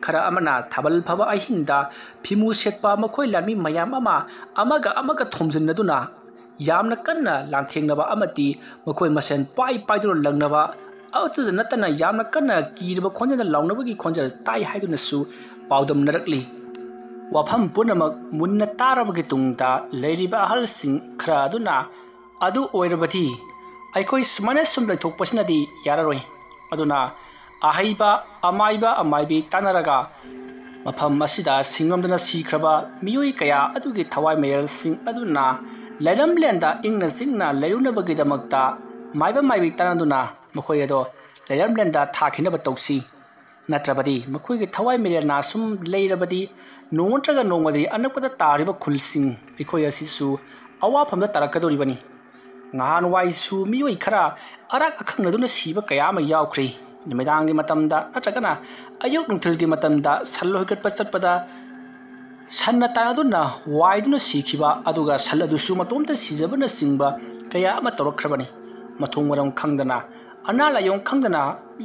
ꯈꯔ ꯑꯃꯅ ꯊꯥꯕꯜ ꯐꯕ ꯑꯍꯤꯡꯗ ꯐꯤꯃꯨ ꯁꯦꯠꯄ ꯃꯈꯣꯏ ꯂꯥꯟꯃꯤ ꯃꯌꯥꯝ ꯑꯃ ꯑꯃꯒ ꯑꯃꯒ ꯊꯣꯝꯖꯤꯟꯅꯗꯨꯅ ꯌꯥꯝꯅ ꯀꯟꯅ ꯂꯥꯟꯊꯦꯡꯅꯕ ꯑꯃꯗꯤ ꯃꯈꯣꯏ ꯃꯁꯦꯟ ꯄꯥꯏ ꯄꯥꯏꯗꯨꯅ ꯂꯪꯅꯕ ꯑꯗꯨꯗ ꯅꯠꯇꯅ ꯌꯥꯝꯅ ꯀꯟꯅ ꯀꯤꯔꯕ ꯈꯣꯟꯖꯦꯜꯅ ꯂꯥꯎꯅꯕꯒꯤ ꯈꯣꯟꯖꯦꯜ ꯇꯥꯏ ꯍꯥꯏꯗꯨꯅꯁꯨ ꯄꯥꯎꯗꯝꯅꯔꯛꯂꯤ꯫ ꯋꯥꯐꯝ ꯄꯨꯝꯅꯃꯛ ꯃꯨꯟꯅ ꯇꯥꯔꯕꯒꯤ ꯇꯨꯡꯗ ꯂꯩꯔꯤꯕ ꯑꯍꯜꯁꯤꯡ ꯈꯔ ꯑꯗꯨꯅ, "ꯑꯗꯨ ꯑꯣꯏꯔꯕꯗꯤ ꯑꯩꯈꯣꯏ ꯁꯨꯃꯥꯏꯅ ꯁꯨꯝ ꯂꯩꯊꯣꯛꯄꯁꯤꯅꯗꯤ ꯌꯥꯔꯔꯣꯏ꯫ ꯑꯗꯨꯅ ꯑꯍꯩꯕ ꯑꯃꯥꯏꯕ ꯑꯃꯥꯏꯕꯤ ꯇꯥꯟꯅꯔꯒ ꯃꯐꯝ ꯑꯁꯤꯗ ꯁꯤꯡꯉꯝꯗꯅ ꯁꯤꯈ꯭ꯔꯕ ꯃꯤꯑꯣꯏ ꯀꯌꯥ ꯑꯗꯨꯒꯤ ꯊꯋꯥꯏ ꯃꯔꯦꯜꯁꯤꯡ ꯑꯗꯨꯅ ꯂꯩꯔꯝꯂꯦꯟꯗ ꯏꯪꯅ ꯆꯤꯛꯅ ꯂꯩꯔꯨꯅꯕꯒꯤꯗꯃꯛꯇ ꯃꯥꯏꯕ ꯃꯥꯏꯕꯤ ꯇꯥꯟꯅꯗꯨꯅ ꯃꯈꯣꯏ ꯑꯗꯣ ꯂꯩꯔꯝꯂꯦꯟꯗ ꯊꯥꯈꯤꯅꯕ ꯇꯧꯁꯤ꯫ ꯅꯠꯇ꯭ꯔꯕꯗꯤ ꯃꯈꯣꯏꯒꯤ ꯊꯋꯥꯏ ꯃꯤꯔꯦꯜꯅ ꯁꯨꯝ ꯂꯩꯔꯕꯗꯤ ꯅꯣꯡꯃ ꯅꯠꯇ꯭ꯔꯒ ꯅꯣꯡꯃꯗꯤ ꯑꯅꯛꯄꯗ ꯇꯥꯔꯤꯕ ꯈꯨꯜꯁꯤꯡ ꯑꯩꯈꯣꯏ ꯑꯁꯤꯁꯨ ꯑꯋꯥꯐꯝꯗ ꯇꯥꯔꯛꯀꯗꯧꯔꯤꯕꯅꯤ꯫ ꯉꯍꯥꯟꯋꯥꯏꯁꯨ ꯃꯤꯑꯣꯏ ꯈꯔ ꯑꯔꯥꯛ ꯑꯈꯪꯅꯗꯨꯅ ꯁꯤꯕ ꯀꯌꯥ ꯑꯃ ꯌꯥꯎꯈ꯭ꯔꯤ꯫ ꯅꯨꯃꯤꯗꯥꯡꯒꯤ ꯃꯇꯝꯗ ꯅꯠꯇ꯭ꯔꯒꯅ ꯑꯌꯨꯛ ꯅꯨꯡꯊꯤꯜꯒꯤ ꯃꯇꯝꯗ ꯁꯟ ꯍꯣꯏꯒꯠꯄ ꯆꯠꯄꯗ ꯁꯟꯅ ꯇꯥꯟꯅꯗꯨꯅ ꯋꯥꯏꯗꯨꯅ ꯁꯤꯈꯤꯕ, ꯑꯗꯨꯒ ꯁꯟ ꯑꯗꯨꯁꯨ ꯃꯇꯣꯝꯇ ꯁꯤꯖꯕꯅꯆꯤꯡꯕ ꯀꯌꯥ ꯑꯃ ꯇꯧꯔꯛꯈ꯭ꯔꯕꯅꯤ꯫ ꯃꯊꯣꯡ ꯃꯔꯝ ꯈꯪꯗꯅ, ꯑꯅꯥ ꯂꯥꯏꯌꯣꯡ ꯈꯪꯗꯅ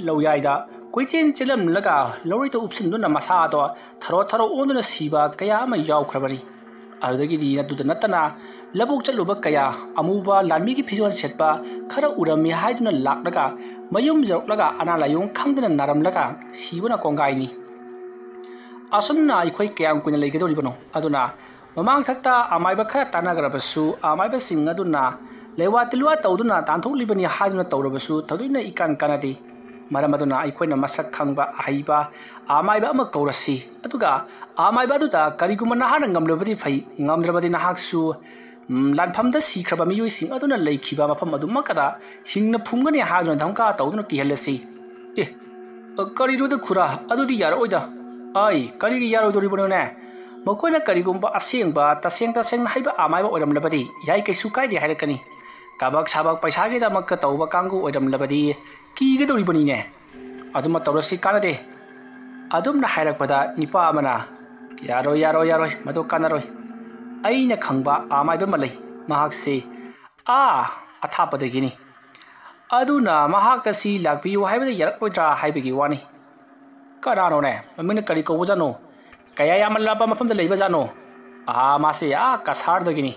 ꯂꯧꯌꯥꯏꯗ ꯀꯣꯏꯆꯦꯟ ꯆꯦꯜꯂꯝꯂꯒ ꯂꯧꯔꯤꯗ ꯎꯞꯁꯤꯟꯗꯨꯅ ꯃꯁꯥꯗꯣ ꯊꯔꯣ ꯊꯔꯣ ꯑꯣꯟꯗꯨꯅ ꯁꯤꯕ ꯀꯌꯥ ꯑꯃ ꯌꯥꯎꯈ꯭ꯔꯕꯅꯤ꯫ ꯑꯗꯨꯗꯒꯤꯗꯤ ꯑꯗꯨꯗ ꯅꯠꯇꯅ ꯂꯧꯕꯨꯛ ꯆꯠꯂꯨꯕ ꯀꯌꯥ, ꯑꯃꯨꯕ ꯂꯥꯟꯃꯤꯒꯤ ꯐꯤꯖꯣꯜ ꯁꯦꯠꯄ ꯈꯔ ꯎꯔꯝꯃꯤ ꯍꯥꯏꯗꯨꯅ ꯂꯥꯛꯂꯒ ꯃꯌꯨꯝ ꯌꯧꯔꯛꯂꯒ ꯑꯅꯥ ꯂꯥꯏꯌꯣꯡ ꯈꯪꯗꯅ ꯅꯥꯔꯝꯂꯒ ꯁꯤꯕꯅ ꯀꯣꯡꯒꯥꯏꯅꯤ꯫ ꯑꯁꯨꯝꯅ ꯑꯩꯈꯣꯏ ꯀꯌꯥꯝ ꯀꯨꯏꯅ ꯂꯩꯒꯗꯧꯔꯤꯕꯅꯣ? ꯑꯗꯨꯅ ꯃꯃꯥꯡꯊꯛꯇ ꯑꯃꯥꯏꯕ ꯈꯔ ꯇꯥꯟꯅꯈ꯭ꯔꯕꯁꯨ, ꯑꯃꯥꯏꯕꯁꯤꯡ ꯑꯗꯨꯅ ꯂꯩꯋꯥ ꯇꯤꯜꯋꯥ ꯇꯧꯗꯨꯅ ꯇꯥꯟꯊꯣꯛꯂꯤꯕꯅꯤ ꯍꯥꯏꯗꯨꯅ ꯇꯧꯔꯕꯁꯨ ꯊꯣꯏꯗꯣꯛꯅ ꯏꯀꯥꯟ ꯀꯥꯟꯅꯗꯦ꯫ ꯃꯔꯝ ꯑꯗꯨꯅ ꯑꯩꯈꯣꯏꯅ ꯃꯁꯛ ꯈꯪꯕ ꯑꯍꯩꯕ ꯑꯃꯥꯏꯕ ꯑꯃ ꯀꯧꯔꯁꯤ, ꯑꯗꯨꯒ ꯑꯃꯥꯏꯕ ꯑꯗꯨꯗ ꯀꯔꯤꯒꯨꯝꯕ ꯅꯍꯥꯛꯅ ꯉꯝꯂꯕꯗꯤ ꯐꯩ, ꯉꯝꯗ꯭ꯔꯕꯗꯤ ꯅꯍꯥꯛꯁꯨ ꯎꯝ, ꯂꯥꯟꯐꯝꯗ ꯁꯤꯈ꯭ꯔꯕ ꯃꯤꯑꯣꯏꯁꯤꯡ ꯑꯗꯨꯅ ꯂꯩꯈꯤꯕ ꯃꯐꯝ ꯑꯗꯨꯃꯛꯀꯗ ꯍꯤꯡꯅ ꯐꯨꯝꯒꯅꯤ ꯍꯥꯏꯗꯨꯅ ꯙꯝꯀꯥ ꯇꯧꯗꯨꯅ ꯀꯤꯍꯜꯂꯁꯤ꯫ ꯑꯦ, ꯑ, ꯀꯔꯤꯅꯣꯗ ꯈꯨꯔꯥ, ꯑꯗꯨꯗꯤ ꯌꯥꯔꯛꯑꯣꯏꯗ꯫ ꯑꯩ, ꯀꯔꯤꯒꯤ ꯌꯥꯔꯣꯏꯗꯣꯔꯤꯕꯅꯣꯅꯦ? ꯃꯈꯣꯏꯅ ꯀꯔꯤꯒꯨꯝꯕ ꯑꯁꯦꯡꯕ, ꯇꯁꯦꯡ ꯇꯁꯦꯡꯅ ꯍꯥꯏꯕ ꯑꯃꯥꯏꯕ ꯑꯣꯏꯔꯝꯂꯕꯗꯤ ꯌꯥꯏ, ꯀꯩꯁꯨ ꯀꯥꯏꯗꯦ ꯍꯥꯏꯔꯛꯀꯅꯤ꯫ ꯀꯥꯕꯛ ꯁꯥꯕꯛ ꯄꯩꯁꯥꯒꯤꯗꯃꯛꯇ ꯇꯧꯕ ꯀꯥꯡꯕꯨ ꯑꯣꯏꯔꯝꯂꯕꯗꯤ ꯀꯤꯒꯗꯧꯔꯤꯕꯅꯤꯅꯦ꯫ ꯑꯗꯨꯃ ꯇꯧꯔꯁꯤ, ꯀꯥꯟꯅꯗꯦ꯫ ꯑꯗꯨꯝꯅ ꯍꯥꯏꯔꯛꯄꯗ ꯅꯤꯄꯥ ꯑꯃꯅ, "ꯌꯥꯔꯣꯏ, ꯌꯥꯔꯣꯏ, ꯌꯥꯔꯣꯏ, ꯃꯗꯨ ꯀꯥꯟꯅꯔꯣꯏ꯫ ꯑꯩꯅ ꯈꯪꯕ ꯑꯃꯥꯏꯕ ꯑꯃ ꯂꯩ꯫ ꯃꯍꯥꯛꯁꯤ ꯑꯥ ꯑꯊꯥꯞꯄꯗꯒꯤꯅꯤ꯫ ꯑꯗꯨꯅ ꯃꯍꯥꯛ ꯑꯁꯤ ꯂꯥꯛꯄꯤꯌꯨ ꯍꯥꯏꯕꯗ ꯌꯥꯔꯛꯂꯣꯏꯗ꯭ꯔꯥ ꯍꯥꯏꯕꯒꯤ ꯋꯥꯅꯤ꯫" "ꯀꯅꯥꯅꯣꯅꯦ? ꯃꯃꯤꯡꯅ ꯀꯔꯤ ꯀꯧꯕꯖꯥꯠꯅꯣ? ꯀꯌꯥ ꯌꯥꯝꯅ ꯂꯥꯞꯄ ꯃꯐꯝꯗ ꯂꯩꯕꯖꯥꯠꯅꯣ?" "ꯑꯥ, ꯃꯥꯁꯦ ꯑꯥ ꯀꯁꯥꯔꯗꯒꯤꯅꯤ꯫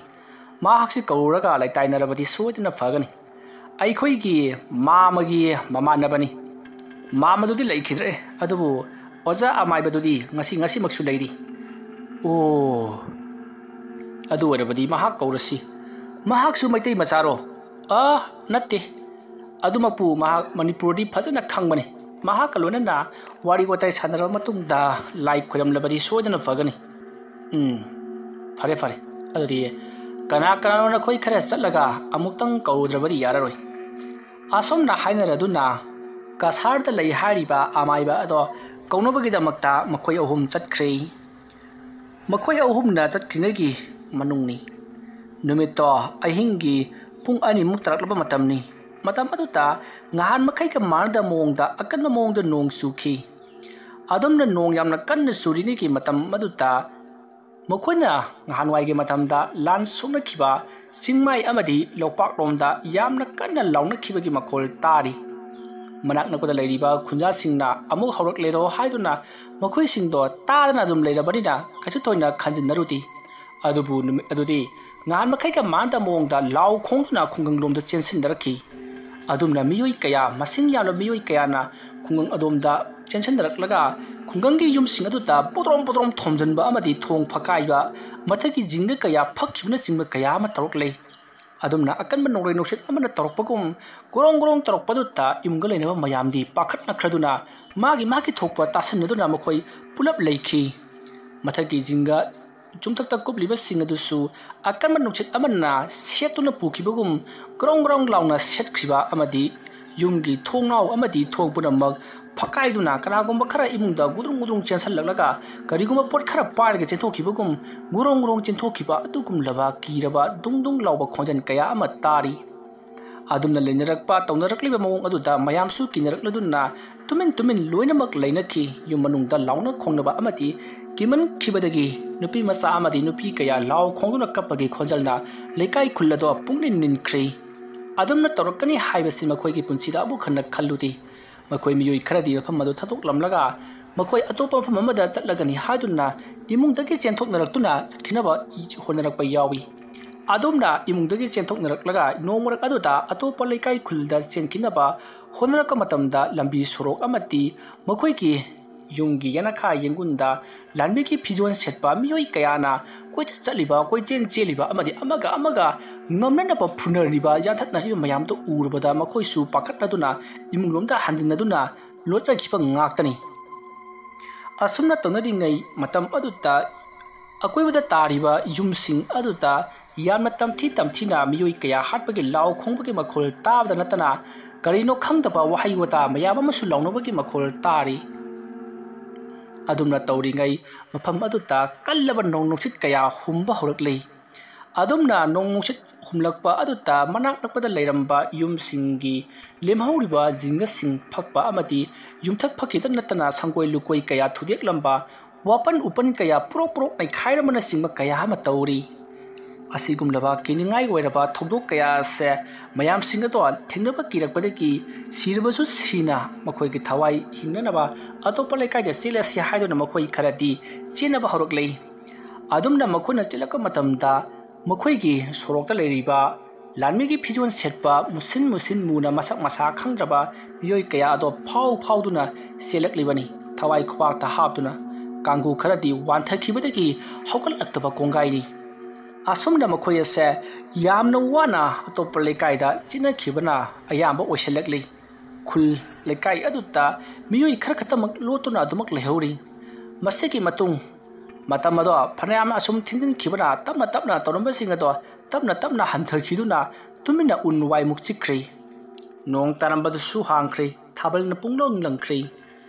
ꯃꯍꯥꯛꯁꯤ ꯀꯧꯔꯒ ꯂꯩꯇꯥꯏꯅꯔꯕꯗꯤ ꯁꯣꯏꯗꯅ ꯐꯒꯅꯤ꯫ ꯑꯩꯈꯣꯏꯒꯤ ꯃꯥꯃꯒꯤ ꯃꯃꯥꯟꯅꯕꯅꯤ꯫ ꯃꯥꯃꯗꯨꯗꯤ ꯂꯩꯈꯤꯗ꯭ꯔꯦ, ꯑꯗꯨꯕꯨ ꯑꯣꯖꯥ ꯑꯃꯥꯏꯕꯗꯨꯗꯤ ꯉꯁꯤ, ꯉꯁꯤꯃꯛꯁꯨ ꯂꯩꯔꯤ꯫" "ꯑꯣ, ꯑꯗꯨ ꯑꯣꯏꯔꯕꯗꯤ ꯃꯍꯥꯛ ꯀꯧꯔꯁꯤ꯫" "ꯃꯍꯥꯛꯁꯨ ꯃꯩꯇꯩ ꯃꯆꯥꯔꯣ?" "ꯑ, ꯅꯠꯇꯦ꯫ ꯑꯗꯨꯃꯛꯄꯨ ꯃꯍꯥꯛ ꯃꯅꯤꯄꯨꯔꯗꯤ ꯐꯖꯅ ꯈꯪꯕꯅꯤ꯫ ꯃꯍꯥꯛꯀ ꯂꯣꯏꯅꯅ ꯋꯥꯔꯤ ꯋꯥꯇꯥꯏ ꯁꯥꯟꯅꯔꯕ ꯃꯇꯨꯡꯗ ꯂꯥꯏ ꯈꯣꯏꯔꯝꯂꯕꯗꯤ ꯁꯣꯏꯗꯅ ꯐꯒꯅꯤ꯫" "ꯎꯝ, ꯐꯔꯦ, ꯐꯔꯦ꯫ ꯑꯗꯨꯗꯤ ꯀꯅꯥ ꯀꯅꯥꯅꯣ ꯅꯈꯣꯏ ꯈꯔ ꯆꯠꯂꯒ ꯑꯃꯨꯛꯇꯪ ꯀꯧꯔꯨꯗ꯭ꯔꯕꯗꯤ ꯌꯥꯔꯔꯣꯏ꯫" ꯑꯁꯨꯝꯅ ꯍꯥꯏꯅꯔꯗꯨꯅ ꯀꯁꯥꯔꯗ ꯂꯩ ꯍꯥꯏꯔꯤꯕ ꯑꯃꯥꯏꯕ ꯑꯗꯣ ꯀꯧꯅꯕꯒꯤꯗꯃꯛꯇ ꯃꯈꯣꯏ ꯑꯍꯨꯝ ꯆꯠꯈ꯭ꯔꯦ꯫ ꯃꯈꯣꯏ ꯑꯍꯨꯝꯅ ꯆꯠꯈ꯭ꯔꯤꯉꯩꯒꯤ ꯃꯅꯨꯡꯅꯤ꯫ ꯅꯨꯃꯤꯠꯇꯣ ꯑꯍꯤꯡꯒꯤ ꯄꯨꯡ ꯑꯅꯤꯃꯨꯛ ꯇꯥꯔꯛꯂꯕ ꯃꯇꯝꯅꯤ꯫ ꯃꯇꯝ ꯑꯗꯨꯗ ꯉꯍꯥꯟ ꯃꯈꯩꯒ ꯃꯥꯟꯅꯗꯕ ꯃꯑꯣꯡꯗ ꯑꯀꯟꯕ ꯃꯑꯣꯡꯗ ꯅꯣꯡ ꯆꯨꯈꯤ꯫ ꯑꯗꯨꯝꯅ ꯅꯣꯡ ꯌꯥꯝꯅ ꯀꯟꯅ ꯆꯨꯔꯤꯉꯩꯒꯤ ꯃꯇꯝ ꯑꯗꯨꯗ ꯃꯈꯣꯏꯅ ꯅꯍꯥꯟꯋꯥꯏꯒꯤ ꯃꯇꯝꯗ ꯂꯥꯟ ꯁꯣꯛꯅꯈꯤꯕ ꯆꯤꯡꯃꯥꯏ ꯑꯃꯗꯤ ꯂꯣꯛꯄꯥꯛꯂꯣꯝꯗ ꯌꯥꯝꯅ ꯀꯟꯅ ꯂꯥꯎꯅꯈꯤꯕꯒꯤ ꯃꯈꯣꯜ ꯇꯥꯔꯤ꯫ ꯃꯅꯥꯛ ꯅꯛꯄꯗ ꯂꯩꯔꯤꯕ ꯈꯨꯟꯖꯥꯁꯤꯡꯅ ꯑꯃꯨꯛ ꯍꯧꯔꯛꯂꯦꯗꯣ ꯍꯥꯏꯗꯨꯅ ꯃꯈꯣꯏꯁꯤꯡꯗꯣ ꯇꯥꯗꯅ ꯑꯗꯨꯝ ꯂꯩꯔꯕꯅꯤꯅ ꯀꯩꯁꯨ ꯊꯣꯏꯅ ꯈꯟꯖꯤꯟꯅꯔꯨꯗꯦ꯫ ꯑꯗꯨꯕꯨ ꯅꯨꯃꯤꯠ ꯑꯗꯨꯗꯤ ꯉꯍꯥꯟ ꯃꯈꯩꯒ ꯃꯥꯟꯅꯗꯕ ꯃꯑꯣꯡꯗ ꯂꯥꯎ ꯈꯣꯡꯗꯨꯅ ꯈꯨꯡꯒꯪꯂꯣꯝꯗ ꯆꯦꯟꯁꯤꯟꯅꯔꯛꯈꯤ꯫ ꯑꯗꯨꯝꯅ ꯃꯤꯑꯣꯏ ꯀꯌꯥ, ꯃꯁꯤꯡ ꯌꯥꯝꯂꯕ ꯃꯤꯑꯣꯏ ꯀꯌꯥꯅ ꯈꯨꯡꯒꯪ ꯑꯗꯣꯝꯗ ꯆꯦꯟꯁꯤꯟꯅꯔꯛꯂꯒ ꯈꯨꯡꯒꯪꯒꯤ ꯌꯨꯝꯁꯤꯡ ꯑꯗꯨꯗ ꯄꯣꯗ꯭ꯔꯣꯝ ꯄꯣꯗ꯭ꯔꯣꯝ ꯊꯣꯝꯖꯤꯟꯕ ꯑꯃꯗꯤ ꯊꯣꯡ ꯐꯛꯀꯥꯏꯕ, ꯃꯊꯛꯀꯤ ꯖꯤꯡꯒ ꯀꯌꯥ ꯐꯛꯈꯤꯕꯅꯆꯤꯡꯕ ꯀꯌꯥ ꯑꯃ ꯇꯧꯔꯛꯂꯦ꯫ ꯑꯗꯨꯝꯅ ꯑꯀꯟꯕ ꯅꯣꯡꯂꯩ ꯅꯨꯡꯁꯤꯠ ꯑꯃꯅ ꯇꯧꯔꯛꯄꯒꯨꯝ ꯒꯣꯔꯣꯡ ꯒꯣꯔꯣꯡ ꯇꯧꯔꯛꯄꯗꯨꯗ ꯏꯃꯨꯡꯗ ꯂꯩꯅꯕ ꯃꯌꯥꯝꯗꯤ ꯄꯥꯈꯠꯅꯈ꯭ꯔꯗꯨꯅ ꯃꯥꯒꯤ ꯃꯥꯒꯤ ꯊꯣꯛꯄ ꯇꯥꯁꯤꯟꯅꯗꯨꯅ ꯃꯈꯣꯏ ꯄꯨꯂꯞ ꯂꯩꯈꯤ꯫ ꯃꯊꯛꯀꯤ ꯖꯤꯡꯒ ꯌꯨꯝꯊꯛꯇ ꯀꯨꯞꯂꯤꯕꯁꯤꯡ ꯑꯗꯨꯁꯨ ꯑꯀꯟꯕ ꯅꯨꯡꯁꯤꯠ ꯑꯃꯅ ꯁꯦꯠꯇꯨꯅ ꯄꯨꯈꯤꯕꯒꯨꯝ ꯒ꯭ꯔꯣꯡ ꯒ꯭ꯔꯣꯡ ꯂꯥꯎꯅ ꯁꯦꯠꯈꯤꯕ ꯑꯃꯗꯤ ꯌꯨꯝꯒꯤ ꯊꯣꯡꯅꯥꯎ ꯑꯃꯗꯤ ꯊꯣꯡ ꯄꯨꯝꯅꯃꯛ ꯐꯛꯀꯥꯏꯗꯨꯅ ꯀꯅꯥꯒꯨꯝꯕ ꯈꯔ ꯏꯃꯨꯡꯗ ꯒꯨꯗ꯭ꯔꯨꯡ ꯒꯨꯗ꯭ꯔꯨꯡ ꯆꯦꯟꯁꯤꯜꯂꯛꯂꯒ ꯀꯔꯤꯒꯨꯝꯕ ꯄꯣꯠ ꯈꯔ ꯄꯥꯏꯔꯒ ꯆꯦꯟꯊꯣꯛꯈꯤꯕꯒꯨꯝ ꯒ꯭ꯔꯣꯡ ꯒ꯭ꯔꯣꯡ ꯆꯦꯟꯊꯣꯛꯈꯤꯕ ꯑꯗꯨꯒꯨꯝꯂꯕ ꯀꯤꯔꯕ ꯗꯨꯡ ꯗꯨꯡ ꯂꯥꯎꯕ ꯈꯣꯟꯖꯦꯜ ꯀꯌꯥ ꯑꯃ ꯇꯥꯔꯤ꯫ ꯑꯗꯨꯝꯅ ꯂꯩꯅꯔꯛꯄ ꯇꯧꯅꯔꯛꯂꯤꯕ ꯃꯑꯣꯡ ꯑꯗꯨꯗ ꯃꯌꯥꯝꯁꯨ ꯀꯤꯅꯔꯛꯂꯗꯨꯅ ꯇꯨꯃꯤꯟ ꯇꯨꯃꯤꯟ ꯂꯣꯏꯅꯃꯛ ꯂꯩꯅꯈꯤ꯫ ꯌꯨꯝ ꯃꯅꯨꯡꯗ ꯂꯥꯎꯅ ꯈꯣꯡꯅꯕ ꯑꯃꯗꯤ ꯀꯤꯃꯟꯈꯤꯕꯗꯒꯤ ꯅꯨꯄꯤ ꯃꯆꯥ ꯑꯃꯗꯤ ꯅꯨꯄꯤ ꯀꯌꯥ ꯂꯥꯎ ꯈꯣꯡꯗꯨꯅ ꯀꯞꯄꯒꯤ ꯈꯣꯟꯖꯦꯜꯅ ꯂꯩꯀꯥꯏ ꯈꯨꯜ ꯑꯗꯣ ꯄꯨꯡꯅꯤꯟ ꯅꯤꯟꯈ꯭ꯔꯦ꯫ ꯑꯗꯨꯝꯅ ꯇꯧꯔꯛꯀꯅꯤ ꯍꯥꯏꯕꯁꯤ ꯃꯈꯣꯏꯒꯤ ꯄꯨꯟꯁꯤꯗ ꯑꯃꯨꯛ ꯍꯟꯅ ꯈꯜꯂꯨꯗꯦ꯫ ꯃꯈꯣꯏ ꯃꯤꯑꯣꯏ ꯈꯔꯗꯤ ꯃꯐꯝ ꯑꯗꯨ ꯊꯥꯗꯣꯛꯂꯝꯂꯒ ꯃꯈꯣꯏ ꯑꯇꯣꯞꯄ ꯃꯐꯝ ꯑꯃꯗ ꯆꯠꯂꯒꯅꯤ ꯍꯥꯏꯗꯨꯅ ꯏꯃꯨꯡꯗꯒꯤ ꯆꯦꯟꯊꯣꯛꯅꯔꯛꯇꯨꯅ ꯆꯠꯈꯤꯅꯕ ꯍꯣꯠꯅꯔꯛꯄ ꯌꯥꯎꯏ꯫ ꯑꯗꯣꯝꯅ ꯏꯃꯨꯡꯗꯒꯤ ꯆꯦꯟꯊꯣꯛꯅꯔꯛꯂꯒ ꯅꯣꯡꯃꯔꯛ ꯑꯗꯨꯗ ꯑꯇꯣꯞꯄ ꯂꯩꯀꯥꯏ ꯈꯨꯜꯗ ꯆꯦꯟꯈꯤꯅꯕ ꯍꯣꯠꯅꯔꯛꯄ ꯃꯇꯝꯗ ꯂꯝꯕꯤ ꯁꯣꯔꯣꯛ ꯑꯃꯗꯤ ꯃꯈꯣꯏꯒꯤ ꯌꯨꯝꯒꯤ ꯌꯦꯅꯈꯥ ꯌꯦꯡꯒꯨꯟꯗ ꯂꯥꯟꯃꯤꯒꯤ ꯐꯤꯖꯣꯜ ꯁꯦꯠꯄ ꯃꯤꯑꯣꯏ ꯀꯌꯥꯅ ꯀꯣꯏꯆꯠ ꯆꯠꯂꯤꯕ, ꯀꯣꯏꯆꯦꯟ ꯆꯦꯜꯂꯤꯕ ꯑꯃꯗꯤ ꯑꯃꯒ ꯑꯃꯒ ꯉꯝꯅꯅꯕ ꯐꯨꯅꯔꯤꯕ, ꯌꯥꯟꯊꯠꯅꯔꯤꯕ ꯃꯌꯥꯝꯗꯨ ꯎꯔꯨꯕꯗ ꯃꯈꯣꯏꯁꯨ ꯄꯥꯈꯠꯅꯗꯨꯅ ꯏꯃꯨꯡꯂꯣꯝꯗ ꯍꯟꯖꯤꯟꯅꯗꯨꯅ ꯂꯣꯠꯅꯈꯤꯕ ꯉꯥꯛꯇꯅꯤ꯫ ꯑꯁꯨꯝꯅ ꯇꯧꯅꯔꯤꯉꯩ ꯃꯇꯝ ꯑꯗꯨꯗ ꯑꯀꯣꯏꯕꯗ ꯇꯥꯔꯤꯕ ꯌꯨꯝꯁꯤꯡ ꯑꯗꯨꯗ ꯌꯥꯝꯅ ꯇꯝꯊꯤ ꯇꯝꯊꯤꯅ ꯃꯤꯑꯣꯏ ꯀꯌꯥ ꯍꯥꯠꯄꯒꯤ ꯂꯥꯎ ꯈꯣꯡꯕꯒꯤ ꯃꯈꯣꯜ ꯇꯥꯕꯗ ꯅꯠꯇꯅ ꯀꯔꯤꯅꯣ ꯈꯪꯗꯕ ꯋꯥꯍꯩ ꯋꯥꯇꯥ ꯃꯌꯥꯝ ꯑꯃꯁꯨ ꯂꯥꯎꯅꯕꯒꯤ ꯃꯈꯣꯜ ꯇꯥꯔꯤ꯫ ꯑꯗꯨꯝꯅ ꯇꯧꯔꯤꯉꯩ ꯃꯐꯝ ꯑꯗꯨꯗ ꯀꯜꯂꯕ ꯅꯣꯡ ꯅꯨꯡꯁꯤꯠ ꯀꯌꯥ ꯍꯨꯝꯕ ꯍꯧꯔꯛꯂꯤ꯫ ꯑꯗꯨꯝꯅ ꯅꯣꯡ ꯅꯨꯡꯁꯤꯠ ꯍꯨꯝꯂꯛꯄ ꯑꯗꯨꯗ ꯃꯅꯥꯛ ꯅꯛꯄꯗ ꯂꯩꯔꯝꯕ ꯌꯨꯝꯁꯤꯡꯒꯤ ꯂꯦꯝꯍꯧꯔꯤꯕ ꯖꯤꯡꯒꯁꯤꯡ ꯐꯛꯄ ꯑꯃꯗꯤ ꯌꯨꯝꯊꯛ ꯐꯛꯈꯤꯗ ꯅꯠꯇꯅ ꯁꯪꯒꯣꯏ ꯂꯨꯀꯣꯏ ꯀꯌꯥ ꯊꯨꯗꯦꯛꯂꯝꯕ, ꯋꯥꯄꯟ ꯎꯄꯟ ꯀꯌꯥ ꯄꯨꯔꯣꯛ ꯄꯨꯔꯣꯛ ꯅꯩꯈꯥꯏꯔꯝꯕꯅꯆꯤꯡꯕ ꯀꯌꯥ ꯑꯃ ꯇꯧꯔꯤ꯫ ꯑꯁꯤꯒꯨꯝꯂꯕ ꯀꯤꯅꯤꯡꯉꯥꯏ ꯑꯣꯏꯔꯕ ꯊꯧꯗꯣꯛ ꯀꯌꯥ ꯑꯁꯦ ꯃꯌꯥꯝꯁꯤꯡ ꯑꯗꯣ ꯊꯦꯡꯅꯕ ꯀꯤꯔꯛꯄꯗꯒꯤ ꯁꯤꯔꯕꯁꯨ ꯁꯤꯅ ꯃꯈꯣꯏꯒꯤ ꯊꯋꯥꯏ ꯍꯤꯡꯅꯅꯕ ꯑꯇꯣꯞꯄ ꯂꯩꯀꯥꯏꯗ ꯆꯦꯜꯂꯁꯤ ꯍꯥꯏꯗꯨꯅ ꯃꯈꯣꯏ ꯈꯔꯗꯤ ꯆꯦꯟꯅꯕ ꯍꯧꯔꯛꯂꯤ꯫ ꯑꯗꯨꯝꯅ ꯃꯈꯣꯏꯅ ꯆꯦꯜꯂꯛꯄ ꯃꯇꯝꯗ ꯃꯈꯣꯏꯒꯤ ꯁꯣꯔꯣꯛꯇ ꯂꯩꯔꯤꯕ ꯂꯥꯟꯃꯤꯒꯤ ꯐꯤꯖꯣꯜ ꯁꯦꯠꯄ ꯃꯨꯁꯤꯟ ꯃꯨꯁꯤꯟ ꯃꯨꯅ ꯃꯁꯛ ꯃꯁꯥ ꯈꯪꯗ꯭ꯔꯕ ꯃꯤꯑꯣꯏ ꯀꯌꯥ ꯑꯗꯣ ꯐꯥꯎ ꯐꯥꯎꯗꯨꯅ ꯆꯦꯜꯂꯛꯂꯤꯕꯅꯤ꯫ ꯊꯋꯥꯏ ꯈꯨꯕꯥꯛꯇ ꯍꯥꯞꯇꯨꯅ ꯀꯥꯡꯒꯨ ꯈꯔꯗꯤ ꯋꯥꯟꯊꯈꯤꯕꯗꯒꯤ ꯍꯧꯒꯠꯂꯛꯇꯕ ꯀꯣꯡꯒꯥꯏꯅꯤ꯫ ꯑꯁꯨꯝꯅ ꯃꯈꯣꯏ ꯑꯁꯦ ꯌꯥꯝꯅ ꯋꯥꯅ ꯑꯇꯣꯞꯄ ꯂꯩꯀꯥꯏꯗ ꯆꯦꯟꯅꯈꯤꯕꯅ ꯑꯌꯥꯝꯕ ꯑꯣꯏꯁꯤꯜꯂꯛꯂꯤ꯫ ꯈꯨꯜ ꯂꯩꯀꯥꯏ ꯑꯗꯨꯗ ꯃꯤꯑꯣꯏ ꯈꯔ ꯈꯛꯇꯃꯛ ꯂꯣꯠꯇꯨꯅ ꯑꯗꯨꯃꯛ ꯂꯩꯍꯧꯔꯤ꯫ ꯃꯁꯤꯒꯤ ꯃꯇꯨꯡ ꯃꯇꯝ ꯑꯗꯣ ꯐꯅꯌꯥꯝ ꯑꯁꯨꯝ ꯊꯤꯟꯖꯤꯟꯈꯤꯕꯅ ꯇꯞꯅ ꯇꯞꯅ ꯇꯧꯔꯝꯕꯁꯤꯡ ꯑꯗꯣ ꯇꯞꯅ ꯇꯞꯅ ꯍꯟꯊꯈꯤꯗꯨꯅ ꯇꯨꯃꯤꯟꯅ ꯎꯟ ꯋꯥꯏꯃꯨꯛ ꯆꯤꯛꯈ꯭ꯔꯦ꯫ ꯅꯣꯡ ꯇꯥꯔꯝꯕꯗꯨꯁꯨ ꯍꯥꯡꯈ꯭ꯔꯦ, ꯊꯥꯕꯜꯅ ꯄꯨꯡꯂꯪ ꯂꯪꯈ꯭ꯔꯦ꯫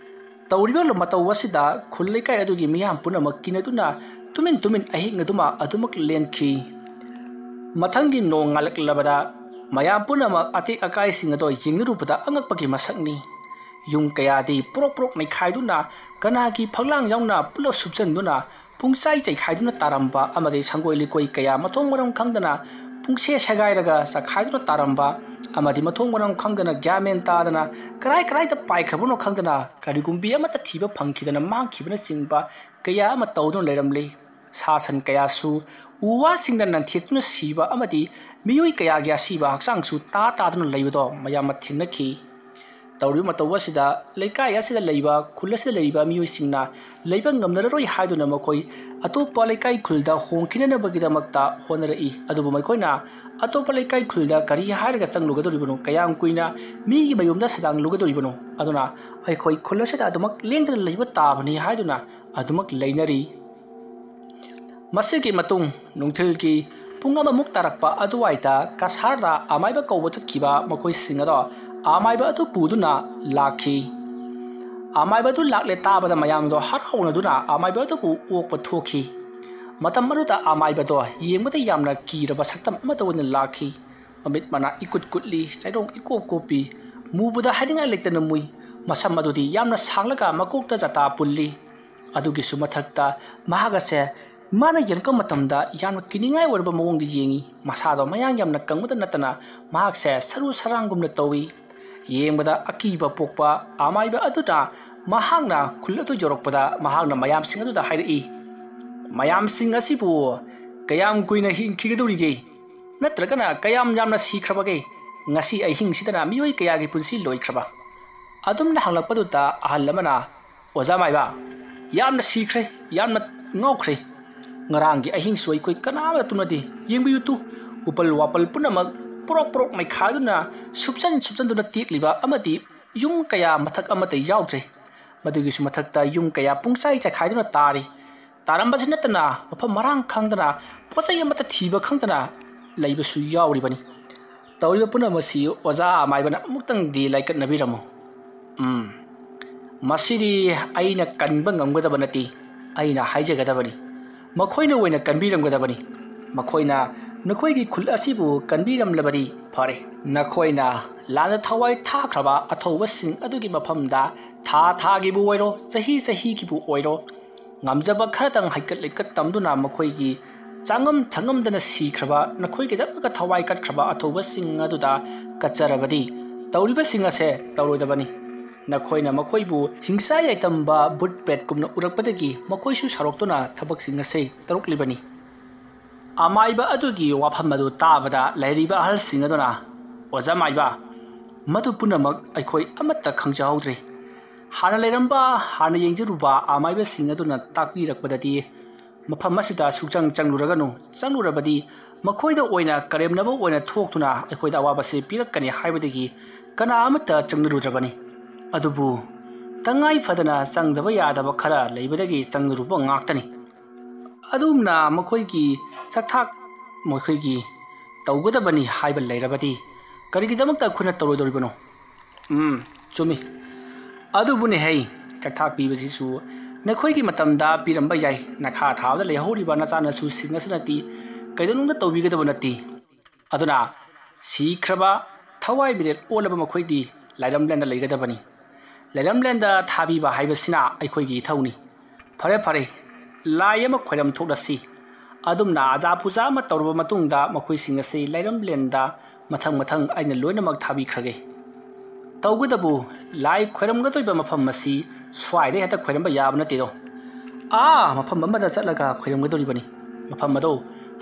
ꯇꯧꯔꯤꯕ ꯃꯇꯧ ꯑꯁꯤꯗ ꯈꯨꯜ ꯂꯩꯀꯥꯏ ꯑꯗꯨꯒꯤ ꯃꯤꯌꯥꯝ ꯄꯨꯝꯅꯃꯛ ꯀꯤꯅꯗꯨꯅ ꯇꯨꯃꯤꯟ ꯇꯨꯃꯤꯟ ꯑꯍꯤꯡ ꯑꯗꯨꯃ ꯑꯗꯨꯃꯛ ꯂꯦꯟꯈꯤ꯫ ꯃꯊꯪꯒꯤ ꯅꯣꯡ ꯉꯥꯜꯂꯛꯂꯕꯗ ꯃꯌꯥꯝ ꯄꯨꯝꯅꯃꯛ ꯑꯇꯦꯛ ꯑꯀꯥꯏꯁꯤꯡ ꯑꯗꯣ ꯌꯦꯡꯅꯔꯨꯕꯗ ꯑꯉꯛꯄꯒꯤ ꯃꯁꯛꯅꯤ꯫ ꯌꯨꯝ ꯀꯌꯥꯗꯤ ꯄ꯭ꯔꯣꯛ ꯄ꯭ꯔꯣꯛ ꯅꯩꯈꯥꯏꯗꯨꯅ ꯀꯅꯥꯒꯤ ꯐꯛꯂꯥꯡ ꯌꯥꯎꯅ ꯄꯨꯂꯞ ꯁꯨꯞꯆꯟꯗꯨꯅ ꯄꯨꯡꯆꯥꯏ ꯆꯩꯈꯥꯏꯗꯨꯅ ꯇꯥꯔꯝꯕ ꯑꯃꯗꯤ ꯁꯪꯒꯣꯏ ꯂꯤꯀꯣꯏ ꯀꯌꯥ ꯃꯊꯣꯡ ꯃꯔꯝ ꯈꯪꯗꯅ ꯄꯨꯡꯁꯦ ꯁꯦꯒꯥꯏꯔꯒ ꯆꯈꯥꯏꯗꯨꯅ ꯇꯥꯔꯝꯕ ꯑꯃꯗꯤ ꯃꯊꯣꯡ ꯃꯔꯝ ꯈꯪꯗꯅ ꯒ꯭ꯌꯥꯟ ꯃꯦꯟ ꯇꯥꯗꯅ ꯀꯔꯥꯏ ꯀꯔꯥꯏꯗ ꯄꯥꯏꯈ꯭ꯔꯕꯅꯣ ꯈꯪꯗꯅ ꯀꯔꯤꯒꯨꯝꯕꯤ ꯑꯃꯠꯇ ꯊꯤꯕ ꯐꯪꯈꯤꯗꯅ ꯃꯥꯡꯈꯤꯕꯅꯆꯤꯡꯕ ꯀꯌꯥ ꯑꯃ ꯇꯧꯗꯨꯅ ꯂꯩꯔꯝꯂꯤ꯫ ꯁꯥ ꯁꯟ ꯀꯌꯥꯁꯨ ꯎ ꯋꯥꯁꯤꯡꯅ ꯅꯟꯊꯦꯛꯇꯨꯅ ꯁꯤꯕ ꯑꯃꯗꯤ ꯃꯤꯑꯣꯏ ꯀꯌꯥꯒꯤ ꯑꯁꯤꯕ ꯍꯛꯆꯥꯡꯁꯨ ꯇꯥ ꯇꯥꯗꯨꯅ ꯂꯩꯕꯗꯣ ꯃꯌꯥꯝꯅ ꯊꯦꯡꯅꯈꯤ꯫ ꯇꯧꯔꯤꯕ ꯃꯇꯧ ꯑꯁꯤꯗ ꯂꯩꯀꯥꯏ ꯑꯁꯤꯗ ꯂꯩꯕ, ꯈꯨꯜ ꯑꯁꯤꯗ ꯂꯩꯔꯤꯕ ꯃꯤꯑꯣꯏꯁꯤꯡꯅ ꯂꯩꯕ ꯉꯝꯅꯔꯔꯣꯏ ꯍꯥꯏꯗꯨꯅ ꯃꯈꯣꯏ ꯑꯇꯣꯞꯄ ꯂꯩꯀꯥꯏ ꯈꯨꯜꯗ ꯍꯣꯡꯈꯤꯅꯅꯕꯒꯤꯗꯃꯛꯇ ꯍꯣꯠꯅꯔꯛꯏ꯫ ꯑꯗꯨꯕꯨ ꯃꯈꯣꯏꯅ ꯑꯇꯣꯞꯄ ꯂꯩꯀꯥꯏ ꯈꯨꯜꯗ ꯀꯔꯤ ꯍꯥꯏꯔꯒ ꯆꯪꯂꯨꯒꯗꯧꯔꯤꯕꯅꯣ? ꯀꯌꯥꯝ ꯀꯨꯏꯅ ꯃꯤꯒꯤ ꯃꯌꯨꯝꯗ ꯁꯩꯗꯥꯡꯂꯨꯒꯗꯧꯔꯤꯕꯅꯣ? ꯑꯗꯨꯅ ꯑꯩꯈꯣꯏ ꯈꯨꯜ ꯑꯁꯤꯗ ꯑꯗꯨꯃꯛ ꯂꯦꯡꯗꯅ ꯂꯩꯕ ꯇꯥꯕꯅꯤ ꯍꯥꯏꯗꯨꯅ ꯑꯗꯨꯃꯛ ꯂꯩꯅꯔꯤ꯫ ꯃꯁꯤꯒꯤ ꯃꯇꯨꯡ ꯅꯨꯡꯊꯤꯜꯒꯤ ꯄꯨꯡ ꯑꯃꯃꯨꯛ ꯇꯥꯔꯛꯄ ꯑꯗꯨꯋꯥꯏꯗ ꯀꯁꯥꯔꯗ ꯑꯃꯥꯏꯕ ꯀꯧꯕ ꯆꯠꯈꯤꯕ ꯃꯈꯣꯏꯁꯤꯡ ꯑꯗꯣ ꯑꯃꯥꯏꯕ ꯑꯗꯨ ꯄꯨꯗꯨꯅ ꯂꯥꯛꯈꯤ꯫ ꯑꯃꯥꯏꯕ ꯑꯗꯨ ꯂꯥꯛꯂꯦ ꯇꯥꯕꯗ ꯃꯌꯥꯝꯗꯣ ꯍꯔꯥꯎꯅꯗꯨꯅ ꯑꯃꯥꯏꯕ ꯑꯗꯨꯕꯨ ꯑꯣꯛꯄ ꯊꯣꯛꯈꯤ꯫ ꯃꯇꯝ ꯑꯗꯨꯗ ꯑꯃꯥꯏꯕꯗꯣ ꯌꯦꯡꯕꯗ ꯌꯥꯝꯅ ꯀꯤꯔꯕ ꯁꯛꯇꯝ ꯑꯃꯗ ꯑꯣꯏꯅ ꯂꯥꯛꯈꯤ꯫ ꯃꯃꯤꯠ ꯃꯅꯥ ꯏꯀꯨꯠ ꯀꯨꯠꯂꯤ, ꯆꯩꯔꯣꯡ ꯏꯀꯣꯞ ꯀꯣꯞꯄꯤ, ꯃꯨꯕꯗ ꯍꯥꯏꯅꯤꯡꯉꯥꯏ ꯂꯩꯇꯅ ꯃꯨꯏ꯫ ꯃꯁꯝ ꯑꯗꯨꯗꯤ ꯌꯥꯝꯅ ꯁꯥꯡꯂꯒ ꯃꯀꯣꯛꯇ ꯖꯇꯥ ꯄꯨꯜꯂꯤ꯫ ꯑꯗꯨꯒꯤꯁꯨ ꯃꯊꯛꯇ ꯃꯍꯥꯛ ꯑꯁꯦ ꯃꯥꯅ ꯌꯦꯡꯂꯛꯄ ꯃꯇꯝꯗ ꯌꯥꯝꯅ ꯀꯤꯅꯤꯡꯉꯥꯏ ꯑꯣꯏꯔꯕ ꯃꯑꯣꯡꯗ ꯌꯦꯡꯉꯤ꯫ ꯃꯁꯥꯗꯣ ꯃꯌꯥꯡ ꯌꯥꯝꯅ ꯀꯪꯕꯗ ꯅꯠꯇꯅ ꯃꯍꯥꯛꯁꯦ ꯁꯔꯨ ꯁꯔꯥꯡꯒꯨꯝꯅ ꯇꯧꯏ꯫ ꯌꯦꯡꯕꯗ ꯑꯀꯤꯕ ꯄꯣꯛꯄ ꯑꯃꯥꯏꯕ ꯑꯗꯨꯅ ꯃꯍꯥꯛꯅ ꯈꯨꯜ ꯑꯗꯨ ꯌꯧꯔꯛꯄꯗ ꯃꯍꯥꯛꯅ ꯃꯌꯥꯝꯁꯤꯡ ꯑꯗꯨꯗ ꯍꯥꯏꯔꯛꯏ, "ꯃꯌꯥꯝꯁꯤꯡ ꯑꯁꯤꯕꯨ ꯀꯌꯥꯝ ꯀꯨꯏꯅ ꯍꯤꯡꯈꯤꯒꯗꯧꯔꯤꯒꯦ? ꯅꯠꯇ꯭ꯔꯒꯅ ꯀꯌꯥꯝ ꯌꯥꯝꯅ ꯁꯤꯈ꯭ꯔꯕꯒꯦ? ꯉꯁꯤ ꯑꯍꯤꯡꯁꯤꯗꯅ ꯃꯤꯑꯣꯏ ꯀꯌꯥꯒꯤ ꯄꯨꯟꯁꯤ ꯂꯣꯏꯈ꯭ꯔꯕ?" ꯑꯗꯨꯝꯅ ꯍꯪꯂꯛꯄꯗꯨꯗ ꯑꯍꯜ ꯑꯃꯅ, "ꯑꯣꯖꯥ ꯃꯥꯏꯕ, ꯌꯥꯝꯅ ꯁꯤꯈ꯭ꯔꯦ, ꯌꯥꯝꯅ ꯉꯥꯎꯈ꯭ꯔꯦ꯫ ꯉꯔꯥꯡꯒꯤ ꯑꯍꯤꯡꯁꯨ ꯑꯩꯈꯣꯏ ꯀꯅꯥꯃꯇ ꯇꯨꯝꯅꯗꯦ꯫ ꯌꯦꯡꯕꯤꯌꯨ ꯇꯨ, ꯎꯄꯜ ꯋꯥꯄꯜ ꯄꯨꯝꯅꯃꯛ ꯄ꯭ꯔꯣꯛ ꯄ꯭ꯔꯣꯛ ꯅꯩꯈꯥꯏꯗꯨꯅ ꯁꯨꯞꯆꯟ ꯁꯨꯞꯆꯟꯗꯨꯅ ꯇꯦꯛꯂꯤꯕ ꯑꯃꯗꯤ ꯌꯨꯝ ꯀꯌꯥ ꯃꯊꯛ ꯑꯃꯠꯇ ꯌꯥꯎꯗ꯭ꯔꯦ꯫ ꯃꯗꯨꯒꯤꯁꯨ ꯃꯊꯛꯇ ꯌꯨꯝ ꯀꯌꯥ ꯄꯨꯡꯆꯥꯏ ꯆꯥꯏꯈꯥꯏꯗꯨꯅ ꯇꯥꯔꯤ꯫ ꯇꯥꯔꯝꯕꯁꯤ ꯅꯠꯇꯅ ꯃꯐꯝ ꯃꯔꯥꯡ ꯈꯪꯗꯅ ꯄꯣꯠ ꯆꯩ ꯑꯃꯠꯇ ꯊꯤꯕ ꯈꯪꯗꯅ ꯂꯩꯕꯁꯨ ꯌꯥꯎꯔꯤꯕꯅꯤ꯫ ꯇꯧꯔꯤꯕ ꯄꯨꯝꯅꯃꯛ ꯑꯁꯤ ꯑꯣꯖꯥ ꯑꯃꯥꯏꯕꯅ ꯑꯃꯨꯛꯇꯪꯗꯤ ꯂꯥꯏꯀꯠꯅꯕꯤꯔꯝꯃꯨ꯫ ꯎꯝ, ꯃꯁꯤꯗꯤ ꯑꯩꯅ ꯀꯟꯕ ꯉꯝꯒꯗꯕ ꯅꯠꯇꯦ, ꯑꯩꯅ ꯍꯥꯏꯖꯒꯗꯕꯅꯤ꯫ ꯃꯈꯣꯏꯅ ꯑꯣꯏꯅ ꯀꯟꯕꯤꯔꯝꯒꯗꯕꯅꯤ꯫ ꯃꯈꯣꯏꯅ ꯅꯈꯣꯏꯒꯤ ꯈꯨꯜ ꯑꯁꯤꯕꯨ ꯀꯟꯕꯤꯔꯝꯂꯕꯗꯤ ꯐꯔꯦ꯫ ꯅꯈꯣꯏꯅ ꯂꯥꯟꯗ ꯊꯋꯥꯏ ꯊꯥꯈ꯭ꯔꯕ ꯑꯊꯧꯕꯁꯤꯡ ꯑꯗꯨꯒꯤ ꯃꯐꯝꯗ ꯊꯥ ꯊꯥꯒꯤꯕꯨ ꯑꯣꯏꯔꯣ, ꯆꯍꯤ ꯆꯍꯤꯒꯤꯕꯨ ꯑꯣꯏꯔꯣ, ꯉꯝꯖꯕ ꯈꯔꯇꯪ ꯍꯩꯀꯠ ꯂꯩꯀꯠ ꯇꯝꯗꯨꯅ ꯃꯈꯣꯏꯒꯤ ꯆꯥꯉꯝ ꯊꯛꯉꯝꯗꯅ ꯁꯤꯈ꯭ꯔꯕ, ꯅꯈꯣꯏꯒꯤꯗꯃꯛꯇ ꯊꯋꯥꯏ ꯀꯠꯈ꯭ꯔꯕ ꯑꯊꯧꯕꯁꯤꯡ ꯑꯗꯨꯗ ꯀꯠꯆꯔꯕꯗꯤ ꯇꯧꯔꯤꯕꯁꯤꯡ ꯑꯁꯦ ꯇꯧꯔꯣꯏꯗꯕꯅꯤ꯫ ꯅꯈꯣꯏꯅ ꯃꯈꯣꯏꯕꯨ ꯍꯤꯡꯁꯥ ꯌꯥꯏꯇꯝꯕ ꯚꯨꯠ ꯄ꯭ꯔꯦꯠꯀꯨꯝꯅ ꯎꯔꯛꯄꯗꯒꯤ ꯃꯈꯣꯏꯁꯨ ꯁꯥꯎꯔꯛꯇꯨꯅ ꯊꯕꯛꯁꯤꯡ ꯑꯁꯦ ꯇꯧꯔꯛꯂꯤꯕꯅꯤ꯫ ꯑꯃꯥꯏꯕ ꯑꯗꯨꯒꯤ ꯋꯥꯐꯝ ꯑꯗꯨ ꯇꯥꯕꯗ ꯂꯩꯔꯤꯕ ꯑꯍꯜꯁꯤꯡ ꯑꯗꯨꯅ, "ꯑꯣꯖꯥ ꯃꯥꯏꯕ, ꯃꯗꯨ ꯄꯨꯝꯅꯃꯛ ꯑꯩꯈꯣꯏ ꯑꯃꯠꯇ ꯈꯪꯖꯍꯧꯗ꯭ꯔꯦ꯫ ꯍꯥꯟꯅ ꯂꯩꯔꯝꯕ, ꯍꯥꯟꯅ ꯌꯦꯡꯖꯔꯨꯕ ꯑꯃꯥꯏꯕꯁꯤꯡ ꯑꯗꯨꯅ ꯇꯥꯛꯄꯤꯔꯛꯄꯗꯗꯤ ꯃꯐꯝ ꯑꯁꯤꯗ ꯁꯨꯛꯆꯪ ꯆꯪꯂꯨꯔꯒꯅꯨ, ꯆꯪꯂꯨꯔꯕꯗꯤ ꯃꯈꯣꯏꯗ ꯑꯣꯏꯅ ꯀꯔꯦꯝꯅꯕ ꯑꯣꯏꯅ ꯊꯣꯛꯇꯨꯅ ꯑꯩꯈꯣꯏꯗ ꯑꯋꯥꯕꯁꯤ ꯄꯤꯔꯛꯀꯅꯤ ꯍꯥꯏꯕꯗꯒꯤ ꯀꯅꯥ ꯑꯃꯠꯇ ꯆꯪꯅꯔꯨꯗ꯭ꯔꯕꯅꯤ꯫ ꯑꯗꯨꯕꯨ ꯇꯉꯥꯏ ꯐꯗꯅ ꯆꯪꯗꯕ ꯌꯥꯗꯕ ꯈꯔ ꯂꯩꯕꯗꯒꯤ ꯆꯪꯅꯔꯨꯕ ꯉꯥꯛꯇꯅꯤ꯫ ꯑꯗꯨꯝꯅ ꯃꯈꯣꯏꯒꯤ ꯆꯥꯛꯊꯥꯛ, ꯃꯈꯣꯏꯒꯤ ꯇꯧꯒꯗꯕꯅꯤ ꯍꯥꯏꯕ ꯂꯩꯔꯕꯗꯤ ꯀꯔꯤꯒꯤꯗꯃꯛꯇ ꯑꯩꯈꯣꯏꯅ ꯇꯧꯔꯣꯏꯗꯧꯔꯤꯕꯅꯣ?" ꯎꯝ, ꯆꯨꯝꯃꯤ꯫ ꯑꯗꯨꯕꯨꯅꯦ ꯍꯩ, ꯆꯥꯛꯊꯥꯛ ꯄꯤꯕꯁꯤꯁꯨ ꯅꯈꯣꯏꯒꯤ ꯃꯇꯝꯗ ꯄꯤꯔꯝꯕ ꯌꯥꯏ꯫ ꯅꯈꯥ ꯊꯥꯕꯗ ꯂꯩꯍꯧꯔꯤꯕ ꯅꯆꯥꯅꯁꯨꯁꯤꯡ ꯑꯁꯤꯅꯗꯤ ꯀꯩꯗꯧꯅꯨꯡꯗ ꯇꯧꯕꯤꯒꯗꯕ ꯅꯠꯇꯦ꯫ ꯑꯗꯨꯅ ꯁꯤꯈ꯭ꯔꯕ, ꯊꯋꯥꯏ ꯃꯤꯔꯦꯜ ꯑꯣꯜꯂꯕ ꯃꯈꯣꯏꯗꯤ ꯂꯥꯏꯔꯝꯂꯦꯟꯗ ꯂꯩꯒꯗꯕꯅꯤ꯫ ꯂꯥꯏꯔꯝꯂꯦꯟꯗ ꯊꯥꯕꯤꯕ ꯍꯥꯏꯕꯁꯤꯅ ꯑꯩꯈꯣꯏꯒꯤ ꯏꯊꯧꯅꯤ꯫ ꯐꯔꯦ, ꯐꯔꯦ, ꯂꯥꯏ ꯑꯃ ꯈꯣꯏꯔꯝ ꯊꯣꯛꯂꯁꯤ꯫ ꯑꯗꯨꯝꯅ ꯑꯖꯥ ꯄꯨꯖꯥ ꯑꯃ ꯇꯧꯔꯕ ꯃꯇꯨꯡꯗ ꯃꯈꯣꯏꯁꯤꯡ ꯑꯁꯤ ꯂꯥꯏꯔꯝꯂꯦꯟꯗ ꯃꯊꯪ ꯃꯊꯪ ꯑꯩꯅ ꯂꯣꯏꯅꯃꯛ ꯊꯥꯕꯤꯈ꯭ꯔꯒꯦ꯫ ꯇꯧꯕꯇꯕꯨ ꯂꯥꯏ ꯈꯣꯏꯔꯝꯒꯗꯧꯔꯤꯕ ꯃꯐꯝ ꯑꯁꯤ ꯁ꯭ꯋꯥꯏꯗ ꯍꯦꯛꯇ ꯈꯣꯏꯔꯝꯕ ꯌꯥꯕ ꯅꯠꯇꯦꯗꯣ꯫ ꯑꯥ ꯃꯐꯝ ꯑꯃꯗ ꯆꯠꯂꯒ ꯈꯣꯏꯔꯝꯒꯗꯧꯔꯤꯕꯅꯤ꯫ ꯃꯐꯝ ꯑꯗꯣ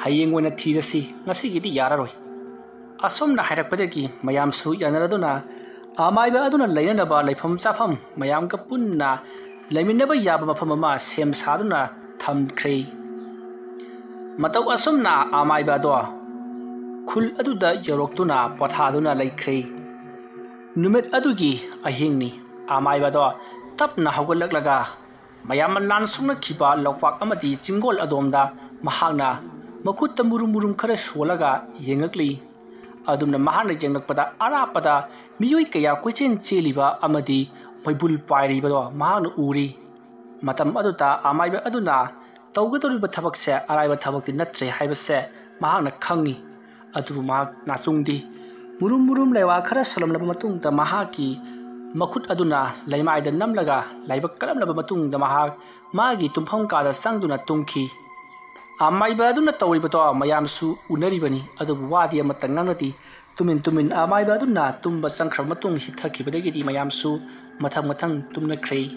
ꯍꯌꯦꯡ ꯑꯣꯏꯅ ꯊꯤꯔꯁꯤ, ꯉꯁꯤꯒꯤꯗꯤ ꯌꯥꯔꯔꯣꯏ꯫ ꯑꯁꯨꯝꯅ ꯍꯥꯏꯔꯛꯄꯗꯒꯤ ꯃꯌꯥꯝꯁꯨ ꯌꯥꯅꯔꯗꯨꯅ ꯑꯃꯥꯏꯕ ꯑꯗꯨꯅ ꯂꯩꯅꯅꯕ ꯂꯩꯐꯝ ꯆꯥꯐꯝ ꯃꯌꯥꯝꯒ ꯄꯨꯟꯅ ꯂꯩꯃꯤꯟꯅꯕ ꯌꯥꯕ ꯃꯐꯝ ꯑꯃ ꯁꯦꯝ ꯁꯥꯗꯨꯅ ꯊꯝꯈ꯭ꯔꯦ꯫ ꯃꯇꯧ ꯑꯁꯨꯝꯅ ꯑꯃꯥꯏꯕ ꯑꯗꯣ ꯈꯨꯜ ꯑꯗꯨꯗ ꯌꯧꯔꯛꯇꯨꯅ ꯄꯣꯊꯥꯗꯨꯅ ꯂꯩꯈ꯭ꯔꯦ꯫ ꯅꯨꯃꯤꯠ ꯑꯗꯨꯒꯤ ꯑꯍꯤꯡꯅꯤ꯫ ꯑꯃꯥꯏꯕ ꯑꯗꯣ ꯇꯞꯅ ꯍꯧꯒꯠꯂꯛꯂꯒ ꯃꯌꯥꯝꯅ ꯂꯥꯟ ꯁꯣꯛꯅꯈꯤꯕ ꯂꯧꯄꯥꯛ ꯑꯃꯗꯤ ꯆꯤꯡꯒꯣꯜ ꯑꯗꯣꯝꯗ ꯃꯍꯥꯛꯅ ꯃꯈꯨꯠꯇ ꯃꯨꯔꯨꯝ ꯃꯨꯔꯨꯝ ꯈꯔ ꯁꯣꯜꯂꯒ ꯌꯦꯡꯂꯛꯂꯤ꯫ ꯑꯗꯨꯝꯅ ꯃꯍꯥꯛꯅ ꯌꯦꯡꯂꯛꯄꯗ ꯑꯔꯥꯞꯄꯗ ꯃꯤꯑꯣꯏ ꯀꯌꯥ ꯀꯣꯏꯆꯦꯟ ꯆꯦꯜꯂꯤꯕ ꯑꯃꯗꯤ ꯃꯩꯕꯨꯜ ꯄꯥꯏꯔꯤꯕꯗꯣ ꯃꯍꯥꯛꯅ ꯎꯔꯤ꯫ ꯃꯇꯝ ꯑꯗꯨꯗ ꯑꯃꯥꯏꯕ ꯑꯗꯨꯅ ꯇꯧꯒꯗꯧꯔꯤꯕ ꯊꯕꯛꯁꯦ ꯑꯔꯥꯏꯕ ꯊꯕꯛꯇꯤ ꯅꯠꯇ꯭ꯔꯦ ꯍꯥꯏꯕꯁꯦ ꯃꯍꯥꯛꯅ ꯈꯪꯉꯤ꯫ ꯑꯗꯨꯕꯨ ꯃꯍꯥꯛ ꯅꯥꯆꯨꯡꯗꯦ꯫ ꯃꯨꯔꯨꯝ ꯃꯨꯔꯨꯝ ꯂꯩꯋꯥ ꯈꯔ ꯁꯣꯜꯂꯝꯂꯕ ꯃꯇꯨꯡꯗ ꯃꯍꯥꯛꯀꯤ ꯃꯈꯨꯠ ꯑꯗꯨꯅ ꯂꯩꯃꯥꯏꯗ ꯅꯝꯂꯒ ꯂꯥꯏꯕꯛ ꯀꯜꯂꯝꯂꯕ ꯃꯇꯨꯡꯗ ꯃꯍꯥꯛ ꯃꯥꯒꯤ ꯇꯨꯝꯐꯝ ꯀꯥꯗ ꯆꯪꯗꯨꯅ ꯇꯨꯝꯈꯤ꯫ ꯑꯃꯥꯏꯕ ꯑꯗꯨꯅ ꯇꯧꯔꯤꯕꯗꯣ ꯃꯌꯥꯝꯁꯨ ꯎꯅꯔꯤꯕꯅꯤ, ꯑꯗꯨꯕꯨ ꯋꯥꯗꯤ ꯑꯃꯠꯇ ꯉꯥꯡꯅꯗꯦ꯫ ꯇꯨꯃꯤꯟ ꯇꯨꯃꯤꯟ ꯑꯃꯥꯏꯕ ꯑꯗꯨꯅ ꯇꯨꯝꯕ ꯆꯪꯈ꯭ꯔꯕ ꯃꯇꯨꯡ ꯍꯤꯞꯊꯈꯤꯕꯗꯒꯤꯗꯤ ꯃꯌꯥꯝꯁꯨ ꯃꯊꯪ ꯃꯊꯪ ꯇꯨꯝꯅꯈ꯭ꯔꯦ꯫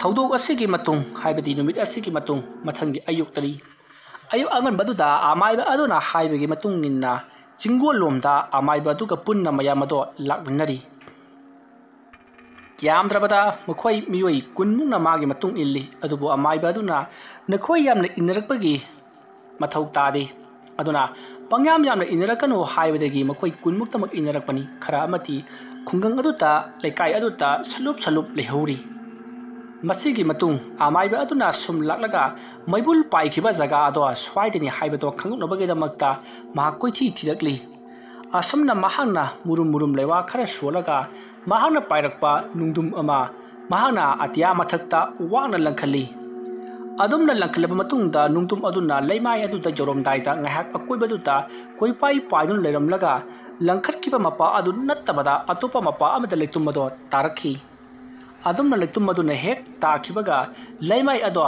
ꯊꯧꯗꯣꯛ ꯑꯁꯤꯒꯤ ꯃꯇꯨꯡ, ꯍꯥꯏꯕꯗꯤ ꯅꯨꯃꯤꯠ ꯑꯁꯤꯒꯤ ꯃꯇꯨꯡ, ꯃꯊꯪꯒꯤ ꯑꯌꯨꯛꯇꯅꯤ꯫ ꯑꯌꯨꯛ ꯑꯉꯟꯕꯗꯨꯗ ꯑꯃꯥꯏꯕ ꯑꯗꯨꯅ ꯍꯥꯏꯕꯒꯤ ꯃꯇꯨꯡ ꯏꯟꯅ ꯆꯤꯡꯒꯣꯜ ꯂꯣꯝꯗ ꯑꯃꯥꯏꯕ ꯑꯗꯨꯒ ꯄꯨꯟꯅ ꯃꯌꯥꯝ ꯑꯗꯣ ꯂꯥꯛꯃꯤꯟꯅꯔꯤ꯫ ꯌꯥꯝꯗ꯭ꯔꯕꯗ ꯃꯈꯣꯏ ꯃꯤꯑꯣꯏ ꯀꯨꯟꯃꯨꯛꯅ ꯃꯥꯒꯤ ꯃꯇꯨꯡ ꯏꯜꯂꯤ, ꯑꯗꯨꯕꯨ ꯑꯃꯥꯏꯕ ꯑꯗꯨꯅ ꯅꯈꯣꯏ ꯌꯥꯝꯅ ꯏꯟꯅꯔꯛꯄꯒꯤ ꯃꯊꯧ ꯇꯥꯗꯦ꯫ ꯑꯗꯨꯅ ꯄꯪꯌꯥꯝ ꯌꯥꯝꯅ ꯏꯟꯅꯔꯛꯀꯅꯨ ꯍꯥꯏꯕꯗꯒꯤ ꯃꯈꯣꯏ ꯀꯨꯟꯃꯨꯛꯇꯃꯛ ꯏꯟꯅꯔꯛꯄꯅꯤ꯫ ꯈꯔ ꯑꯃꯗꯤ ꯈꯨꯡꯒꯪ ꯑꯗꯨꯗ, ꯂꯩꯀꯥꯏ ꯑꯗꯨꯗ ꯁꯂꯨꯞ ꯁꯂꯨꯞ ꯂꯩꯍꯧꯔꯤ꯫ ꯃꯁꯤꯒꯤ ꯃꯇꯨꯡ ꯑꯃꯥꯏꯕ ꯑꯗꯨꯅ ꯁꯨꯝ ꯂꯥꯛꯂꯒ ꯃꯩꯕꯨꯜ ꯄꯥꯏꯈꯤꯕ ꯖꯒꯥ ꯑꯗꯣ ꯁ꯭ꯋꯥꯏꯗꯅꯤ ꯍꯥꯏꯕꯗꯣ ꯈꯪꯗꯣꯛꯅꯕꯒꯤꯗꯃꯛꯇ ꯃꯍꯥꯛ ꯀꯣꯏꯊꯤ ꯊꯤꯔꯛꯂꯤ꯫ ꯑꯁꯨꯝꯅ ꯃꯍꯥꯛꯅ ꯃꯨꯔꯨꯝ ꯃꯨꯔꯨꯝ ꯂꯩꯋꯥ ꯈꯔ ꯁꯣꯜꯂꯒ ꯃꯍꯥꯛꯅ ꯄꯥꯏꯔꯛꯄ ꯅꯨꯡꯗꯨꯝ ꯑꯃ ꯃꯍꯥꯛꯅ ꯑꯇꯤꯌꯥ ꯃꯊꯛꯇ ꯋꯥꯡꯅ ꯂꯪꯈꯠꯂꯤ꯫ ꯑꯗꯨꯝꯅ ꯂꯪꯈꯠꯂꯕ ꯃꯇꯨꯡꯗ ꯅꯨꯡꯗꯨꯝ ꯑꯗꯨꯅ ꯂꯩꯃꯥꯏ ꯑꯗꯨꯗ ꯌꯧꯔꯝꯗꯥꯏꯗ ꯉꯥꯏꯍꯥꯛ ꯑꯀꯣꯏꯕꯗꯨꯗ ꯀꯣꯏꯄꯥꯏ ꯄꯥꯏꯗꯨꯅ ꯂꯩꯔꯝꯂꯒ ꯂꯪꯈꯠꯈꯤꯕ ꯃꯄꯥ ꯑꯗꯨ ꯅꯠꯇꯕꯗ ꯑꯇꯣꯞꯄ ꯃꯄꯥ ꯑꯃꯗ ꯂꯩꯇꯨꯝ ꯑꯗꯣ ꯇꯥꯔꯛꯈꯤ꯫ ꯑꯗꯨꯝꯅ ꯂꯩꯇꯨꯝ ꯑꯗꯨꯅ ꯍꯦꯛ ꯇꯥꯈꯤꯕꯒ ꯂꯩꯃꯥꯏ ꯑꯗꯣ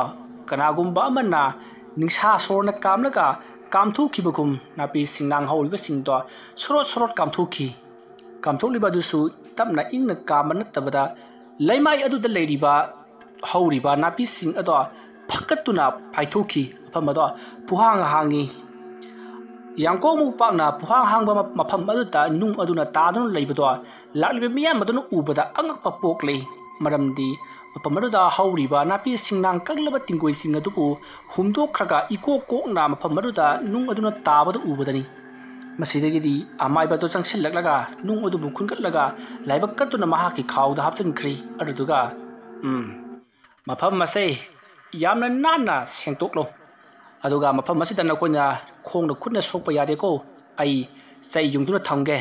ꯀꯅꯥꯒꯨꯝꯕ ꯑꯃꯅ ꯅꯤꯡꯁꯥ ꯁꯣꯔꯅ ꯀꯥꯝꯂꯒ ꯀꯥꯝꯊꯣꯛꯈꯤꯕꯒꯨꯝ ꯅꯥꯄꯤ ꯁꯤꯡꯅꯥꯡ ꯍꯧꯔꯤꯕꯁꯤꯡꯗꯣ ꯁꯣꯔꯣꯠ ꯁꯣꯔꯣꯠ ꯀꯥꯝꯊꯣꯛꯈꯤ꯫ ꯀꯥꯝꯊꯣꯛꯂꯤꯕ ꯑꯗꯨꯁꯨ ꯇꯞꯅ ꯏꯪꯅ ꯀꯥꯝꯕ ꯅꯠꯇꯕꯗ ꯂꯩꯃꯥꯏ ꯑꯗꯨꯗ ꯂꯩꯔꯤꯕ ꯍꯧꯔꯤꯕ ꯅꯥꯄꯤꯁꯤꯡ ꯑꯗꯣ ꯐꯀꯠꯇꯨꯅ ꯐꯥꯏꯊꯣꯛꯈꯤ꯫ ꯃꯐꯝ ꯑꯗꯣ ꯄꯨꯍꯥꯡ ꯍꯥꯡꯉꯤ꯫ ꯌꯥꯡꯀꯣꯛ ꯃꯨꯛꯄꯥꯛꯅ ꯄꯨꯍꯥꯡ ꯍꯥꯡꯕ ꯃ-, ꯃꯐꯝ ꯑꯗꯨꯗ ꯅꯨꯡ ꯑꯗꯨꯅ ꯇꯥꯗꯨꯅ ꯂꯩꯕꯗꯣ ꯂꯥꯛꯂꯤꯕ ꯃꯤꯌꯥꯝ ꯑꯗꯨꯅ ꯎꯕꯗ ꯑꯉꯛꯄ ꯄꯣꯛꯂꯦ꯫ ꯃꯔꯝꯗꯤ ꯃꯐꯝ ꯑꯗꯨꯗ ꯍꯧꯔꯤꯕ ꯅꯥꯄꯤ ꯁꯤꯡꯅꯥꯡ ꯀꯪꯂꯕ ꯇꯤꯡꯒꯣꯏꯁꯤꯡ ꯑꯗꯨꯕꯨ ꯍꯨꯝꯗꯣꯛꯈ꯭ꯔꯒ ꯏꯀꯣꯛ ꯀꯣꯛꯅ ꯃꯐꯝ ꯑꯗꯨꯗ ꯅꯨꯡ ꯑꯗꯨꯅ ꯇꯥꯕꯗ ꯎꯕꯗꯅꯤ꯫ ꯃꯁꯤꯗꯒꯤꯗꯤ ꯑꯃꯥꯏꯕ ꯑꯗꯨ ꯆꯪꯁꯤꯜꯂꯛꯂꯒ ꯅꯨꯡ ꯑꯗꯨꯕꯨ ꯈꯨꯟꯒꯠꯂꯒ ꯂꯥꯏꯕꯛ ꯀꯠꯇꯨꯅ ꯃꯍꯥꯛꯀꯤ ꯈꯥꯎꯗ ꯍꯥꯞꯆꯤꯟꯈ꯭ꯔꯦ꯫ ꯑꯗꯨꯗꯨꯒ, ꯎꯝ, ꯃꯐꯝ ꯑꯁꯦ ꯌꯥꯝꯅ ꯅꯥꯟꯅ ꯁꯦꯡꯗꯣꯛꯂꯣ, ꯑꯗꯨꯒ ꯃꯐꯝ ꯑꯁꯤꯗ ꯅꯈꯣꯏꯅ ꯈꯣꯡꯅ ꯈꯨꯠꯅ ꯁꯣꯛꯄ ꯌꯥꯗꯦꯀꯣ, ꯑꯩ ꯆꯩ ꯌꯨꯡꯗꯨꯅ ꯊꯝꯒꯦ꯫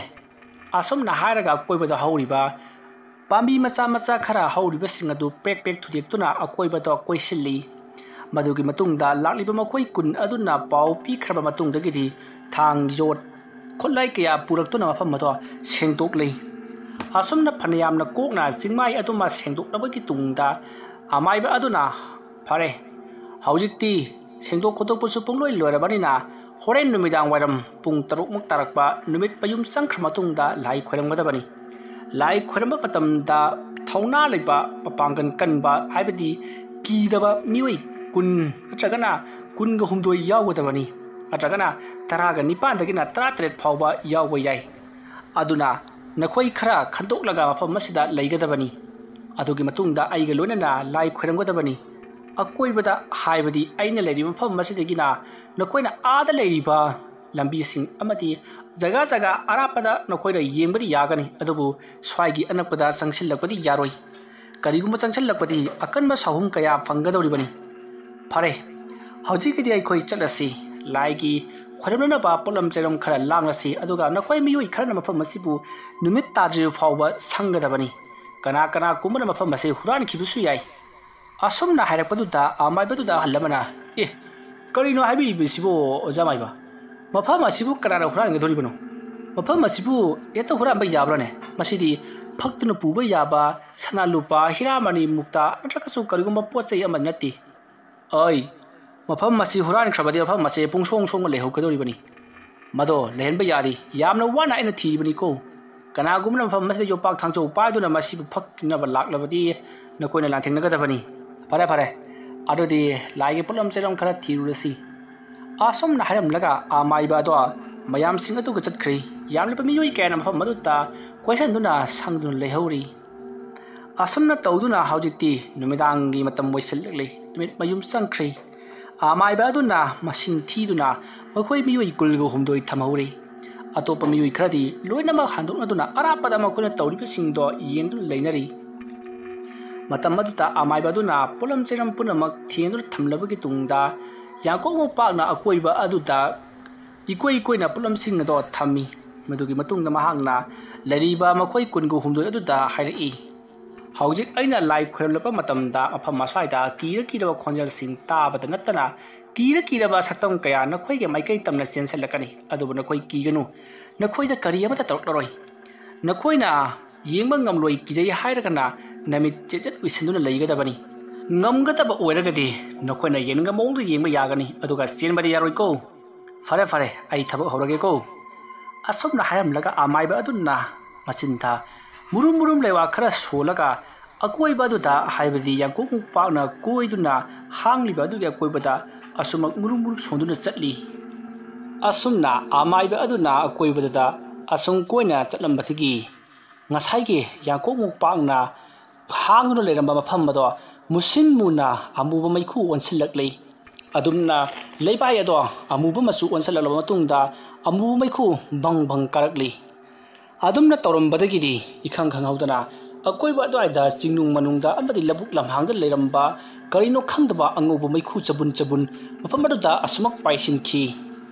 ꯑꯁꯨꯝꯅ ꯍꯥꯏꯔꯒ ꯑꯀꯣꯏꯕꯗ ꯍꯧꯔꯤꯕ ꯄꯥꯝꯕꯤ ꯃꯆꯥ ꯃꯆꯥ ꯈꯔ ꯍꯧꯔꯤꯕꯁꯤꯡ ꯑꯗꯨ ꯄꯦꯛ ꯄꯦꯛ ꯊꯨꯗꯦꯛꯇꯨꯅ ꯑꯀꯣꯏꯕꯗ ꯀꯣꯏꯁꯤꯜꯂꯤ꯫ ꯃꯗꯨꯒꯤ ꯃꯇꯨꯡꯗ ꯂꯥꯛꯂꯤꯕ ꯃꯈꯣꯏ ꯀꯨꯟ ꯑꯗꯨꯅ ꯄꯥꯎ ꯄꯤꯈ꯭ꯔꯕ ꯃꯇꯨꯡꯗꯒꯤꯗꯤ ꯊꯥꯡ, ꯌꯣꯠ, ꯈꯨꯠꯂꯥꯏ ꯀꯌꯥ ꯄꯨꯔꯛꯇꯨꯅ ꯃꯐꯝ ꯑꯗꯨ ꯁꯦꯡꯗꯣꯛꯂꯤ꯫ ꯑꯁꯨꯝꯅ ꯐꯅꯌꯥꯝꯅ ꯀꯣꯛꯅ ꯆꯤꯡꯃꯥꯏ ꯑꯗꯨꯃ ꯁꯦꯡꯗꯣꯛꯂꯕꯒꯤ ꯇꯨꯡꯗ ꯑꯃꯥꯏꯕ ꯑꯗꯨꯅ, "ꯐꯔꯦ, ꯍꯧꯖꯤꯛꯇꯤ ꯁꯦꯡꯗꯣꯛ ꯈꯣꯠꯇꯣꯛꯄꯁꯨ ꯄꯨꯡꯂꯣꯏ ꯂꯣꯏꯔꯕꯅꯤꯅ ꯍꯣꯔꯦꯟ ꯅꯨꯃꯤꯗꯥꯡ ꯋꯥꯏꯔꯝ ꯄꯨꯡ ꯇꯔꯨꯛꯃꯨꯛ ꯇꯥꯔꯛꯄ ꯅꯨꯃꯤꯠ ꯃꯌꯨꯝ ꯆꯪꯈ꯭ꯔ ꯃꯇꯨꯡꯗ ꯂꯥꯏ ꯈꯣꯏꯔꯝꯒꯗꯕꯅꯤ꯫ ꯂꯥꯏ ꯈꯣꯏꯔꯝꯕ ꯃꯇꯝꯗ ꯊꯧꯅꯥ ꯂꯩꯕ, ꯃꯄꯥꯡꯒꯜ ꯀꯟꯕ, ꯍꯥꯏꯕꯗꯤ ꯀꯤꯗꯕ ꯃꯤꯑꯣꯏ ꯀꯨꯟ ꯅꯠꯇ꯭ꯔꯒꯅ ꯀꯨꯟꯒ ꯍꯨꯝꯗꯣꯏ ꯌꯥꯎꯒꯗꯕꯅꯤ, ꯅꯠꯇ꯭ꯔꯒꯅ ꯇꯔꯥꯒ ꯅꯤꯄꯥꯟꯗꯒꯤꯅ ꯇꯔꯥꯇꯔꯦꯠ ꯐꯥꯎꯕ ꯌꯥꯎꯕ ꯌꯥꯏ꯫ ꯑꯗꯨꯅ ꯅꯈꯣꯏ ꯈꯔ ꯈꯟꯗꯣꯛꯂꯒ ꯃꯐꯝ ꯑꯁꯤꯗ ꯂꯩꯒꯗꯕꯅꯤ꯫ ꯑꯗꯨꯒꯤ ꯃꯇꯨꯡꯗ ꯑꯩꯒ ꯂꯣꯏꯅꯅ ꯂꯥꯏ ꯈꯣꯏꯔꯝꯒꯗꯕꯅꯤ꯫ ꯑꯀꯣꯏꯕꯗ, ꯍꯥꯏꯕꯗꯤ ꯑꯩꯅ ꯂꯩꯔꯤꯕ ꯃꯐꯝ ꯑꯁꯤꯗꯒꯤꯅ ꯅꯈꯣꯏꯅ ꯑꯥꯗ ꯂꯩꯔꯤꯕ ꯂꯝꯕꯤꯁꯤꯡ ꯑꯃꯗꯤ ꯖꯒꯥ ꯖꯒꯥ ꯑꯔꯥꯞꯄꯗ ꯅꯈꯣꯏꯅ ꯌꯦꯡꯕꯗꯤ ꯌꯥꯒꯅꯤ, ꯑꯗꯨꯕꯨ ꯁ꯭ꯋꯥꯏꯒꯤ ꯑꯅꯛꯄꯗ ꯆꯪꯁꯤꯜꯂꯛꯄꯗꯤ ꯌꯥꯔꯣꯏ꯫ ꯀꯔꯤꯒꯨꯝꯕ ꯆꯪꯁꯤꯜꯂꯛꯄꯗꯤ ꯑꯀꯟꯕ ꯁꯥꯍꯨꯝ ꯀꯌꯥ ꯐꯪꯒꯗꯧꯔꯤꯕꯅꯤ꯫ ꯐꯔꯦ, ꯍꯧꯖꯤꯛꯀꯤꯗꯤ ꯑꯩꯈꯣꯏ ꯆꯠꯂꯁꯤ꯫ ꯂꯥꯏꯒꯤ ꯈꯣꯏꯔꯝꯅꯅꯕ ꯄꯣꯠꯂꯝ ꯆꯩꯔꯝ ꯈꯔ ꯂꯥꯡꯂꯁꯤ, ꯑꯗꯨꯒ ꯅꯈꯣꯏ ꯃꯤꯑꯣꯏ ꯈꯔꯅ ꯃꯐꯝ ꯑꯁꯤꯕꯨ ꯅꯨꯃꯤꯠ ꯇꯥꯗ꯭ꯔꯤꯕ ꯐꯥꯎꯕ ꯁꯪꯒꯗꯕꯅꯤ꯫ ꯀꯅꯥ ꯀꯅꯥꯒꯨꯝꯕꯅ ꯃꯐꯝ ꯑꯁꯤ ꯍꯨꯔꯥꯟꯈꯤꯕꯁꯨ ꯌꯥꯏ꯫" ꯑꯁꯨꯝꯅ ꯍꯥꯏꯔꯛꯄꯗꯨꯗ ꯑꯃꯥꯏꯕꯗꯨꯗ ꯑꯍꯜ ꯑꯃꯅ, "ꯑꯦ, ꯀꯔꯤꯅꯣ ꯍꯥꯏꯕꯤꯔꯤꯕꯁꯤꯕꯨ, ꯑꯣꯖꯥ ꯃꯥꯏꯕ? ꯃꯐꯝ ꯑꯁꯤꯕꯨ ꯀꯅꯥꯅ ꯍꯨꯔꯥꯟꯒꯗꯧꯔꯤꯕꯅꯣ? ꯃꯐꯝ ꯑꯁꯤꯕꯨ ꯍꯦꯛꯇ ꯍꯨꯔꯥꯟꯕ ꯌꯥꯕ꯭ꯔꯥꯅꯦ? ꯃꯁꯤꯗꯤ ꯐꯛꯇꯨꯅ ꯄꯨꯕ ꯌꯥꯕ ꯁꯅꯥ ꯂꯨꯄꯥ, ꯍꯤꯔꯥꯃꯅꯤ ꯃꯨꯛꯇ ꯅꯠꯇ꯭ꯔꯒꯁꯨ ꯀꯔꯤꯒꯨꯝꯕ ꯄꯣꯠ ꯆꯩ ꯑꯃ ꯅꯠꯇꯦ꯫ ꯑꯩ, ꯃꯐꯝ ꯑꯁꯤ ꯍꯨꯔꯥꯟꯈ꯭ꯔꯕꯗꯤ ꯃꯐꯝ ꯑꯁꯤ ꯄꯨꯡꯁꯣꯡ ꯁꯣꯡꯅ ꯂꯩꯍꯧꯒꯗꯧꯔꯤꯕꯅꯤ꯫ ꯃꯗꯣ ꯂꯩꯍꯟꯕ ꯌꯥꯗꯦ꯫ ꯌꯥꯝꯅ ꯋꯥꯅ ꯑꯩꯅ ꯊꯤꯔꯤꯕꯅꯤꯀꯣ꯫ ꯀꯅꯥꯒꯨꯝꯕꯅ ꯃꯐꯝ ꯑꯁꯤꯗ ꯌꯣꯄꯥꯛ ꯊꯥꯡꯖꯧ ꯄꯥꯏꯗꯨꯅ ꯃꯁꯤꯕꯨ ꯐꯛꯅꯕ ꯂꯥꯛꯂꯕꯗꯤ ꯅꯈꯣꯏꯅ ꯂꯥꯟꯊꯦꯡꯅꯒꯗꯕꯅꯤ꯫ ꯐꯔꯦ, ꯐꯔꯦ, ꯑꯗꯨꯗꯤ ꯂꯥꯏꯒꯤ ꯄꯣꯠꯂꯝ ꯆꯩꯔꯝ ꯈꯔ ꯊꯤꯔꯨꯔꯁꯤ꯫" ꯑꯁꯨꯝꯅ ꯍꯥꯏꯔꯝꯂꯒ ꯑꯃꯥꯏꯕ ꯑꯗꯣ ꯃꯌꯥꯝꯁꯤꯡ ꯑꯗꯨꯒ ꯆꯠꯈ꯭ꯔꯤ꯫ ꯌꯥꯝꯂꯕ ꯃꯤꯑꯣꯏ ꯀꯌꯥꯅ ꯃꯐꯝ ꯑꯗꯨꯗ ꯀꯣꯏꯁꯟꯗꯨꯅ ꯁꯪꯗꯨꯅ ꯂꯩꯍꯧꯔꯤ꯫ ꯑꯁꯨꯝꯅ ꯇꯧꯗꯨꯅ ꯍꯧꯖꯤꯛꯇꯤ ꯅꯨꯃꯤꯗꯥꯡꯒꯤ ꯃꯇꯝ ꯑꯣꯏꯁꯤꯜꯂꯛꯂꯤ꯫ ꯅꯨꯃꯤꯠ ꯃꯌꯨꯝ ꯆꯪꯈ꯭ꯔꯤ꯫ ꯑꯃꯥꯏꯕ ꯑꯗꯨꯅ ꯃꯁꯤꯡ ꯊꯤꯗꯨꯅ ꯃꯈꯣꯏ ꯃꯤꯑꯣꯏ ꯀꯨꯟꯒ ꯍꯨꯝꯗꯣꯏ ꯊꯝꯍꯧꯔꯤ꯫ ꯑꯇꯣꯞꯄ ꯃꯤꯑꯣꯏ ꯈꯔꯗꯤ ꯂꯣꯏꯅꯃꯛ ꯍꯟꯗꯣꯛꯅꯗꯨꯅ ꯑꯔꯥꯞꯄꯗ ꯃꯈꯣꯏꯅ ꯇꯧꯔꯤꯕꯁꯤꯡꯗꯣ ꯌꯦꯡꯗꯨꯅ ꯂꯩꯅꯔꯤ꯫ ꯃꯇꯝ ꯑꯗꯨꯗ ꯑꯃꯥꯏꯕ ꯑꯗꯨꯅ ꯄꯣꯠꯂꯝ ꯆꯩꯔꯝ ꯄꯨꯝꯅꯃꯛ ꯊꯦꯡꯗꯨꯅ ꯊꯝꯂꯕꯒꯤ ꯇꯨꯡꯗ ꯌꯥꯡꯀꯣꯛ ꯃꯨꯛꯄꯥꯛꯅ ꯑꯀꯣꯏꯕ ꯑꯗꯨꯗ ꯏꯀꯣꯏ ꯏꯀꯣꯏꯅ ꯄꯣꯠꯂꯝꯁꯤꯡ ꯑꯗꯣ ꯊꯝꯃꯤ꯫ ꯃꯗꯨꯒꯤ ꯃꯇꯨꯡꯗ ꯃꯍꯥꯛꯅ ꯂꯩꯔꯤꯕ ꯃꯈꯣꯏ ꯀꯨꯟꯒ ꯍꯨꯝꯗꯣꯏ ꯑꯗꯨꯗ ꯍꯥꯏꯔꯛꯏ, "ꯍꯧꯖꯤꯛ ꯑꯩꯅ ꯂꯥꯏ ꯈꯣꯏꯔꯝꯂꯛꯄ ꯃꯇꯝꯗ ꯃꯐꯝ ꯑꯁ꯭ꯋꯥꯏꯗ ꯀꯤꯔ ꯀꯤꯔꯕ ꯈꯣꯟꯖꯦꯜꯁꯤꯡ ꯇꯥꯕꯗ ꯅꯠꯇꯅ ꯀꯤꯔ ꯀꯤꯔꯕ ꯁꯛꯇꯝ ꯀꯌꯥ ꯅꯈꯣꯏꯒꯤ ꯃꯥꯏꯀꯩ ꯇꯝꯅ ꯆꯦꯟꯁꯤꯜꯂꯛꯀꯅꯤ꯫ ꯑꯗꯨꯕꯨ ꯅꯈꯣꯏ ꯀꯤꯒꯅꯨ, ꯅꯈꯣꯏꯗ ꯀꯔꯤ ꯑꯃꯠꯇ ꯇꯧꯔꯛꯂꯔꯣꯏ꯫ ꯅꯈꯣꯏꯅ ꯌꯦꯡꯕ ꯉꯝꯂꯣꯏ, ꯀꯤꯖꯩ ꯍꯥꯏꯔꯒꯅ ꯅꯃꯤꯠ ꯆꯦꯠ ꯆꯦꯠ ꯎꯏꯁꯤꯟꯗꯨꯅ ꯂꯩꯒꯗꯕꯅꯤ꯫ ꯉꯝꯒꯗꯕ ꯑꯣꯏꯔꯒꯗꯤ ꯅꯈꯣꯏꯅ ꯌꯦꯡꯅꯤꯡꯕ ꯃꯑꯣꯡꯗ ꯌꯦꯡꯕ ꯌꯥꯒꯅꯤ, ꯑꯗꯨꯒ ꯆꯦꯟꯕꯗꯤ ꯌꯥꯔꯣꯏꯀꯣ꯫ ꯐꯔꯦ ꯐꯔꯦ, ꯑꯩ ꯊꯕꯛ ꯍꯧꯔꯒꯦꯀꯣ"꯫ ꯑꯁꯨꯝꯅ ꯍꯥꯏꯔꯝꯂꯒ ꯑꯃꯥꯏꯕ ꯑꯗꯨꯅ ꯃꯆꯤꯟꯗ ꯃꯨꯔꯨꯝ ꯃꯨꯔꯨꯝ ꯂꯩꯋꯥ ꯈꯔ ꯁꯣꯜꯂꯒ ꯑꯀꯣꯏꯕ ꯑꯗꯨꯗ, ꯍꯥꯏꯕꯗꯤ ꯌꯥꯡꯀꯣꯛ ꯃꯨꯛꯄꯥꯛꯅ ꯀꯣꯏꯗꯨꯅ ꯍꯥꯡꯂꯤꯕ ꯑꯗꯨꯒꯤ ꯑꯀꯣꯏꯕꯗ ꯑꯁꯨꯃꯛ ꯃꯨꯔꯨꯝ ꯃꯨꯔꯨꯝ ꯁꯣꯟꯗꯨꯅ ꯆꯠꯂꯤ꯫ ꯑꯁꯨꯝꯅ ꯑꯃꯥꯏꯕ ꯑꯗꯨꯅ ꯑꯀꯣꯏꯕꯗꯨꯗ ꯑꯁꯨꯝ ꯀꯣꯏꯅ ꯆꯠꯂꯝꯕꯗꯒꯤ ꯉꯁꯥꯏꯒꯤ ꯌꯥꯡꯀꯣꯛ ꯃꯨꯛꯄꯥꯛꯅ ꯍꯥꯡꯗꯨꯅ ꯂꯩꯔꯝꯕ ꯃꯐꯝ ꯑꯗꯣ ꯃꯨꯁꯤꯟ ꯃꯨꯅ ꯑꯃꯨꯕ ꯃꯩꯈꯨ ꯑꯣꯟꯁꯤꯜꯂꯛꯂꯤ꯫ ꯑꯗꯨꯝꯅ ꯂꯩꯃꯥꯏ ꯑꯗꯣ ꯑꯃꯨꯕ ꯃꯆꯨ ꯑꯣꯟꯁꯤꯜꯂꯛꯂꯕ ꯃꯇꯨꯡꯗ ꯑꯃꯨꯕ ꯃꯩꯈꯨ ꯕꯪ ꯕꯪ ꯀꯥꯔꯛꯂꯤ꯫ ꯑꯗꯨꯝꯅ ꯇꯧꯔꯝꯕꯗꯒꯤꯗꯤ ꯏꯈꯪ ꯈꯪꯍꯧꯗꯅ ꯑꯀꯣꯏꯕ ꯑꯗꯨꯋꯥꯏꯗ ꯆꯤꯡꯅꯨꯡ ꯃꯅꯨꯡꯗ ꯑꯃꯗꯤ ꯂꯧꯕꯨꯛ ꯂꯝꯍꯥꯡꯗ ꯂꯩꯔꯝꯕ ꯀꯔꯤꯅꯣ ꯈꯪꯗꯕ ꯑꯉꯧꯕ ꯃꯩꯈꯨ ꯆꯕꯨꯟ ꯆꯕꯨꯟ ꯃꯐꯝ ꯑꯗꯨꯗ ꯑꯁꯨꯃꯛ ꯄꯥꯏꯁꯤꯟꯈꯤ꯫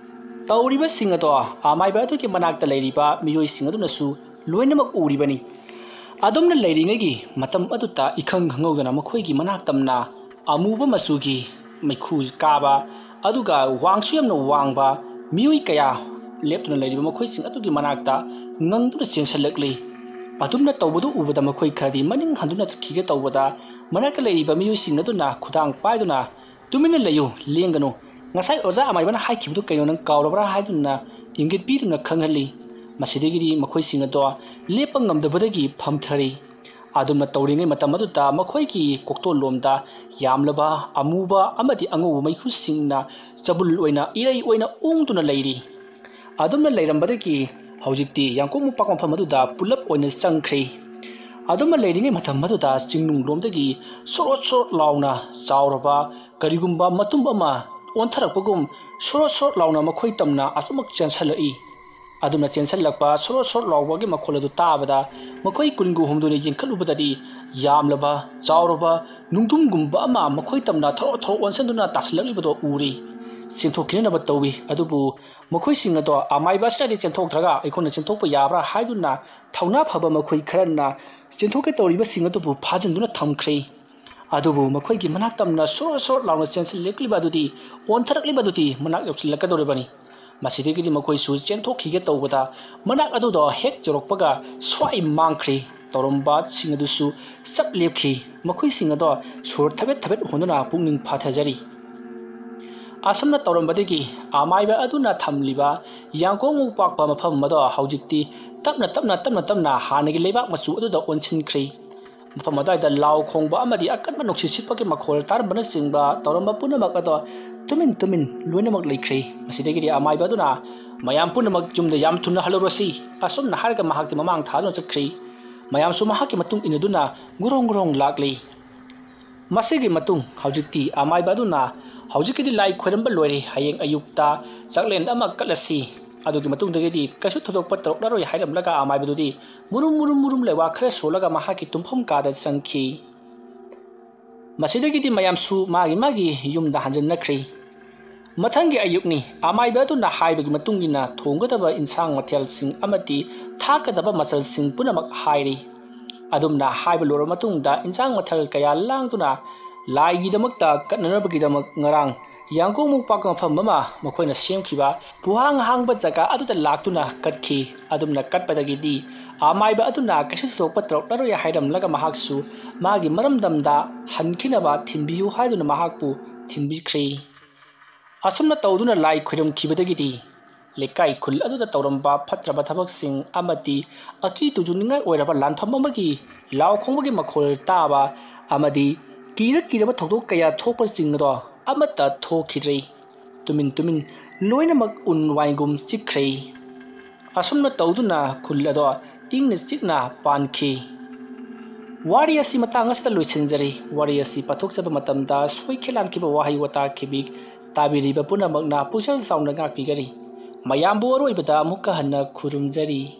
ꯇꯧꯔꯤꯕꯁꯤꯡ ꯑꯗꯣ ꯑꯃꯥꯏꯕ ꯑꯗꯨꯒꯤ ꯃꯅꯥꯛꯇ ꯂꯩꯔꯤꯕ ꯃꯤꯑꯣꯏꯁꯤꯡ ꯑꯗꯨꯅꯁꯨ ꯂꯣꯏꯅꯃꯛ ꯎꯔꯤꯕꯅꯤ꯫ ꯑꯗꯨꯝꯅ ꯂꯩꯔꯤꯉꯩꯒꯤ ꯃꯇꯝ ꯑꯗꯨꯗ ꯏꯈꯪ ꯈꯪꯍꯧꯗꯅ ꯃꯈꯣꯏꯒꯤ ꯃꯅꯥꯛ ꯇꯝꯅ ꯑꯃꯨꯕ ꯃꯆꯨꯒꯤ ꯃꯩꯈꯨ ꯀꯥꯕ, ꯑꯗꯨꯒ ꯋꯥꯡꯁꯨ ꯌꯥꯝꯅ ꯋꯥꯡꯕ ꯃꯤꯑꯣꯏ ꯀꯌꯥ ꯂꯦꯞꯇꯨꯅ ꯂꯩꯔꯤꯕ ꯃꯈꯣꯏꯁꯤꯡ ꯑꯗꯨꯒꯤ ꯃꯅꯥꯛꯇ ꯉꯪꯗꯨꯅ ꯆꯦꯟꯁꯤꯜꯂꯛꯂꯤ꯫ ꯑꯗꯨꯝꯅ ꯇꯧꯕꯗꯨ ꯎꯕꯗ ꯃꯈꯣꯏ ꯈꯔꯗꯤ ꯃꯅꯤꯡ ꯍꯟꯗꯨꯅ ꯆꯠꯈꯤꯒꯦ ꯇꯧꯕꯗ, ꯃꯅꯥꯛꯇ ꯂꯩꯔꯤꯕ ꯃꯤꯑꯣꯏꯁꯤꯡ ꯑꯗꯨꯅ ꯈꯨꯗꯥꯡ ꯄꯥꯏꯗꯨꯅ, "ꯇꯨꯃꯤꯟꯅ ꯂꯩꯌꯨ, ꯂꯦꯡꯒꯅꯨ, ꯉꯁꯥꯏ ꯑꯣꯖꯥ ꯑꯃꯥꯏꯕꯅ ꯍꯥꯏꯈꯤꯕꯗꯨ ꯀꯩꯅꯣ ꯅꯪ ꯀꯥꯎꯔꯕ꯭ꯔꯥ?" ꯍꯥꯏꯗꯨꯅ ꯏꯪꯒꯤꯠ ꯄꯤꯗꯨꯅ ꯈꯪꯍꯜꯂꯤ꯫ ꯃꯁꯤꯗꯒꯤꯗꯤ ꯃꯈꯣꯏꯁꯤꯡ ꯑꯗꯣ ꯂꯦꯞꯄ ꯉꯝꯗꯕꯗꯒꯤ ꯐꯝꯊꯔꯤ꯫ ꯑꯗꯨꯝꯅ ꯇꯧꯔꯤꯉꯩ ꯃꯇꯝ ꯑꯗꯨꯗ ꯃꯈꯣꯏꯒꯤ ꯀꯣꯛꯇꯣꯟꯂꯣꯝꯗ ꯌꯥꯝꯂꯕ ꯑꯃꯨꯕ ꯑꯃꯗꯤ ꯑꯉꯧꯕ ꯃꯩꯈꯨꯁꯤꯡꯅ ꯆꯕꯨꯜ ꯑꯣꯏꯅ ꯏꯔꯩ ꯑꯣꯏꯅ ꯎꯪꯗꯨꯅ ꯂꯩꯔꯤ꯫ ꯑꯗꯨꯝꯅ ꯂꯩꯔꯝꯕꯗꯒꯤ ꯍꯧꯖꯤꯛꯇꯤ ꯌꯥꯡꯀꯣꯛ ꯃꯨꯛꯄꯥꯛ ꯃꯐꯝ ꯑꯗꯨꯗ ꯄꯨꯂꯞ ꯑꯣꯏꯅ ꯆꯪꯈ꯭ꯔꯦ꯫ ꯑꯗꯨꯝꯅ ꯂꯩꯔꯤꯉꯩ ꯃꯇꯝ ꯑꯗꯨꯗ ꯆꯤꯡꯅꯨꯡꯂꯣꯝꯗꯒꯤ ꯁꯣꯔꯣꯠ ꯁꯣꯔꯣꯠ ꯂꯥꯎꯅ ꯆꯥꯎꯔꯕ ꯀꯔꯤꯒꯨꯝꯕ ꯃꯇꯨꯝ ꯑꯃ ꯑꯣꯟꯊꯔꯛꯄꯒꯨꯝ ꯁꯣꯔꯣꯠ ꯁꯣꯔꯣꯠ ꯂꯥꯎꯅ ꯃꯈꯣꯏ ꯇꯝꯅ ꯑꯁꯨꯃꯛ ꯆꯦꯟꯁꯤꯜꯂꯛꯏ꯫ ꯑꯗꯨꯝꯅ ꯆꯦꯟꯁꯤꯜꯂꯛꯄ ꯁꯣꯔꯣꯠ ꯁꯣꯔꯣꯠ ꯂꯥꯎꯕꯒꯤ ꯃꯈꯣꯜ ꯑꯗꯨ ꯇꯥꯕꯗ ꯃꯈꯣꯏ ꯀꯨꯟꯒ ꯍꯨꯝꯗꯣꯏꯅ ꯌꯦꯡꯈꯠꯂꯨꯕꯗꯗꯤ ꯌꯥꯝꯂꯕ, ꯆꯥꯎꯔꯕ ꯅꯨꯡꯗꯨꯝꯒꯨꯝꯕ ꯑꯃ ꯃꯈꯣꯏ ꯇꯝꯅ ꯊꯣꯔꯣ ꯊꯣꯔꯣ ꯑꯣꯟꯁꯤꯟꯗꯨꯅ ꯇꯥꯁꯤꯜꯂꯛꯂꯤꯕꯗꯣ ꯎꯔꯤ꯫ ꯆꯦꯟꯊꯣꯛꯈꯤꯅꯅꯕ ꯇꯧꯏ꯫ ꯑꯗꯨꯕꯨ ꯃꯈꯣꯏꯁꯤꯡ ꯑꯗꯣ ꯑꯃꯥꯏꯕ ꯑꯁꯤꯅꯗꯤ ꯆꯦꯟꯊꯣꯛꯇ꯭ꯔꯒ ꯑꯩꯈꯣꯏꯅ ꯆꯦꯟꯊꯣꯛꯄ ꯌꯥꯕ꯭ꯔꯥ ꯍꯥꯏꯗꯨꯅ ꯊꯧꯅꯥ ꯐꯕ ꯃꯈꯣꯏ ꯈꯔꯅ ꯆꯦꯟꯊꯣꯛꯀꯦ ꯇꯧꯔꯤꯕꯁꯤꯡ ꯑꯗꯨꯕꯨ ꯐꯥꯖꯤꯟꯗꯨꯅ ꯊꯝꯈ꯭ꯔꯦ꯫ ꯑꯗꯨꯕꯨ ꯃꯈꯣꯏꯒꯤ ꯃꯅꯥꯛ ꯇꯝꯅ ꯁꯣꯔ ꯁꯣꯔ ꯂꯥꯎꯅ ꯆꯦꯟꯁꯤꯜꯂꯛꯂꯤꯕ ꯑꯗꯨꯗꯤ ꯑꯣꯟꯊꯔꯛꯂꯤꯕ ꯑꯗꯨꯗꯤ ꯃꯅꯥꯛ ꯌꯧꯁꯤꯜꯂꯛꯀꯗꯧꯔꯤꯕꯅꯤ꯫ ꯃꯁꯤꯗꯒꯤꯗꯤ ꯃꯈꯣꯏꯁꯨ ꯆꯦꯟꯊꯣꯛꯈꯤꯒꯦ ꯇꯧꯕꯗ ꯃꯅꯥꯛ ꯑꯗꯨꯗ ꯍꯦꯛ ꯌꯧꯔꯛꯄꯒ ꯁ꯭ꯋꯥꯏ ꯃꯥꯡꯈ꯭ꯔꯦ꯫ ꯇꯧꯔꯝꯕꯁꯤꯡ ꯑꯗꯨꯁꯨ ꯆꯞ ꯂꯦꯞꯈꯤ꯫ ꯃꯈꯣꯏꯁꯤꯡ ꯑꯗꯣ ꯁꯣꯔ ꯊꯕꯦꯠ ꯊꯕꯦꯠ ꯍꯣꯟꯗꯨꯅ ꯄꯨꯛꯅꯤꯡ ꯐꯥꯊꯖꯔꯤ꯫ ꯑꯁꯨꯝꯅ ꯇꯧꯔꯝꯕꯗꯒꯤ ꯑꯃꯥꯏꯕ ꯑꯗꯨꯅ ꯊꯝꯂꯤꯕ ꯌꯥꯡꯀꯣꯡ ꯄꯥꯛꯄ ꯃꯐꯝ ꯑꯗꯣ ꯍꯧꯖꯤꯛꯇꯤ ꯇꯞꯅ ꯇꯞꯅ ꯇꯞꯅ ꯇꯞꯅ ꯍꯥꯟꯅꯒꯤ ꯂꯩꯕꯥꯛ ꯃꯆꯨ ꯑꯗꯨꯗ ꯑꯣꯟꯁꯤꯟꯈ꯭ꯔꯦ꯫ ꯃꯐꯝ ꯑꯗꯨꯋꯥꯏꯗ ꯂꯥꯎ ꯈꯣꯡꯕ ꯑꯃꯗꯤ ꯑꯀꯟꯕ ꯅꯨꯡꯁꯤꯠ ꯁꯤꯠꯄꯒꯤ ꯃꯈꯣꯜ ꯇꯥꯔꯝꯕꯅꯆꯤꯡꯕ ꯇꯧꯔꯝꯕ ꯄꯨꯝꯅꯃꯛ ꯑꯗꯣ ꯇꯨꯃꯤꯟ ꯇꯨꯃꯤꯟ ꯂꯣꯏꯅꯃꯛ ꯂꯩꯈ꯭ꯔꯦ꯫ ꯃꯁꯤꯗꯒꯤꯗꯤ ꯑꯃꯥꯏꯕ ꯑꯗꯨꯅ, "ꯃꯌꯥꯝ ꯄꯨꯝꯅꯃꯛ ꯌꯨꯝꯗ ꯌꯥꯝ ꯊꯨꯅ ꯍꯜꯂꯨꯔꯁꯤ," ꯑꯁꯨꯝꯅ ꯍꯥꯏꯔꯒ ꯃꯍꯥꯛꯇꯤ ꯃꯃꯥꯡ ꯊꯥꯗꯨꯅ ꯆꯠꯈ꯭ꯔꯦ꯫ ꯃꯌꯥꯝꯁꯨ ꯃꯍꯥꯛꯀꯤ ꯃꯇꯨꯡ ꯏꯟꯅꯗꯨꯅ ꯒꯨꯔꯣꯡ ꯒꯨꯔꯣꯡ ꯂꯥꯛꯂꯤ꯫ ꯃꯁꯤꯒꯤ ꯃꯇꯨꯡ ꯍꯧꯖꯤꯛꯇꯤ ꯑꯃꯥꯏꯕ ꯑꯗꯨꯅ, "ꯍꯧꯖꯤꯛꯀꯤꯗꯤ ꯂꯥꯏ ꯈꯣꯏꯔꯝꯕ ꯂꯣꯏꯔꯦ, ꯍꯌꯦꯡ ꯑꯌꯨꯛꯇ ꯆꯥꯛꯂꯦꯟ ꯑꯃ ꯀꯠꯂꯁꯤ꯫ ꯑꯗꯨꯒꯤ ꯃꯇꯨꯡꯗꯒꯤꯗꯤ ꯀꯩꯁꯨ ꯊꯣꯏꯗꯣꯛꯄ ꯇꯧꯔꯛꯂꯔꯣꯏ," ꯍꯥꯏꯔꯝꯂꯒ ꯑꯃꯥꯏꯕꯗꯨꯗꯤ ꯃꯨꯔꯨꯝ ꯃꯨꯔꯨꯝ ꯃꯨꯔꯨꯝ ꯂꯩꯋꯥ ꯈꯔ ꯁꯣꯜꯂꯒ ꯃꯍꯥꯛꯀꯤ ꯇꯨꯝꯐꯝ ꯀꯥꯗ ꯆꯪꯈꯤ꯫ ꯃꯁꯤꯗꯒꯤꯗꯤ ꯃꯌꯥꯝꯁꯨ ꯃꯥꯒꯤ ꯃꯥꯒꯤ ꯌꯨꯝꯗ ꯍꯟꯖꯤꯟꯅꯈ꯭ꯔꯦ꯫ ꯃꯊꯪꯒꯤ ꯑꯌꯨꯛꯅꯤ꯫ ꯑꯃꯥꯏꯕ ꯑꯗꯨꯅ ꯍꯥꯏꯕꯒꯤ ꯃꯇꯨꯡ ꯏꯟꯅ ꯊꯣꯡꯒꯗꯕ ꯏꯟꯁꯥꯡ ꯃꯊꯦꯜꯁꯤꯡ ꯑꯃꯗꯤ ꯊꯥꯛꯀꯗꯕ ꯃꯆꯜꯁꯤꯡ ꯄꯨꯝꯅꯃꯛ ꯍꯥꯏꯔꯤ꯫ ꯑꯗꯨꯝꯅ ꯍꯥꯏꯕ ꯂꯣꯏꯔꯕ ꯃꯇꯨꯡꯗ ꯏꯟꯁꯥꯡ ꯃꯊꯦꯜ ꯀꯌꯥ ꯂꯥꯡꯗꯨꯅ ꯂꯥꯏꯒꯤꯗꯃꯛꯇ ꯀꯠꯅꯅꯕꯒꯤꯗꯃꯛ ꯉꯔꯥꯡ ꯌꯥꯡꯀꯣꯡ ꯃꯨꯛ ꯄꯥꯛꯄ ꯃꯐꯝ ꯑꯃ ꯃꯈꯣꯏꯅ ꯁꯦꯝꯈꯤꯕ ꯄꯨꯍꯥꯡ ꯍꯥꯡꯕ ꯖꯒꯥ ꯑꯗꯨꯗ ꯂꯥꯛꯇꯨꯅ ꯀꯠꯈꯤ꯫ ꯑꯗꯨꯝꯅ ꯀꯠꯄꯗꯒꯤꯗꯤ ꯑꯃꯥꯏꯕ ꯑꯗꯨꯅ ꯀꯩꯁꯨ ꯊꯣꯏꯗꯣꯛꯄ ꯇꯧꯔꯛꯂꯔꯣꯏ ꯍꯥꯏꯔꯝꯂꯒ ꯃꯍꯥꯛꯁꯨ ꯃꯥꯒꯤ ꯃꯔꯝꯗꯝꯗ ꯍꯟꯈꯤꯅꯕ ꯊꯤꯟꯕꯤꯌꯨ ꯍꯥꯏꯗꯨꯅ ꯃꯍꯥꯛꯄꯨ ꯊꯤꯟꯕꯤꯈ꯭ꯔꯦ꯫ ꯑꯁꯨꯝꯅ ꯇꯧꯗꯨꯅ ꯂꯥꯏ ꯈꯨꯔꯨꯝꯈꯤꯕꯗꯒꯤꯗꯤ ꯂꯩꯀꯥꯏ ꯈꯨꯜ ꯑꯗꯨꯗ ꯇꯧꯔꯝꯕ ꯐꯠꯇ꯭ꯔꯕ ꯊꯕꯛꯁꯤꯡ ꯑꯃꯗꯤ ꯑꯀꯤ ꯇꯨꯖꯨꯅꯤꯡꯉꯥꯏ ꯑꯣꯏꯔꯕ ꯂꯥꯟꯐꯝ ꯑꯃꯒꯤ ꯂꯥꯎ ꯈꯣꯡꯕꯒꯤ ꯃꯈꯣꯜ ꯇꯥꯕ ꯑꯃꯗꯤ ꯀꯤꯔ ꯀꯤꯔꯕ ꯊꯧꯗꯣꯛ ꯀꯌꯥ ꯊꯣꯛꯄꯁꯤꯡ ꯑꯗꯣ ꯑꯃꯠꯇ ꯊꯣꯛꯈꯤꯗ꯭ꯔꯦ꯫ ꯇꯨꯃꯤꯟ ꯇꯨꯃꯤꯟ ꯂꯣꯏꯅꯃꯛ ꯎꯟ ꯋꯥꯏꯒꯨꯝ ꯆꯤꯛꯈ꯭ꯔꯦ꯫ ꯑꯁꯨꯝꯅ ꯇꯧꯗꯨꯅ ꯈꯨꯜ ꯑꯗꯣ ꯏꯪꯅ ꯆꯤꯛꯅ ꯄꯥꯟꯈꯤ꯫ ꯋꯥꯔꯤ ꯑꯁꯤ ꯃꯇꯥꯡ ꯑꯁꯤꯗ ꯂꯣꯏꯁꯤꯟꯖꯔꯤ꯫ ꯋꯥꯔꯤ ꯑꯁꯤ ꯄꯥꯊꯣꯛꯆꯕ ꯃꯇꯝꯗ ꯁꯣꯏꯈꯤ ꯂꯥꯟꯈꯤꯕ ꯋꯥꯍꯩ ꯋꯥꯇꯥ ꯈꯤꯕꯤꯛ ꯇꯥꯕꯤꯔꯤꯕ ꯄꯨꯝꯅꯃꯛꯅ ꯄꯨꯛꯆꯦꯜ ꯆꯥꯎꯅ ꯉꯥꯛꯄꯤꯒꯅꯤ꯫ ꯃꯌꯥꯝꯕꯨ ꯑꯔꯣꯏꯕꯗ ꯑꯃꯨꯛꯀ ꯍꯟꯅ ꯈꯨꯔꯨꯝꯖꯔꯤ꯫